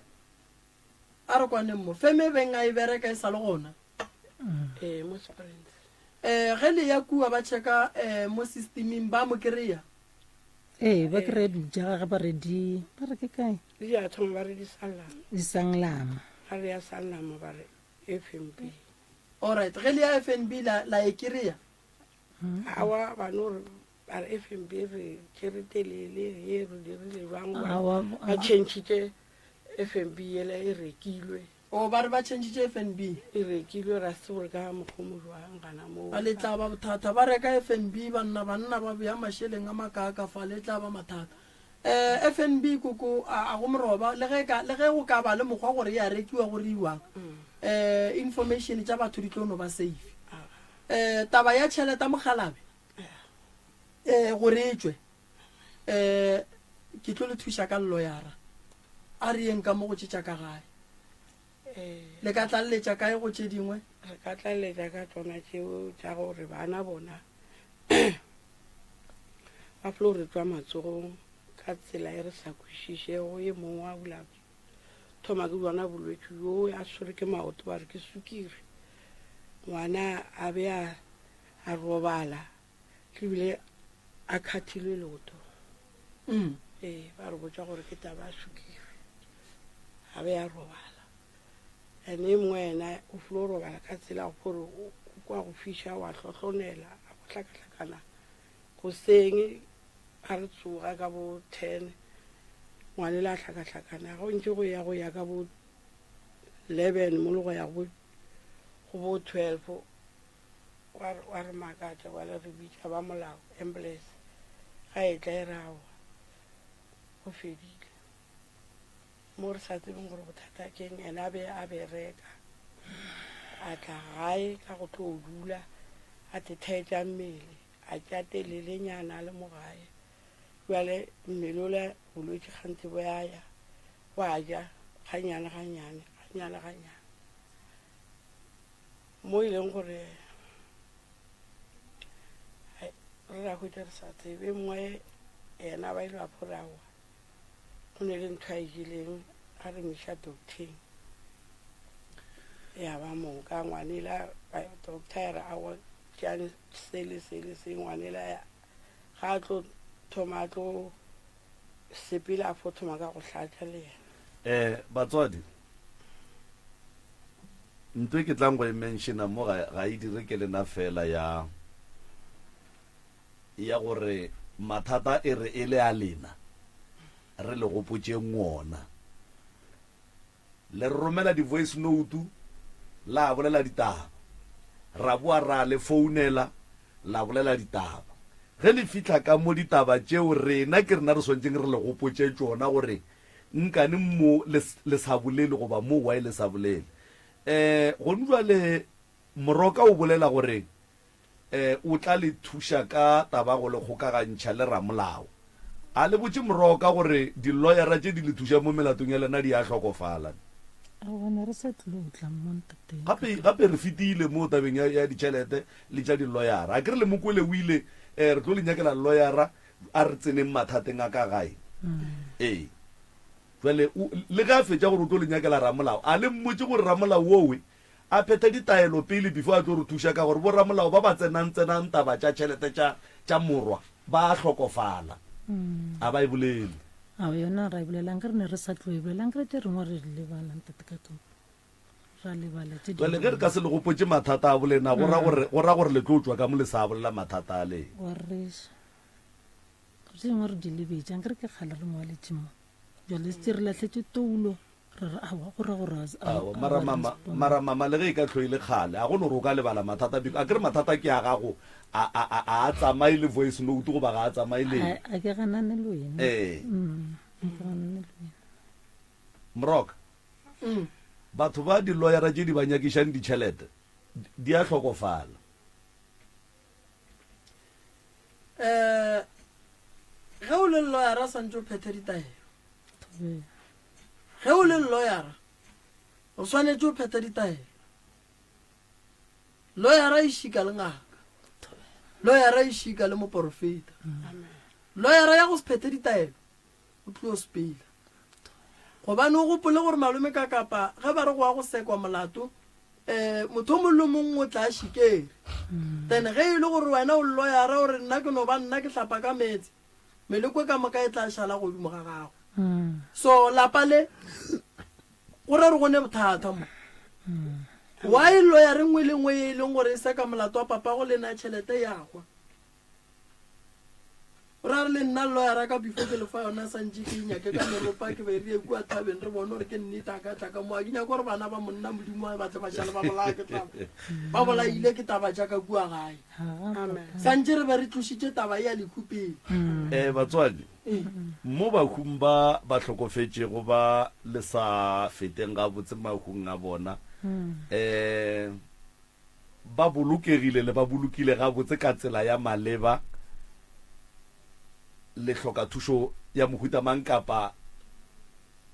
S2: a re kwaneng mo. Feme e beng a e bereka e sa le gona.
S11: Ee, mo Springs.
S2: Eh, ge le ya kua ba checka eh, mo systeming ba mo kry-a.
S10: Ee, ba kry-a dilo tša gage ba re di, ba re ke kae?
S11: Di a thoma ba re di Sanlam.
S10: Di Sanlam.
S11: Ba re ya Sanlam ba re FNB.
S2: Alright, ge le ya FNB la, la e kry-a?
S11: Awa, ba no re ba re FNB re tšere telele ye re dirile bjang ba
S10: Awa,
S11: ba changitše FNB yela e rekilwe.
S2: O ba re ba changitše FNB.
S11: E rekilwe ra se gore ka mokgwa mo jwang gana moo.
S2: A le tla ba bothata ba reka FNB banna banna ba bea mašeleng a makaaka fa le tla ba mathata. Eh FNB koko a a go moroba le ge ka le ge go ka ba le mokgwa gore ya rekiwa go reiwang eh information tša batho di tlo no ba safe. Eh taba ya tšhelete mokgalabe eh gore e tšwe eh ke tlo le thuša ka lloyara a re yeng ka mo go tše tša ka gae
S11: Eh.
S2: le ka tlaleletša kae go tše dingwe
S11: Re ka tlaleletša ka tšona tšeo tša gore bana bona ba flo re tšwa matsogong ka tsela e re sa kwešišego. E mongwe a bula thoma ke bjona bolwetši bjo a swere ke maoto ba re ke sukiri. Ngwana a be a a robala ebile a khathilwe leoto.
S2: Mm.
S11: Ee, ba re botša gore ke taba ya sukiri. A be a robala. And e mongwe yena o filo robala ka tsela gore o kwa go fiša wa hlohlonela a go hlakahlakana goseng a re tsoga ka bo 10 ngwane le a hlakahlakana go ntše go ya go ya ka bo 11 mo le go ya go bo 12 wa re, wa re makatša bjale re bitša ba molao ambulance ga e tla e re aowa go fedile mo re sa tsebeng gore bothata keng ena a be a bereka a tla gae ka go tlo dula a tethaetša mmele a tša telelenyana a le mo gae bjale mmele ola bolwetši kganthe bo ya ya wa ja ganyane ganyane ganyane ganyane Mo e leng gore re ra hwetša re sa tsebe e mongwe yena ba ile ba phora aowa go ne le ntho a e jeleng a re miša docteng ya ba moka ngwanela doctor ya re aowa tšeang se le se le se ngwanela ga a tlo thoma a tlo sepela a fo thoma ka go hlatša le yena.
S1: Um batswadi Ntho e ke tlang go e menšena mo ga, ga e dire ke lena fela ya, ya gore mathata e re e le a lena, re le gopotšeng wona. Le re romela di-voice note, la bolela ditaba. Ra boa ra le founela, la bolela ditaba. Ge le fihla ka mo ditaba tšeo rena ke rena re swanetšeng re le gopotše tšona gore Nkane mo le, le sa bolele goba mo why le sa bolele. Eh, gonu bjale Moroka o bolela gore eh o tla le thuša ka taba go le kgokagantšha le ramolao. A le botše Moroka gore di-lawyera tše di le thušang mo melatong ya lena di a hlokofala.
S10: Aowa, ne re sa tlilo tla mo ntate.
S1: Gape, gape re fetile mo tabeng ya, ya ditšhelete le tša di-lawyera. Akere le mo kwele o ile, eh, re tlo le nyakela lawyera A re tseneng mathateng a ka gae. Ee. Jwale, o, le ge a fetša gore o tlo le nyakela ramolao, a le mmotše gore ramolao wowe a phethe ditaelo pele before a tlo re thuša, ka gore boramolao ba ba tsenang-tsenang taba tša tšhelete tša, tša morwa ba a hlokofala. A ba e bolele.
S10: Ao, yona ra e bolela, nkare ne re sa tlo e bolela, nkare tše rengwe re di lebala, ntate ka tlou. Ra lebala tše
S1: Jwale ge re
S10: dingwe.
S1: ka se le gopotše mathata a bolena, go ra gore, go ra gore le tlo tšwa ka mo le sa bolela mathata a lena.
S10: Wa reša. Tše dingwe re di lebetše, ankere ke kgale re ngwaletše mo. Jwale se re lahletše toulo, re re aowa, go ra gore a- a-
S1: Aowa,
S10: a
S1: mara
S10: ba
S1: mama,
S10: respond.
S1: mara mama le ge e ka hlo e le kgale, a go no re o ka lebala mathata biko. Akere mathata ke a gago, a, a, a, a a tsamaye le voice note goba ga a tsamaye le eng?
S10: A, a ke ganane le wena.
S1: Ee.
S10: Mm, a ke ganane le wena.
S1: Moroka, batho ba diloyara tše di ba nyakišang ditšhelete di a hlokofala.
S2: Um ge o le loyara swantse o phethe ditaelo. Ge o le loyara o swanetše o phethe ditaelo. Loyara e šika le ngaka, loyara e šika le moporofeta. Loyara ya go se phethe ditaelo o tlo sepela. Gobane o gopole gore malome ka kapa ge ba re go wa go sekwa molato, um motho o mongwe le mongwe o tla a šikere. Then ge e le gore wena o loyara o re nna ke no ba nna ke hlapa ka meetse, Meleko ka moka e tla šala godimo ga gago. So lapa le go ra gore go ne bothata mo. Why lawyer nngwe le nngwe ye e leng gore e seka molato wa papago le na tšhelete ya hwa. O ra re le nna lawyer ka before ke lefa yona santše ke nyake ka meropa ke be re ye kua thabeng re bone gore ke nnete a ka tla ka mo a ke nyake gore bana ba monna modimo a batle ba šale ba bolaya ke tlala ba bolaile ke taba tša ka kua gae santše re be re tlošitše taba ya lehu pele
S1: um batswadi mo bahung ba ba hlokofetšego ba le sa feteng gabotse mahung a bona um ba bolokegile le ba bolokile gabotse ka tsela ya maleba, le hloka thušo ya mohuta mang kapa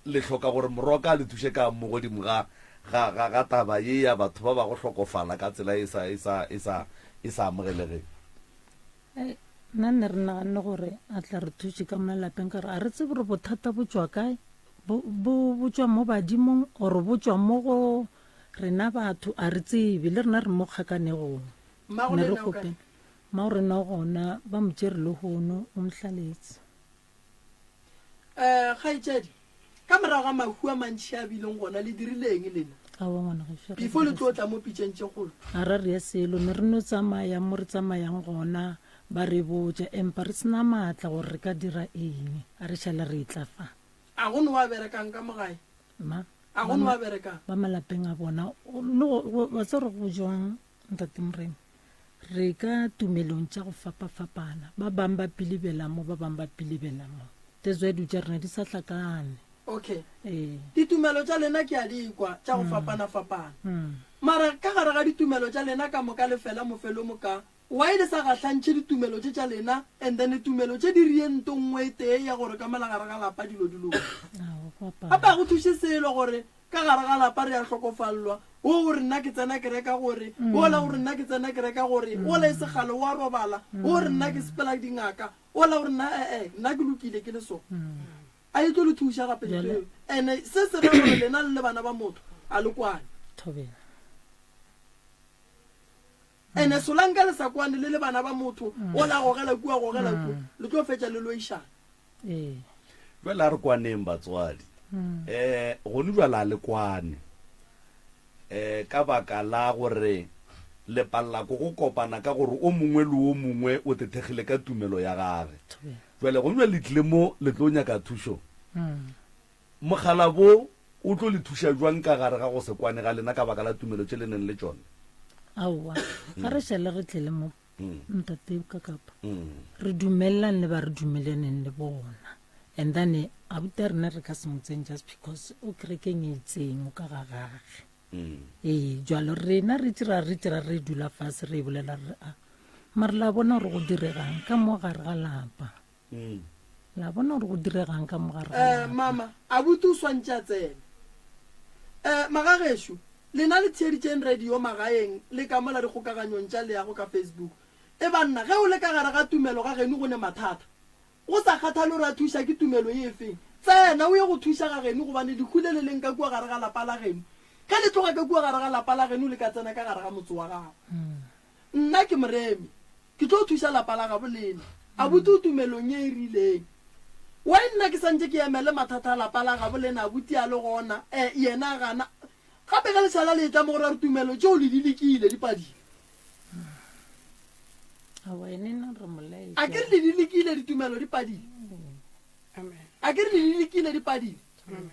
S1: le hloka gore moroka a le thuše ka mo godimo ga, ga, ga, ga taba ye ya batho ba ba go hlokofala ka tsela e sa, e sa, e sa, e sa amogelegeng?
S10: Ei, nna nne re naganne gore a tla re thuše ka malapeng ka gore a re tsebe gore bothata bo tšwa kae, bo, bo, bo tšwa mo badimong or bo tšwa mo go Rena batho a re tsebe, le rena re mo kgakanegong.
S2: Mmago
S10: Ne re
S2: lena o kae?
S10: kgopela. Mmago rena o gona, ba mo tšere lehono, o mo hlaletse.
S2: Eh, kgaetšedi, ka morago ga mahu a mantši a bileng gona, le dirile eng lena?
S10: Aowa ngwana gešo, re
S2: Before le
S10: dire
S2: tlo tla mo pitšeng tše kgolo.
S10: A ra rea selo, ne re no tsamaya mo re tsamayang gona, ba re botša, empa re se na maatla gore re ka dira eng, a re šale re etla fa.
S2: A go no wa berekang ka mo gae?
S10: Ma,
S2: A go
S10: ba
S2: no
S10: ma,
S2: wa berekang?
S10: ba malapeng a bona, o- le go, go, wa tseba gore go jwang, Ntate Morena? Re ka tumelong tša go fapafapana. Ba bang ba pilibela mo, ba bang ba pilibela mo. That's why dilo tša rena di sa hlakane.
S2: Okay.
S10: Ee.
S2: Ditumelo tša lena ke a di kwa, tša go fapana-fapana. Mara ka gare ga ditumelo tša lena ka moka le fela mofelomo ka Why le sa gahlantšhe ditumelo tše tša lena and then tumelo tše di rie nto nngwe e tee ya gore ka mola gare ga lapa dilo di loke. Gape ga go thuše selo gore ka gare ga lapa re a hlokofallwa, wo o re nna ke tsena kereka gore, wola o re nna ke tsena kereka gore, wola e se kgale o a robala, wo o re nna ke sepela dingaka, wola o re nna ee nna ke lokile ke le so. A e tlo le thuša gape ntho eo. And se se ra gore lena le le bana ba motho a le kwane.
S10: Thobela.
S2: Ene solanka le sa kwane le le bana ba motho, ola gogela kua gogela kua, le tlo fetša le loišana.
S10: Ee.
S1: Jwale a re kwaneng batswadi. Um gone jwale a le kwane um ka baka la gore le palela ko go kopana ka gore o mongwe le o mongwe o tethegile ka tumelo ya gage. Jwale gone jwale le tlile mo le tlo nyaka thušo. Mokgalabo o tlo le thuša bjang ka gare ga go se kwane ga lena ka baka la tumelo tše le neng le tšona?
S10: Aowa, ga re šale re tlele mo, Ntate Kakapa. Re dumelelane le ba re dumelaneng le bona. And then abuti a rena re ka se mo tsene just because o kerekeng e itseng, o ka ga gage. Ee, jwalo rena re tšera re tšera re dula fase re bolela re a mare la bona gore go diregang ka mo gare ga lapa. La bona gore go diregang ka mo gare ga
S2: Eh,
S10: lapa.
S2: mama, abuti o swantše a tsene. Eh, magagešo, lena le theeditšeng radio magaeng le ka mola dikgokaganyong tša leago ka Facebook. E banna, ge o le ka gare ga tumelo ga geno go ne mathata. Go sa kgathale gore a thuša ke tumelo ye efeng, tsena o ye go thuša ga geno gobane lehu le le leng ka kua gare ga lapa la geno, ge le tloga ka kua gare ga lapa la geno le ka tsena ka gare ga motse wa gago. Nna ke moremi. Ke tlo thuša lapa la gabo lena. Abuti o tumelong ye e rileng. Why nna ke santše ke emele mathata a lapa la gabo lena abuti a le gona, eh, yena a gana. Gape ge le šala le etla mo go ra re tumelo tšeo le di lekile, di padile.
S10: Aowa, ene nna re mo laetša.
S2: A ke re le di lekile ditumelo di padile. A ke re le di lekile di padile.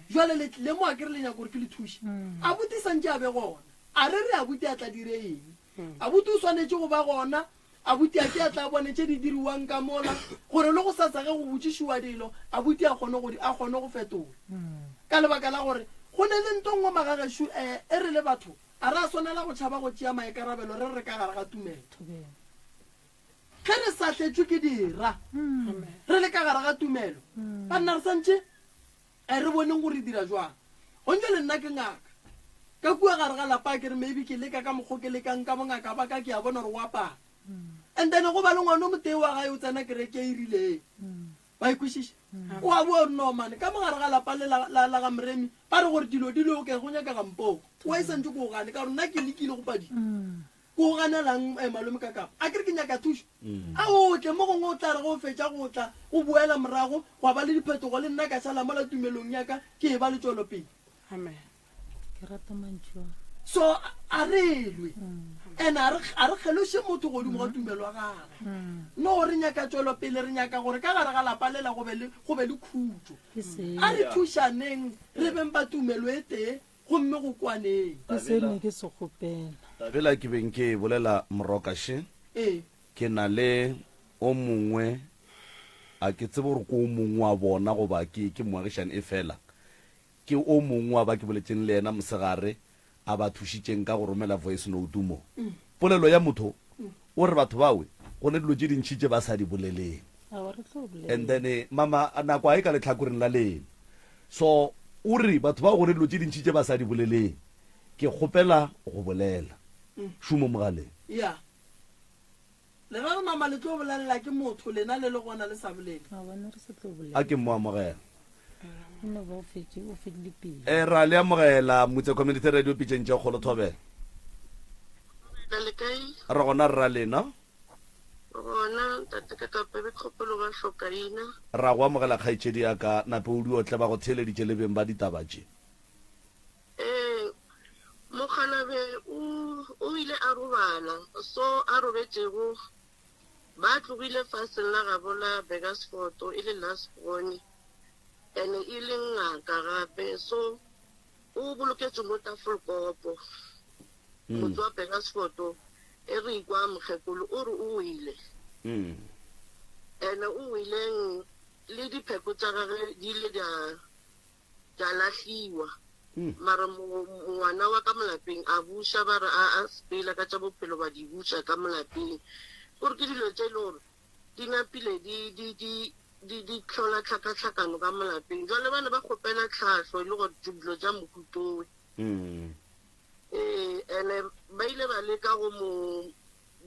S2: Jwale le tlile mo a ke re le nyaka gore ke le thuše. Abuti santše a be gona. A re re abuti a tla dire eng? Abuti o swanetše go ba gona. Abuti a ke a tla bone tše di diriwang ka mola, gore le gosasa ge go botšišiwa dilo, abuti a kgone go di, a kgone go fetola. Ka lebaka la gore go ne le nto nngwe magagešo, e, e re le batho, a ra swanela go tšhaba go tšea maikarabelo re re ka gare ga tumelo. Ge re sahletšwe ke dira, re le ka gare ga tumelo, banna re santše A re boneng gore re dira jwang. Gontše le nna ke ngaka. Ka kua gare ga lapa ke re maybe ke leka ka mokgo ke lekang ka bongaka ba ka ke a bona gore go a pala. And then go ba le ngwana o motee wa gae o tsena kereke e rileng. Wa e kwešiša? O a boa o re no mane ka mo gare ga lapa le la, la, la ga Moremi ba re gore dilo di loke go nyakega mpoko. Wa e santše ko o gane ka gore nna ke lekile go padile. Ke o ganelang eh, malome ka kapa? A ke re ke nyaka thušo? A o tle, mo gongwe o tla re ge o fetša go tla, o boela morago, gwa ba le diphetogo, le nna ka šala mola tumelong ya ka ke eba le tšwelopele.
S11: Amen.
S10: Ke rata mantšu a.
S2: So a re lwe, and a re, a re kgeloše motho godimo ga tumelo ya gagwe. No, re nyaka tšwelopele, re nyaka gore ka gare ga lapa lela go be le, go be le khutšo.
S10: Ke seo.
S2: A re thušaneng, re beng ba tumelo e tee, gomme go kwaneng.
S10: Ke se ne ke se kgopela.
S1: Tabela ke beng ke e bolela moroka še.
S2: Ee.
S1: Ke na le o mongwe, a ke tsebe gore ke o mongwe wa bona goba ke, ke moagišani, efela Ke o mongwe wa ba ke boletšeng le yena mosegare a ba thušitšeng ka go romela voice note mo. Polelo ya motho o re batho bawe go ne dilo tše dintši tše ba sa di boleleng.
S10: Aowa re tlo bolela.
S1: And then mama nako a e ka lehlakoreng la lena. So o re batho bao go ne dilo tše dintši tše ba sa di boleleng. Ke kgopela go bolela. Šumo mogaleng.
S2: Ya. Le ra re mama le tlo bolelela ke motho lena le le gona le sa bolele?
S10: Aowa ne re sa tlo bolela.
S1: A ke mo amogela.
S10: E no ba o fetše o fedile pelo.
S1: E ra le amogela Mutse Community Radio pitšeng tše kgolo thobela.
S12: Thobela le kae?
S1: Re gona rra lena.
S12: Re gona ntate ka kape be kgopelo ba hlokaina.
S1: Ra go amogela kgaetšedi ya ka nape o di otle ba go theeleditše le beng ba ditaba tše.
S12: Ee, mokgalabje o, o ile a robala. So a robetšego, ba tlogile faseng la gabo la Burgersfort, e le last born, and e le ngaka gape. So o boloketšwe mo Tafelkopo, motse wa Burgersfort, e re ikwa mokgekolo o re o wele. And o weleng le dipheko tša gage di ile di a tša lahliwa. Mara ngwana wa ka mo lapeng a buša ba re a a sepela ka tša bophelo ba di buša ka mo lapeng. Kore ke dilo tše e le gore di napile di di di di di hlola tlhakatlhakano ka mo lapeng. Jwale ba ne ba kgopela tlhahlo e le gore dilo tša mohutowe. Ee, ene ba ile ba leka go mo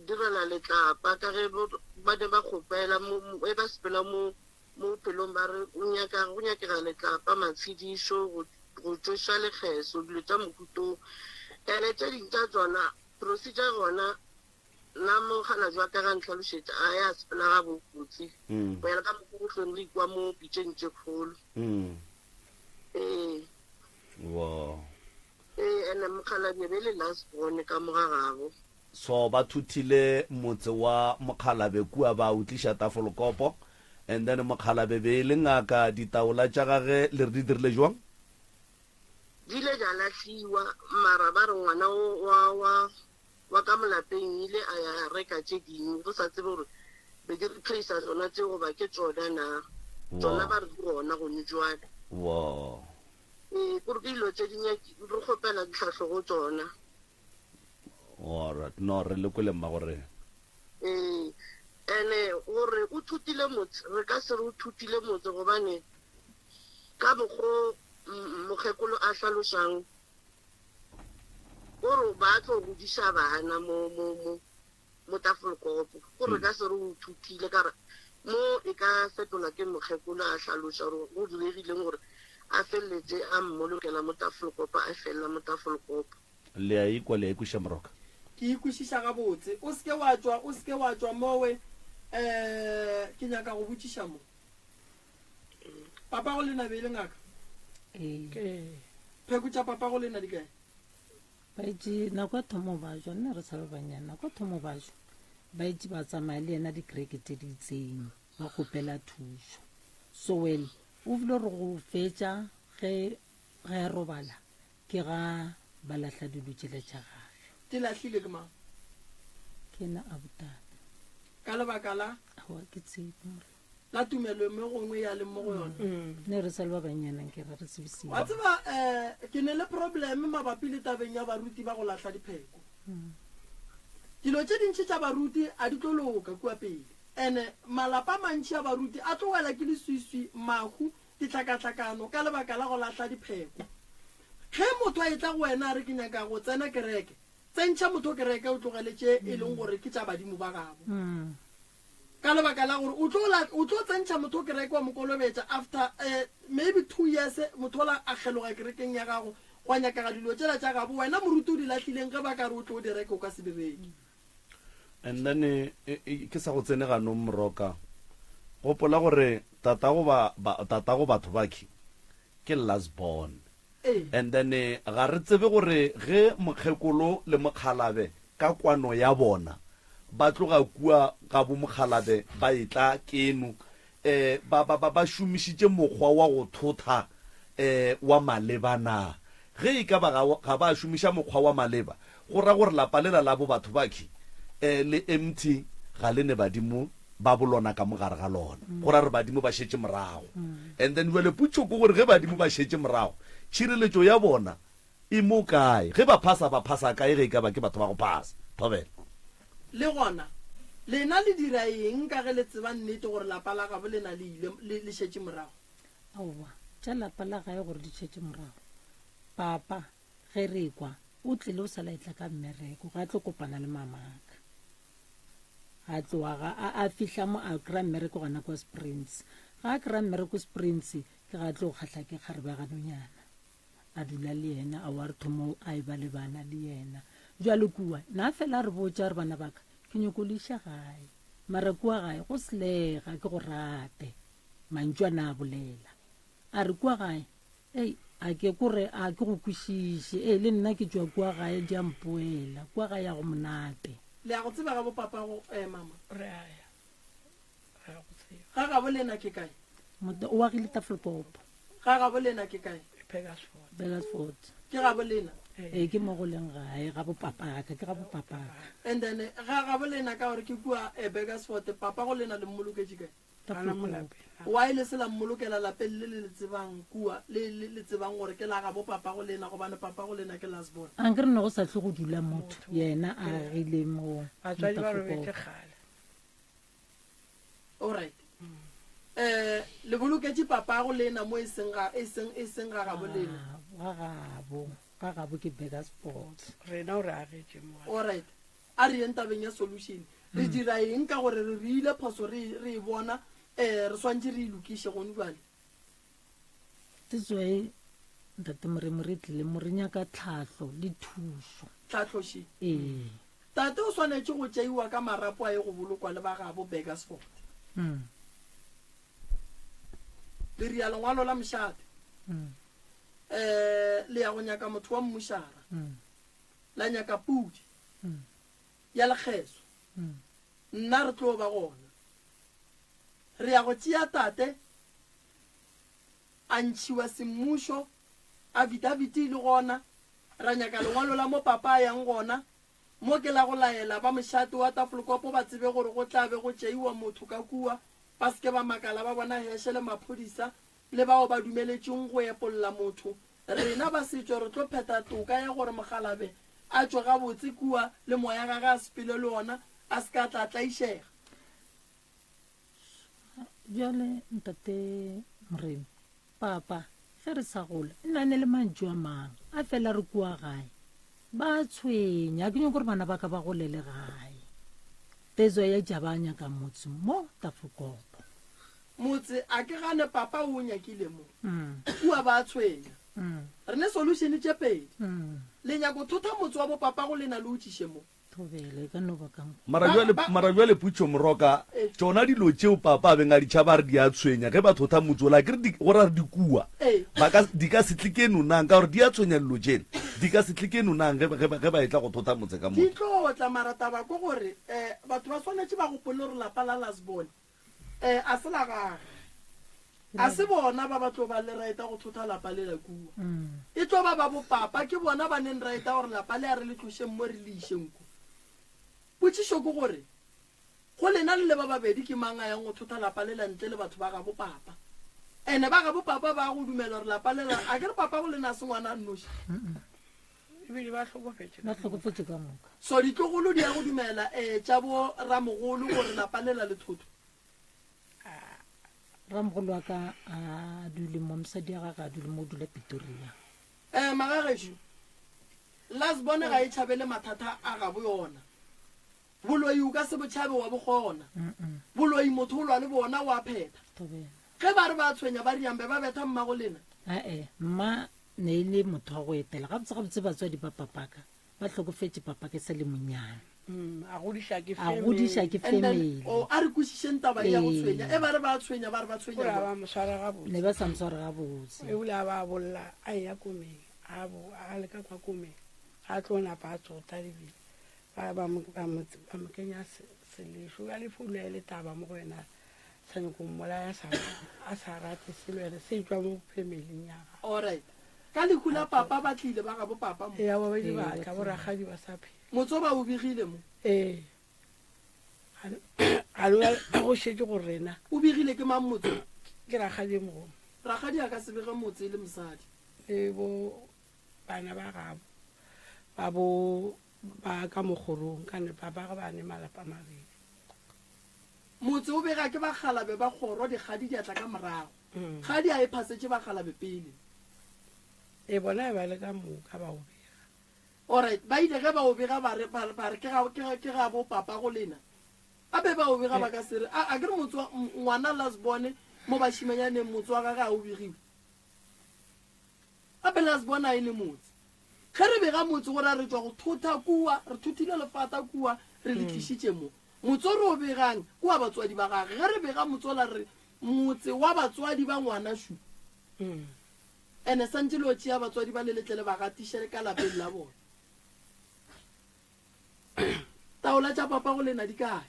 S12: direla letlapa ka ge ba ne ba kgopela mo e ba sepela mo Mo bophelong ba re o nyaka, go nyakega letlapa, matshedišo, go, go tšoša lekgeso, dilo tša mohuta wo. Ene tše ding tša tšona, procedure gona, nna mokgalabje wa ka ga ntlhalošetša, a ya sepela gabotse, go ya le ka mokgo go hlweng re ikwa mo pitšeng tše kgolo. Ee.
S1: Wow.
S12: Ee, ene mokgalabje be le last born ka mo ga gabo.
S1: So ba thuthile motse wa mokgalabe kua ba o tliša Tafelkopo and then mokgalabe be e le ngaka ditaola tša gage le re di dirile jwang?
S12: Di ile tša lahliwa mara ba re ngwana wo wa wa wa ka molapeng ile a ya a reka tše dingwe re sa tsebe gore be di replacer tsona tše goba ke tšona na. Tšona ba re di gona gone jwale.
S1: Wow.
S12: Ee, kore ke dilo tše di nyaki re kgopela ditlhahlo go tšona.
S1: Alright, no re le kwele mma gore.
S12: Ee, ene gore o thutile motse, re ka se re o thutile motse gobane ka mokgo mokgekolo a hlalošang o re ba tlo godiša bana mo mo mo mo Tafelkopo, gore re ka se re o thutile ka gore mo e ka fetola ke mokgekolo a hlaloša gore go diregileng gore a feleletše a mmolokela mo Tafelkopo a felela mo Tafelkopo.
S1: Le a ikwa, le a ikwešiša Moroka?
S2: Ke ikwešiša gabotse. O se ke wa tšwa, o se ke wa tšwa mowe. Um, ke nyaka go botšiša mo. Papago lena be e le ngaka?
S10: Ee.
S2: Pheko tša papago lena di kae?
S10: Ba itše nako ya thomo ba jwa, nna re sa le banyane, nako ya thomo ba jwa, ba itše ba tsamaya le yena dikereke tše di itseng, ba kgopela thušo. So well, o bile re go fetša ge ge a robala, Ke ga ba lahla dilo tšela tša gage.
S2: Di lahlile ke mang?
S10: Ke yena abutate.
S2: Ka lebaka la?
S10: Aowa, ke tsebe morena.
S2: La tumelo me gongwe ya leng mo go yona.
S10: Ne re sa le ba bannyane nke re re tsebe seo.
S2: Wa tseba um ke ne le problem mabapi le tabeng ya baruti ba go lahla dipheko. Dilo tše dintši tša baruti a di tlo loka kua pele. Ene malapa a mantši a baruti a tlo wela ke leswiswi, mahu Ditlhakatlhakano ka lebaka la go lahla dipheko. Ge motho a etla go wena a re ke nyaka go tsena kereke, tsentšha motho kereke o tlogele tše e leng gore ke tša badimo ba gabo. Ka lebaka la gore o tlo o tlo tsentšha motho kereke wa mo kolobetša after maybe 2 years motho ola a kgeloga kerekeng ya gago. Gwa nyakega dilo tšela tša gabo wena moruti o di lahlileng ge ba ka re o tlo di reke o ka se di reke.
S1: And then ke sa go tsene ganong Moroka, gopola gore tatago ba, ba, tatago batho bakhi ke last born. And then ga re tsebe gore ge mokgekolo le mokgalabe ka kwano ya bona ba tloga kua ga bo mokgalabe ba etla keno eh, ba, ba, ba, ba šomišitše mokgwa wa go thotha eh, wa maleba na? Ge e ka ba ga, ga ba šomiša mokgwa wa maleba, go ra gore lapa lela la bo batho bakhi eh, le empty, ga le ne badimo ba bo lona ka mo gare ga lona. Go ra gore badimo ba šetše morago. And then bjale potšo ke gore ge badimo ba šetše morago, tšhireletšo ya bona E mo kae? Ge ba phasa, ba phasa kae ge e ka ba ke batho ba go phasa? Thobela.
S2: Le gona, lena le dira eng ka ge le tseba nnete gore lapa la gabo lena le ile, le, le šetše morago?
S10: Aowa, tša lapa la gae gore di šetše morago. Papa, ge re ekwa, o tlile o sa la etla ka mmereko, ga a tlo kopana le mamaka. A tloga ga, a, a fihla mo a kry-a mmereko gona kwa Springs. Ga a kry-a mmereko Springs, ke ga a tlo kgahla ke kgarebe ya ga Nonyana. A dula le yena, a wa re thomo a eba le bana le yena. Bjale kua, na fela a re botša a re bana ba ka, ke nyoko le iša gae. Mara kua gae go slega, ke go rate. Mantšu a na a bolela. A re kua gae, ei, a ke ko re, a ke go kwešiše. Ei, le nna ke tšwa kua gae, di a mpoela. Kua gae a go monate.
S2: Le ya go tseba ga bo papago, eh, mama?
S11: Re a ya. Re a go tseba.
S2: Ga gabo lena ke kae?
S10: Motho o agile Tafelkop.
S2: Ga gabo lena ke kae?
S11: Burgersfort.
S10: Burgersfort.
S2: Ke gabo lena?
S10: Ee, ke mo go leng gae, ga bo papaka, ke ga bo papaka.
S2: And then ga gabo lena ka gore ke kua eh, Burgersfort, papa go lena le mmoloketše kae?
S10: Tafelkop.
S2: Why le se la mmolokela lapeng le le le tsebang kua, le le le tsebang gore ke la gabo papa go lena, gobane papa go lena ke last born?
S10: Ankere ne go sa tle go dula motho, yena a agile mo
S11: Batswadi ba
S10: Tafelkop.
S11: robetše kgale.
S2: Alright. Eh, le boloketše papago lena mo e seng ga e seng e seng ga gabo lena.
S10: Ga gabo, ga gabo ke Burgersfort.
S11: Rena o re agetše mo.
S2: Alright. A re yeng tabeng ya solution. Re dira eng ka gore re rile phoso re re e bona eh re swantše re e lokiše gone jwale.
S10: Tsetsoe ntate Moremi re tlile mo re nyaka tlhahlo le thušo.
S2: Tlhahlo še.
S10: Ee.
S2: Tate o swanetše go tšeiwa ka marapo a ye go bolokwa le ba gabo Burgersfort. Le ria lengwalo la mošate. Eh, le ya go nyaka motho wa mmušara. La nyaka pudi ya lekgeso. Nna re tlo ba gona. Re ya go tšea tate a ntšhiwa semmušo, affidavit e le gona, ra nyaka lengwalo la mo papa a yang gona, Mo ke la go laela ba mošate wa Tafelkopo ba tsebe gore go tla be go tšeiwa motho ka kua, ba se ke ba makala ba bona Heshe le maphodisa le bao ba dumeletšweng go epolla motho. Rena ba setšo re tlo phetha toka ya gore mokgalabe a tšwe gabotse kua le moya gage a sepele le ona a se ka tla a tlaišega.
S10: Bjale Ntate Moremi, Papa, ge re sa gola, e na ne le mantšu a mang a fela re kua gae. Ba a tshwenya, ke nyoko gore bana ba ka ba golele gae. Tezo ya ja ba nyaka motse mo Tafelkopo.
S2: Motse a ke gane papa o nyakile mo. Kua ba a tshwenya. Re ne solution tše pedi. Le nyako thotha motse wa bo papa go lena le o tšiše mo.
S10: Thobela, e ka no ba ka mokgwa.
S1: Mara bjale, mara bjale Putšo Moroka, tšona dilo tšeo papa a beng a di tšhaba a re di a tshwenya ge ba thotha motse ola, akere di, go ra re di kua. Ba ka, di ka se tle keno nang, ka gore di a tshwenya dilo tšela. Di ka se tle keno nang ge, ge, ge ba etla go thotha motse ka
S2: Di
S1: moka.
S2: tlo tla, mara taba ke gore, um batho ba swanetše ba gopole gore lapa la Lasbone um a se la gage. A se bona ba ba tlo ba le right ya go thotha lapa lela kua. E tlo ba ba bopapa, ke bona ba neng right ya gore lapa le a re le tlošeng mo re le išeng ko. Potšišo ke gore, go lena le le ba babedi ke mang a yang go thotha lapa lela ntle le batho ba gabo papa? Ene ba gabo papa ba go dumela gore lapa lela, a ke re papa go lena a se ngwana a nnoši?
S11: Ebile ba hlokofetše
S10: Ba hlokofetše ka moka.
S2: So ditlogolo di ya go dumela eh tša bo ramogolo gore lapa lela le thothwe?
S10: Ramogolo wa ka a dule mo, mosadi ya gage a dule mo, o dula Pretoria.
S2: Eh, magagešo, Lasbone ga e tšhabele mathata a gabo yona. Boloi o ka se bo tšhabe wa bo kgona. Boloi motho o lwa le bona o a phetha.
S10: Thobela.
S2: Ge ba re ba tshwenya ba riang be ba betha mmago lena?
S10: Ae, mma. Ne e le motho wa go etela. Gabotse gabotse batswadi ba papaka ba hlokofetše papaka e sa le monnyane.
S11: Mm, a godiša ke
S10: A godiša ke
S2: And then,
S10: family.
S2: oh, a re kwešišeng taba ye ya go
S10: Ee.
S2: tshwenya. E ba re ba tshwenya, ba re ba tshwenya
S11: Gore a
S2: jwang?
S11: ba mo swara gabotse.
S10: Ne ba sa mo sware gabotse.
S11: Ebile a ba bolla a eya komeng, a bo a le ka kwa komeng, a tlo napa a tsota lebile. Ba ba mo ba mo ba mo kenya se selešo. Bjale founu e le taba mo go yena sa nyako mmolaya sa a sa rate selo ene se tšwa mo familing ya gagwe.
S2: Alright. Ka lehu la papa ba tlile ba gabo papa mo.
S11: Ee, ba ba ile
S10: Ee,
S11: ba
S10: ba
S11: tla,
S10: tlile.
S11: borakgadi ba sa phela.
S2: Motse ba o begile mo.
S11: Ee. Ga le go šetše go rena.
S2: O begile ke mang motse?
S11: Ke rakgadi e mogolo.
S2: Rakgadi a ka se bege motse e le mosadi.
S11: Le bo bana ba gabo ba bo ba ka mokgorong ka ne papa ga ba ne malapa mabedi.
S2: Motse o bega ke bakgalabe ba kgoro dikgadi di a tla ka morago. Kgadi a e phasetše bakgalabe pele.
S11: Ee, bona e ba le ka moka ba o bega.
S2: Alright, ba ile ge ba o bega ba re, ba re, ba re ke ga, ke ga, ke ga bo papa go lena. A be ba o bega ba ka se re, a, a ke re motse wa, ngwana last born mo bašimanyaneng motse wa gage a o begiwe. Gape last born a e ne motse. Ge re bega motse go ra re tšwa go thotha kua, re thothile lefata kua, re le tlišitše mo. Motse o re o begang ke wa batswadi ba gage. Ge re bega motse ola re re motse wa batswadi ba ngwana šu. Ene santše le o tšea batswadi ba le letle le ba gatiše ka lapeng la bona. Taola tša papa go lena di kae?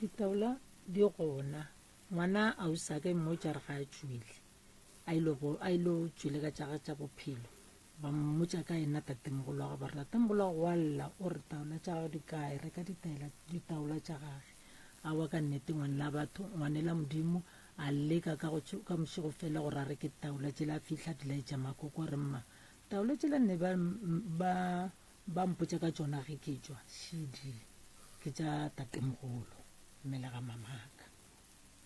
S10: Ditaola di gona. Ngwana ausaka e mmotša re ga a tšwele. A ilo bo a ilo tšwele ka tša tša bophelo. Ba mmotša ka yena tatemogolo wa gagwe ba re tatemogolo wa gago wa lla o re taola tša gagwe di kae reka ditaela ditaola tša gage. Aowa ka nnete ngwanela batho ngwanela Modimo A leka ka go ka mošego fela gore a reke ditaola tšela a fihla di laetša makoko a re mma taola tšela nne ba ba ba mpotša ka tšona ge ke tšwa šidi ke tša tatemogolo mme le ga mamaka.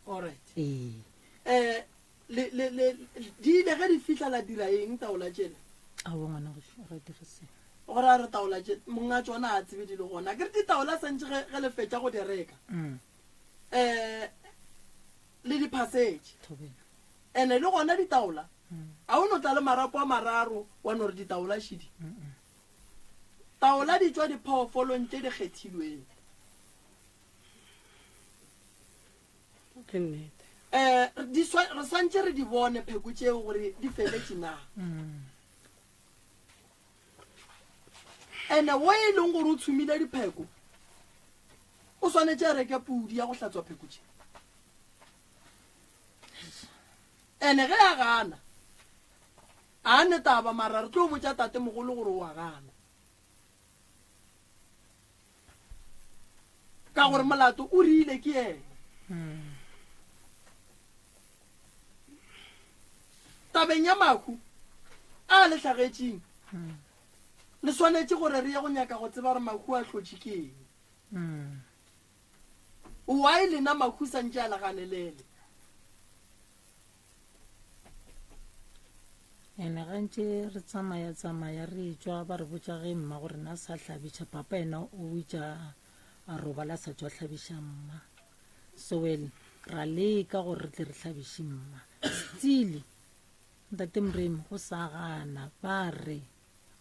S2: Alright.
S10: Ee.
S2: Eh le le le di ile ge di fihla la dira eng taola tšela?
S10: Aowa ngwana gešo ga dire selo.
S2: Gore a re taola tše monga tšona a tsebe di le gona. Ke re ditaola santše ge ge le fetša go di reka.
S10: Mm.
S2: um le diphasetše ene le gona ditaola a o no tla le marapo a mararo wa no re ditaola šidi taola di tšwa diphoofolong tše di kgethilweng
S11: ke nnete
S2: um re swantše re di bone pheko tšeo gore di feletše na Ene wo e leng gore o tshumile dipheko o swanetše a reke pudi ya go hlatswa pheko tše. Ene ge a gana a ne taba mara re tlo botša tatemogolo gore o a gana. Ka gore molato o rile ke yena. Tabeng ya mahu a le hlagetšeng, le swanetše gore re ye go nyaka go tseba gore mahu a hlotše ke eng. Why lena mahu santše a le ganelele?
S10: Ene gantše re tsamaya tsamaya re etšwa ba re botša ge mma gore na sa hlabiša papa yena o itša a robala a sa tšwa hlabiša mma. So well, ra leka gore re tle re hlabiše mma. Still, Ntate Moremi, go sa gana, ba re,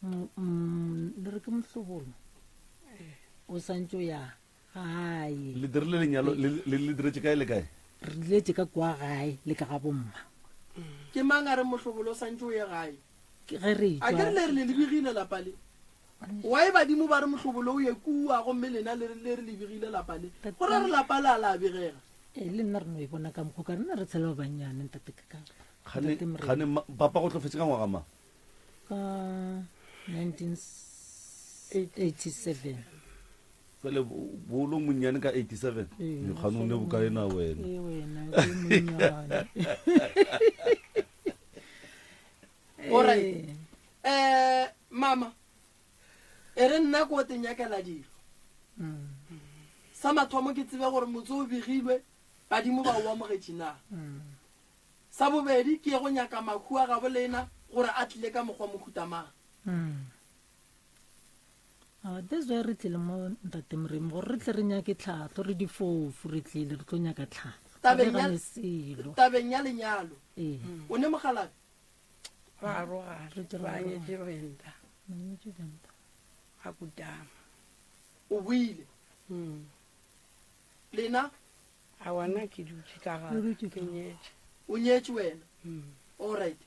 S10: le re ke mohlobolo, o santše o ya gae.
S1: Le dirile lenyalo, le, le, le diretše kae le kae?
S10: Re diretše ka kwa gae le ka ga bomma.
S2: Ke mang a re mohlobolo o santše o ye gae?
S10: Ke ge re
S2: A ke re
S10: etšwa.
S2: le re le lebegile lapa le. Why badimo ba re mohlobolo o ye kua gomme lena le le re le begile lapa le? Go ra re lapa le a la begega.
S10: Ee, le nna re no e bona ka mokgwa ka rena re tshela ba bannyane ntate ka ka.
S1: Kgane,
S10: Ntate Morena.
S1: kgane ma- papa go tlofetše ka ngwaga mang?
S10: Ka 1987.
S1: Fele bolo monnyane ka 87.
S10: Ee,
S1: Mekgane o ne bokae na wena?
S10: Ee, wena, ke monnyane.
S2: Alright. Eh, mama, e re nna ko te nyakela dilo. Sa mathomo ke tsebe gore motse o begilwe, badimo ba o amogetše na. Sa bobedi ke ye go nyaka mahu a gabo lena gore a tlile ka mokgwa mohuta mang.
S10: Ah, that's why re tlile mo ntate Moremi gore re tle re nyake tlhahlo re difofu re tlile re tlo nyaka tlhahlo
S2: Tabeng
S10: Re
S2: ya
S10: gane selo
S2: tabeng ya lenyalo
S10: ee
S2: o ne mogalabi?
S11: Ba arogane.
S10: Re
S11: Ba nyetše Venda.
S10: Ba nyetše Venda.
S11: Ga kutama.
S2: O boile.
S11: Mm.
S2: Lena?
S11: Aowa nna ke dutše ka
S10: O
S11: gae.
S10: dutše
S11: Ke
S10: ka.
S11: nyetše.
S2: O nyetše wena?
S11: Mm.
S2: All right.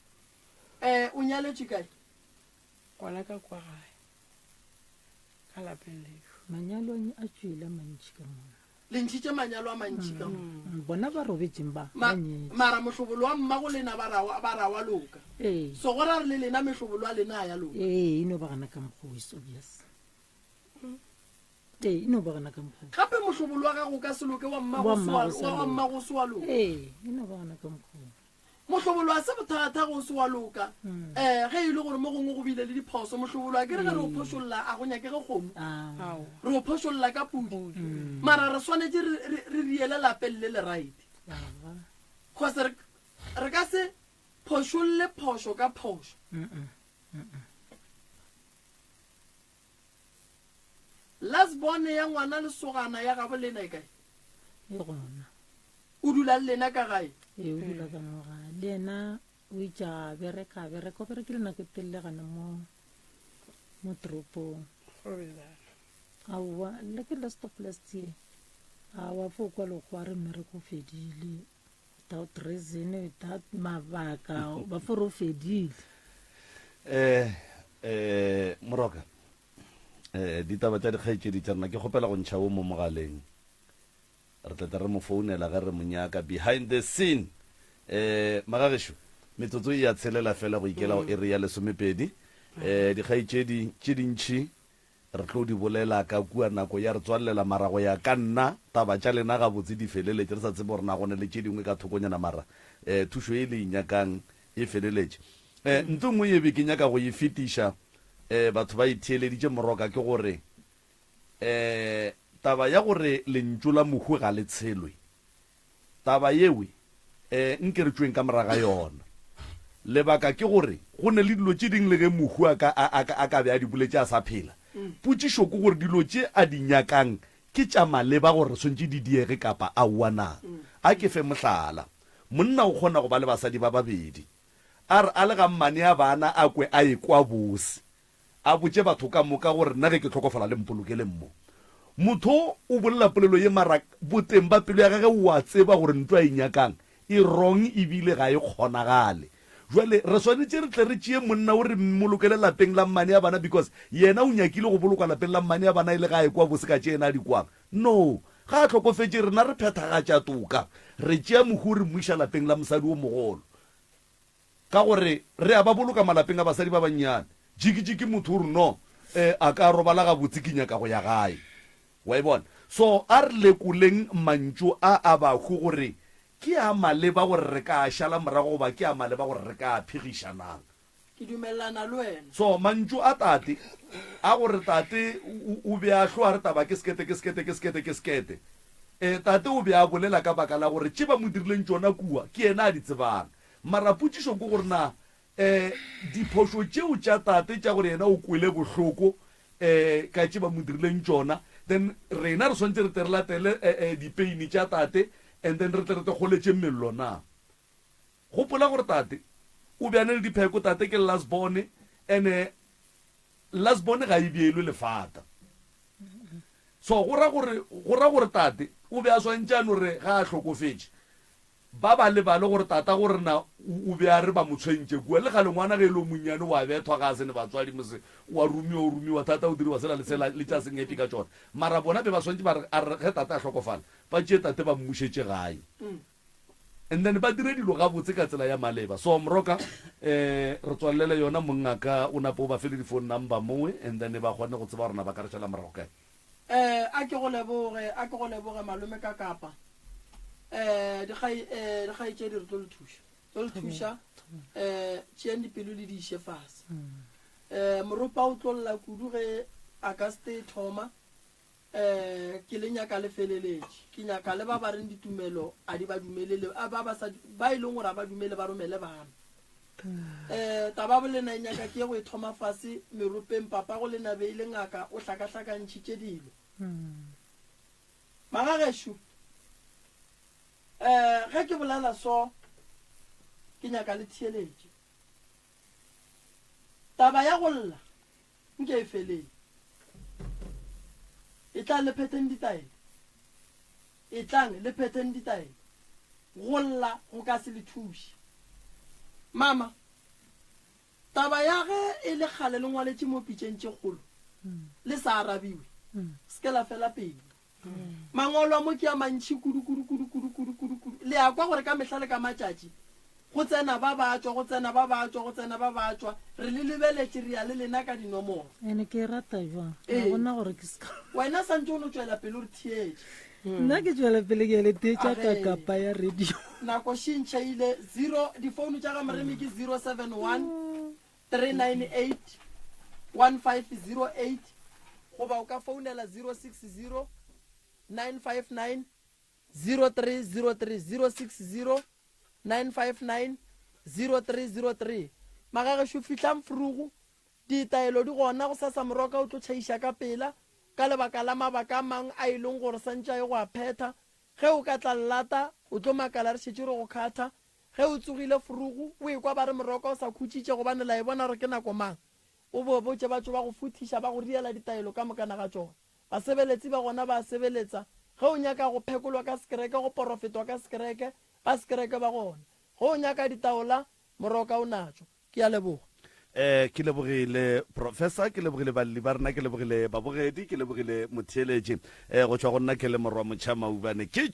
S2: Eh, o nyaletše kae?
S11: Gona ka kwa gae. Ka lapeng lešo.
S10: Manyalo a tšwele a mantši ka mona.
S2: Le ntšhitše manyalo a mantši ka mo.
S10: Mm, bona ba robetšeng ba,
S2: Ma,
S10: ba nyetše.
S2: mara mohlobolo wa mmago lena ba ra, ba ra wa loka.
S10: Ee.
S2: So go ra re le lena mehlobolo a lena a ya loka.
S10: Ee, e no ba gana ka mokgwa o, it's obvious. Ee, e no ba gana ka mokgwa o.
S2: Gape mohlobolo wa gago o ka se loke wa mmago
S10: Wa
S2: se wa,
S10: mmago sa
S2: wa, wa
S10: loka.
S2: mmago se wa loka.
S10: Ee, e no ba gana ka mokgwa o.
S2: Mohlobolo a se bothata go se wa loka. Um ge e le gore mo gongwe go bile le diphoso, mohlobolo a ke re ge re o phošolla a go nyakege kgomo, re o phošolla ka pudi. Mara re swanetše re, re, re riele lapeng le le right. Cause re, re ka se phošolle phošo ka phošo. Last born ya ngwana lesogana ya gabo lena e kae?
S10: E gona.
S2: O dula le lena ka gae?
S10: Ee, o dula ka mo gae. Le yena o itše a bereka, a bereka, o berekile nako e telele gana mo mo toropong. Aowa, le ke last of last year. Aowa, fo kwa lekgowa a re mmereko o fedile. Without reason, without mabaka, ba fo re o fedile.
S1: Eh, eh, Moroka, eh, ditaba tša dikgaetšedi tša rena, ke kgopela go ntšha wo mo mogaleng. Re tla tla re mo founela ge re mo nyaka. Behind the scene. Eh, magagešo, metsotso e ya tshelela fela go ikela go iri ya lesomepedi. Eh, dikgaetšedi tše dintši re tlo di bolela ka kua nako ya re tswallela, mara go ya ka nna, taba tša lena gabotse di feleletše. Re sa tsebe gore na go na le tše dingwe ka thokonyana, mara eh, thušo ye le e nyakang e feleletše. Eh, ntho e nngwe ye be ke nyaka go e fetiša, eh, batho ba e theeleditše moroka, ke gore E, taba ya gore lentšu la mohu ga le tshelwe, taba yewe, e, nke re tšweng ka morago ga yona. Lebaka ke gore go ne le dilo tše ding le ge mohu a ka, a, a, a ka be a di boletše a sa phela. Potšišo ke gore dilo tše a di nyakang ke tša maleba gore re swantše di diege kapa aowa na? A ke fe mohlala. Monna o kgona go ba le basadi ba babedi. A re a le ga mmane a bana a kwe a ekwa bose. A botše batho ka moka gore nna ge ke hlokofala le mpolokeleng mo. Motho o bolela polelo ye mara boteng ba pelo ya gage o a tseba gore ntwa a e nyakang e wrong ebile ga e kgonagale. Jwale re swanetše re tle re tšee monna o re mmolokele lapeng la mmane a bana because yena o nyakile go bolokwa lapeng la mmane a bana e le ga a ekwa bose ka tše yena a di kwang. No. Ga a hlokofetše rena re phethagatša toka. Re tšea mohu re mo iša lapeng la mosadi o mogolo. Ka gore re a ba boloka malapeng a basadi ba bannyane. Jiki-jiki motho o re no, eh, a ka robala gabotse ke nyaka go ya gae. Wa e bona? So a re lekoleng mantšu a a bahu gore ke a maleba gore re ka a šala morago goba ke a maleba gore re ka a phegiša na.
S2: Ke dumelelana le wena.
S1: So mantšu a tate a gore tate o, o be a hloa re taba ke sekete, ke sekete, ke sekete, ke sekete. Eh, tate o be a bolela ka baka la gore tše ba mo dirileng tšona kua ke yena a di tsebang. Mara potšišo ke gore na um diphošo tšeo tša tate tša gore yena o kwele bohloko um ka tše ba mo dirileng tšona, then rena re swanetše re tle re latele um dipeini tša tate and then re tle re tle goletše mello na? Gopola gore tate o be a na le dipheko, tate ke last born and last born ga e beelwe lefata. So go ra gore, go ra gore tate o be a swantše a no re ga a hlokofetše Ba ba lebale gore tatago rena o be a re ba mo tshwentše kua. Le kgale ngwana ge e le o monnyane o a bethwa ga a se ne batswadi mose o a romiwa o romiwa thata o diriwa sela le sela le tša seng happy ka tšona. Mara bona be ba swantše ba re a re ge tate a hlokofala ba tšee tate ba mmušetše gae and then ba dire dilo gabotse ka tsela ya maleba. So Moroka eh re tswalele yona mongaka o nape o ba fe le di phone number mowe and then ba kgone go tseba gore na ba ka re šala morago kae.
S2: Eh a ke go leboge a ke go leboge malome ka kapa. um dikgaetšedi re tlo le thuša tlo le thuša um tšeang dipelo le di iše fase um moropa o tlo lla kudu ge Auguste e thoma um ke le nyaka le feleletše ke nyaka le ba ba reng ditumelo a di ba dumelele a ba ba sa ba e leng gore a ba dumele ba romele bana um taba bolena e nyaka ke go e thoma fase meropeng papa go lena be e le ngaka o hlakahlakantšhitše dilo Magagešo, um ge ke bolela so, ke nyaka le theeletše. Taba ya go lla nke e feleng. Etlang le phetheng ditaelo. Etlang le phetheng ditaelo. Go lla go ka se le thuše. Mama, taba ya ge e le kgale le ngwaletše mo pitšeng tše kgolo le sa arabiwe, se ke la fela pelo. Mangwalo a mo ke a mantši kudu, kudu, kudu, kudu, kudu, kudu, kudu. Le a kwa gore ka mehla le ka matšatši go tsena ba ba tšwa, go tsena ba ba tšwa, go tsena ba ba tšwa. Re le lebeletše, re ya le lena ka dinomoro.
S10: Ene ke e rata jwang? Ga
S2: Ee.
S10: gona gore ke ska.
S2: Wena santše o no tšwela pele o re theetše.
S10: Nna ke tšwela pele ke le theetša ka
S2: Age.
S10: kapa ya radio.
S2: Nako šintšha ile zero, difounu tša ga Moremi ke 071 398 1508 goba o ka founela 060 959 0303 060 959 0303 Magagešo fihlang frugu ditaelo di gona go sasa moroka o tlo tšhaiša ka pela ka lebaka la mabaka a mang a e leng gore santše a ye go a phetha ge o ka tla llata o tlo makala re šetše re go khatha Ge o tsogile frugu, o ekwa ba re moroka o sa khutšitše gobane la e bona gore ke nako mang. O bo botše ba tšo ba go futhiša ba go riela ditaelo ka mokana ga tšona. Basebeletsi ba gona ba a sebeletsa. Ge o nyaka go phekolwa ka sekereke, go porofetwa ka sekereke, ba sekereke ba gona. Ge o nyaka ditaola, moroka o natšo. Ke a leboga.
S1: Eh, ke lebogile professor, ke lebogile balli ba rena, ke lebogile babogedi, ke lebogile motheeletši. Eh, go tšwa go nna ke le morwa Motšha Maubane. Ke.